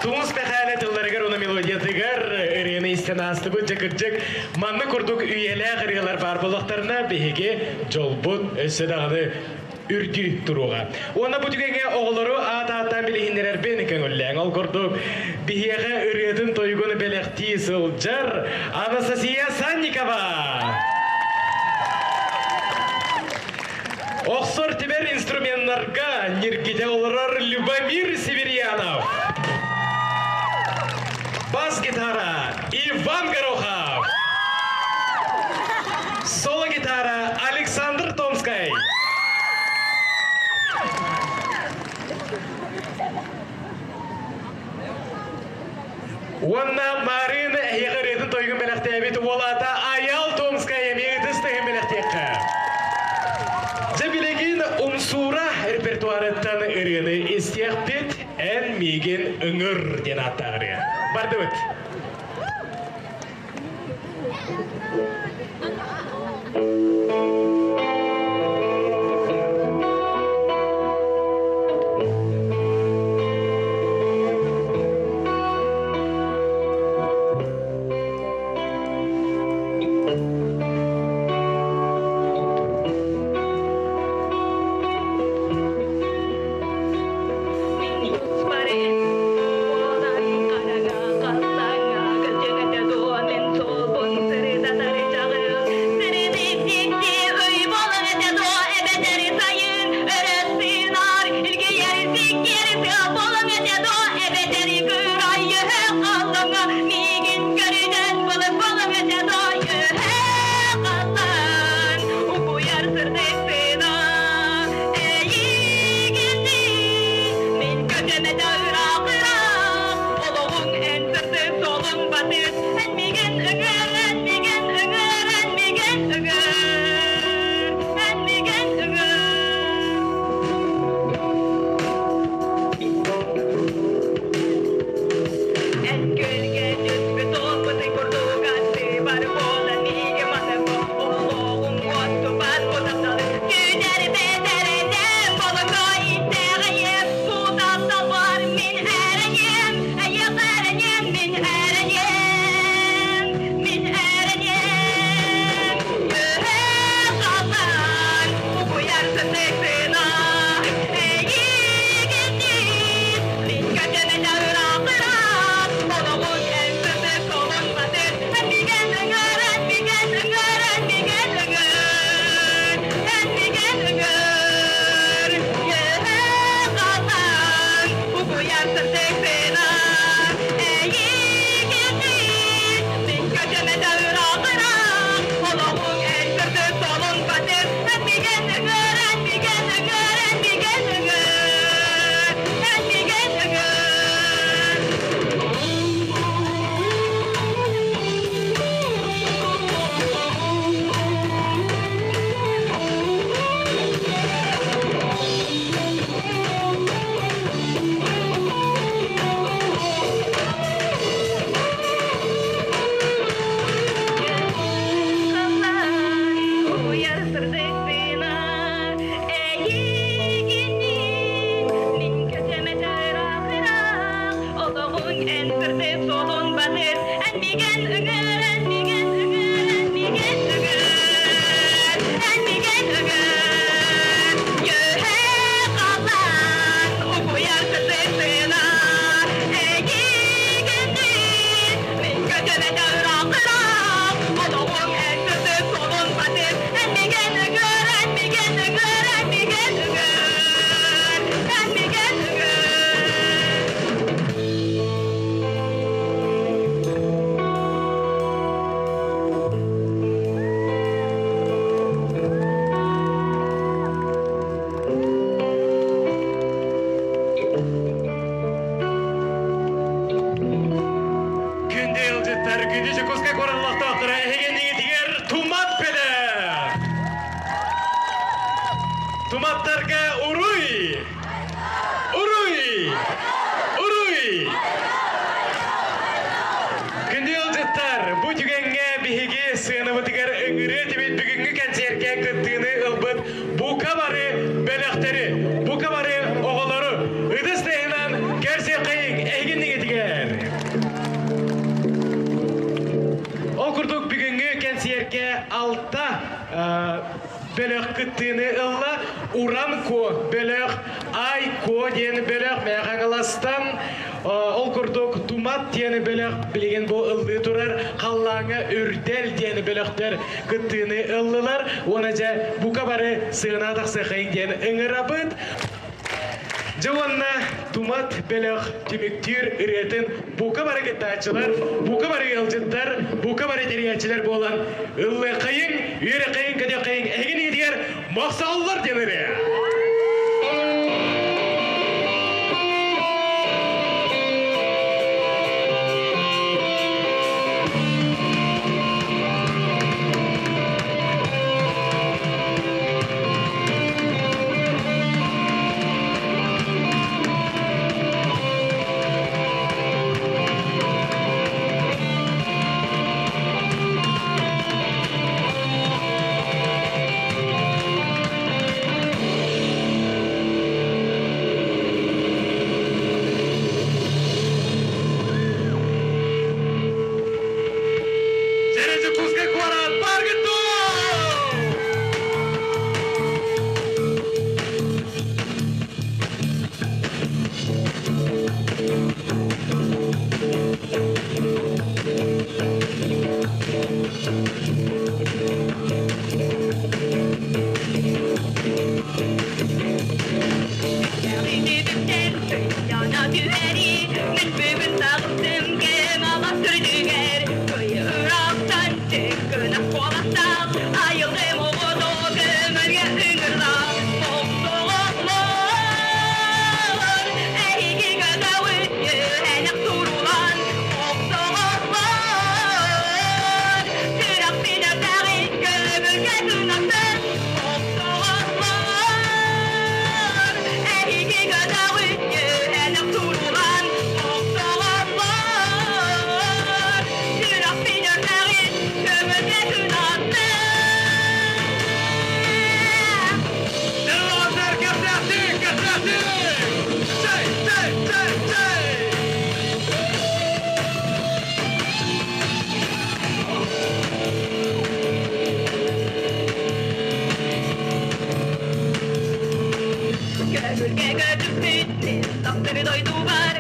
Тумус Мэхээлэ тылларыгар уонна мелодиятыгар ырыаны истэн аастыбыт дьэ кырдьык манна курдук үйэлээх ырыалар баар буоллахтарына биһиги дьолбут өссө даҕаны үрдүү туруоҕа. Уонна бу түгэҥҥэ оҕолору аат-ааттаан билиһиннэрэрбин көҥүллээҥ. Ол курдук биһиэхэ ырыатын тойугун бэлэхтии сылдьар Анастасия Санникова. Охсор тимир инструменнарга ньиргитэ олорор Любомир Северьянов. Бас-гитара Иван Горохов. Соло-гитара Александр Томскай. Уонна Марина эһиэхэ ырыатын тойугун бэлэхтээбит уолата Айал Томскай эмиэ ытыс тыһын бэлэхтиэххэ. Дьэ билигин Умсуура репертуарыттан ырыаны истиэхпит «Эн миигин ыҥыр» диэн ааттаах ырыа. Бардыбыт. кэнсиэргэ алта бөлөх кыттыыны ылла. Уран Ко бөлөх, Ай Ко диэн бөлөх Мэхаҥаластан, ол курдук Тумат диэн бөлөх билигин бу ыллыы турар Халлааҥҥа Үрдэл диэн бөлөхтөр кыттыыны ыллылар. Уонна дьэ бука бары сыана тахсыахайын диэн ыҥырабыт. Дьэ уонна Тумат бөлөх түмүктүүр ырыатын бука бары кыттааччылар, бука бары ыалдьыттар, бука бары тэрийээччилэр буолан ыллыаххайыҥ, үөрэххэйиҥ, көтүөххэйиҥ эһигин иитигэр мохсоҕоллор диэн ырыа. Дьокуускай куорат Баргыту! Мен бүгін сағыстым кем ағас түрдігер Көйі ұрақтан тек күнақ қолақтақ Айылдым оғыды көңілге үңірлақ Оқтоғылар әйге гадауы әнақ турулан Оқтоғылар Сүрақ пенер тағын көңілге тунақтан Оқтоғылар әйге гадауы әнақ турулан Оқтоғылар Сүрақ пенер тағын көңілге тунақтан. Дьоруодар кэпсээтик, кэпсээтик! Чэй, чэй, чэй, чэй! Көмүлгэ көтүппүт, таптыры дойдубар.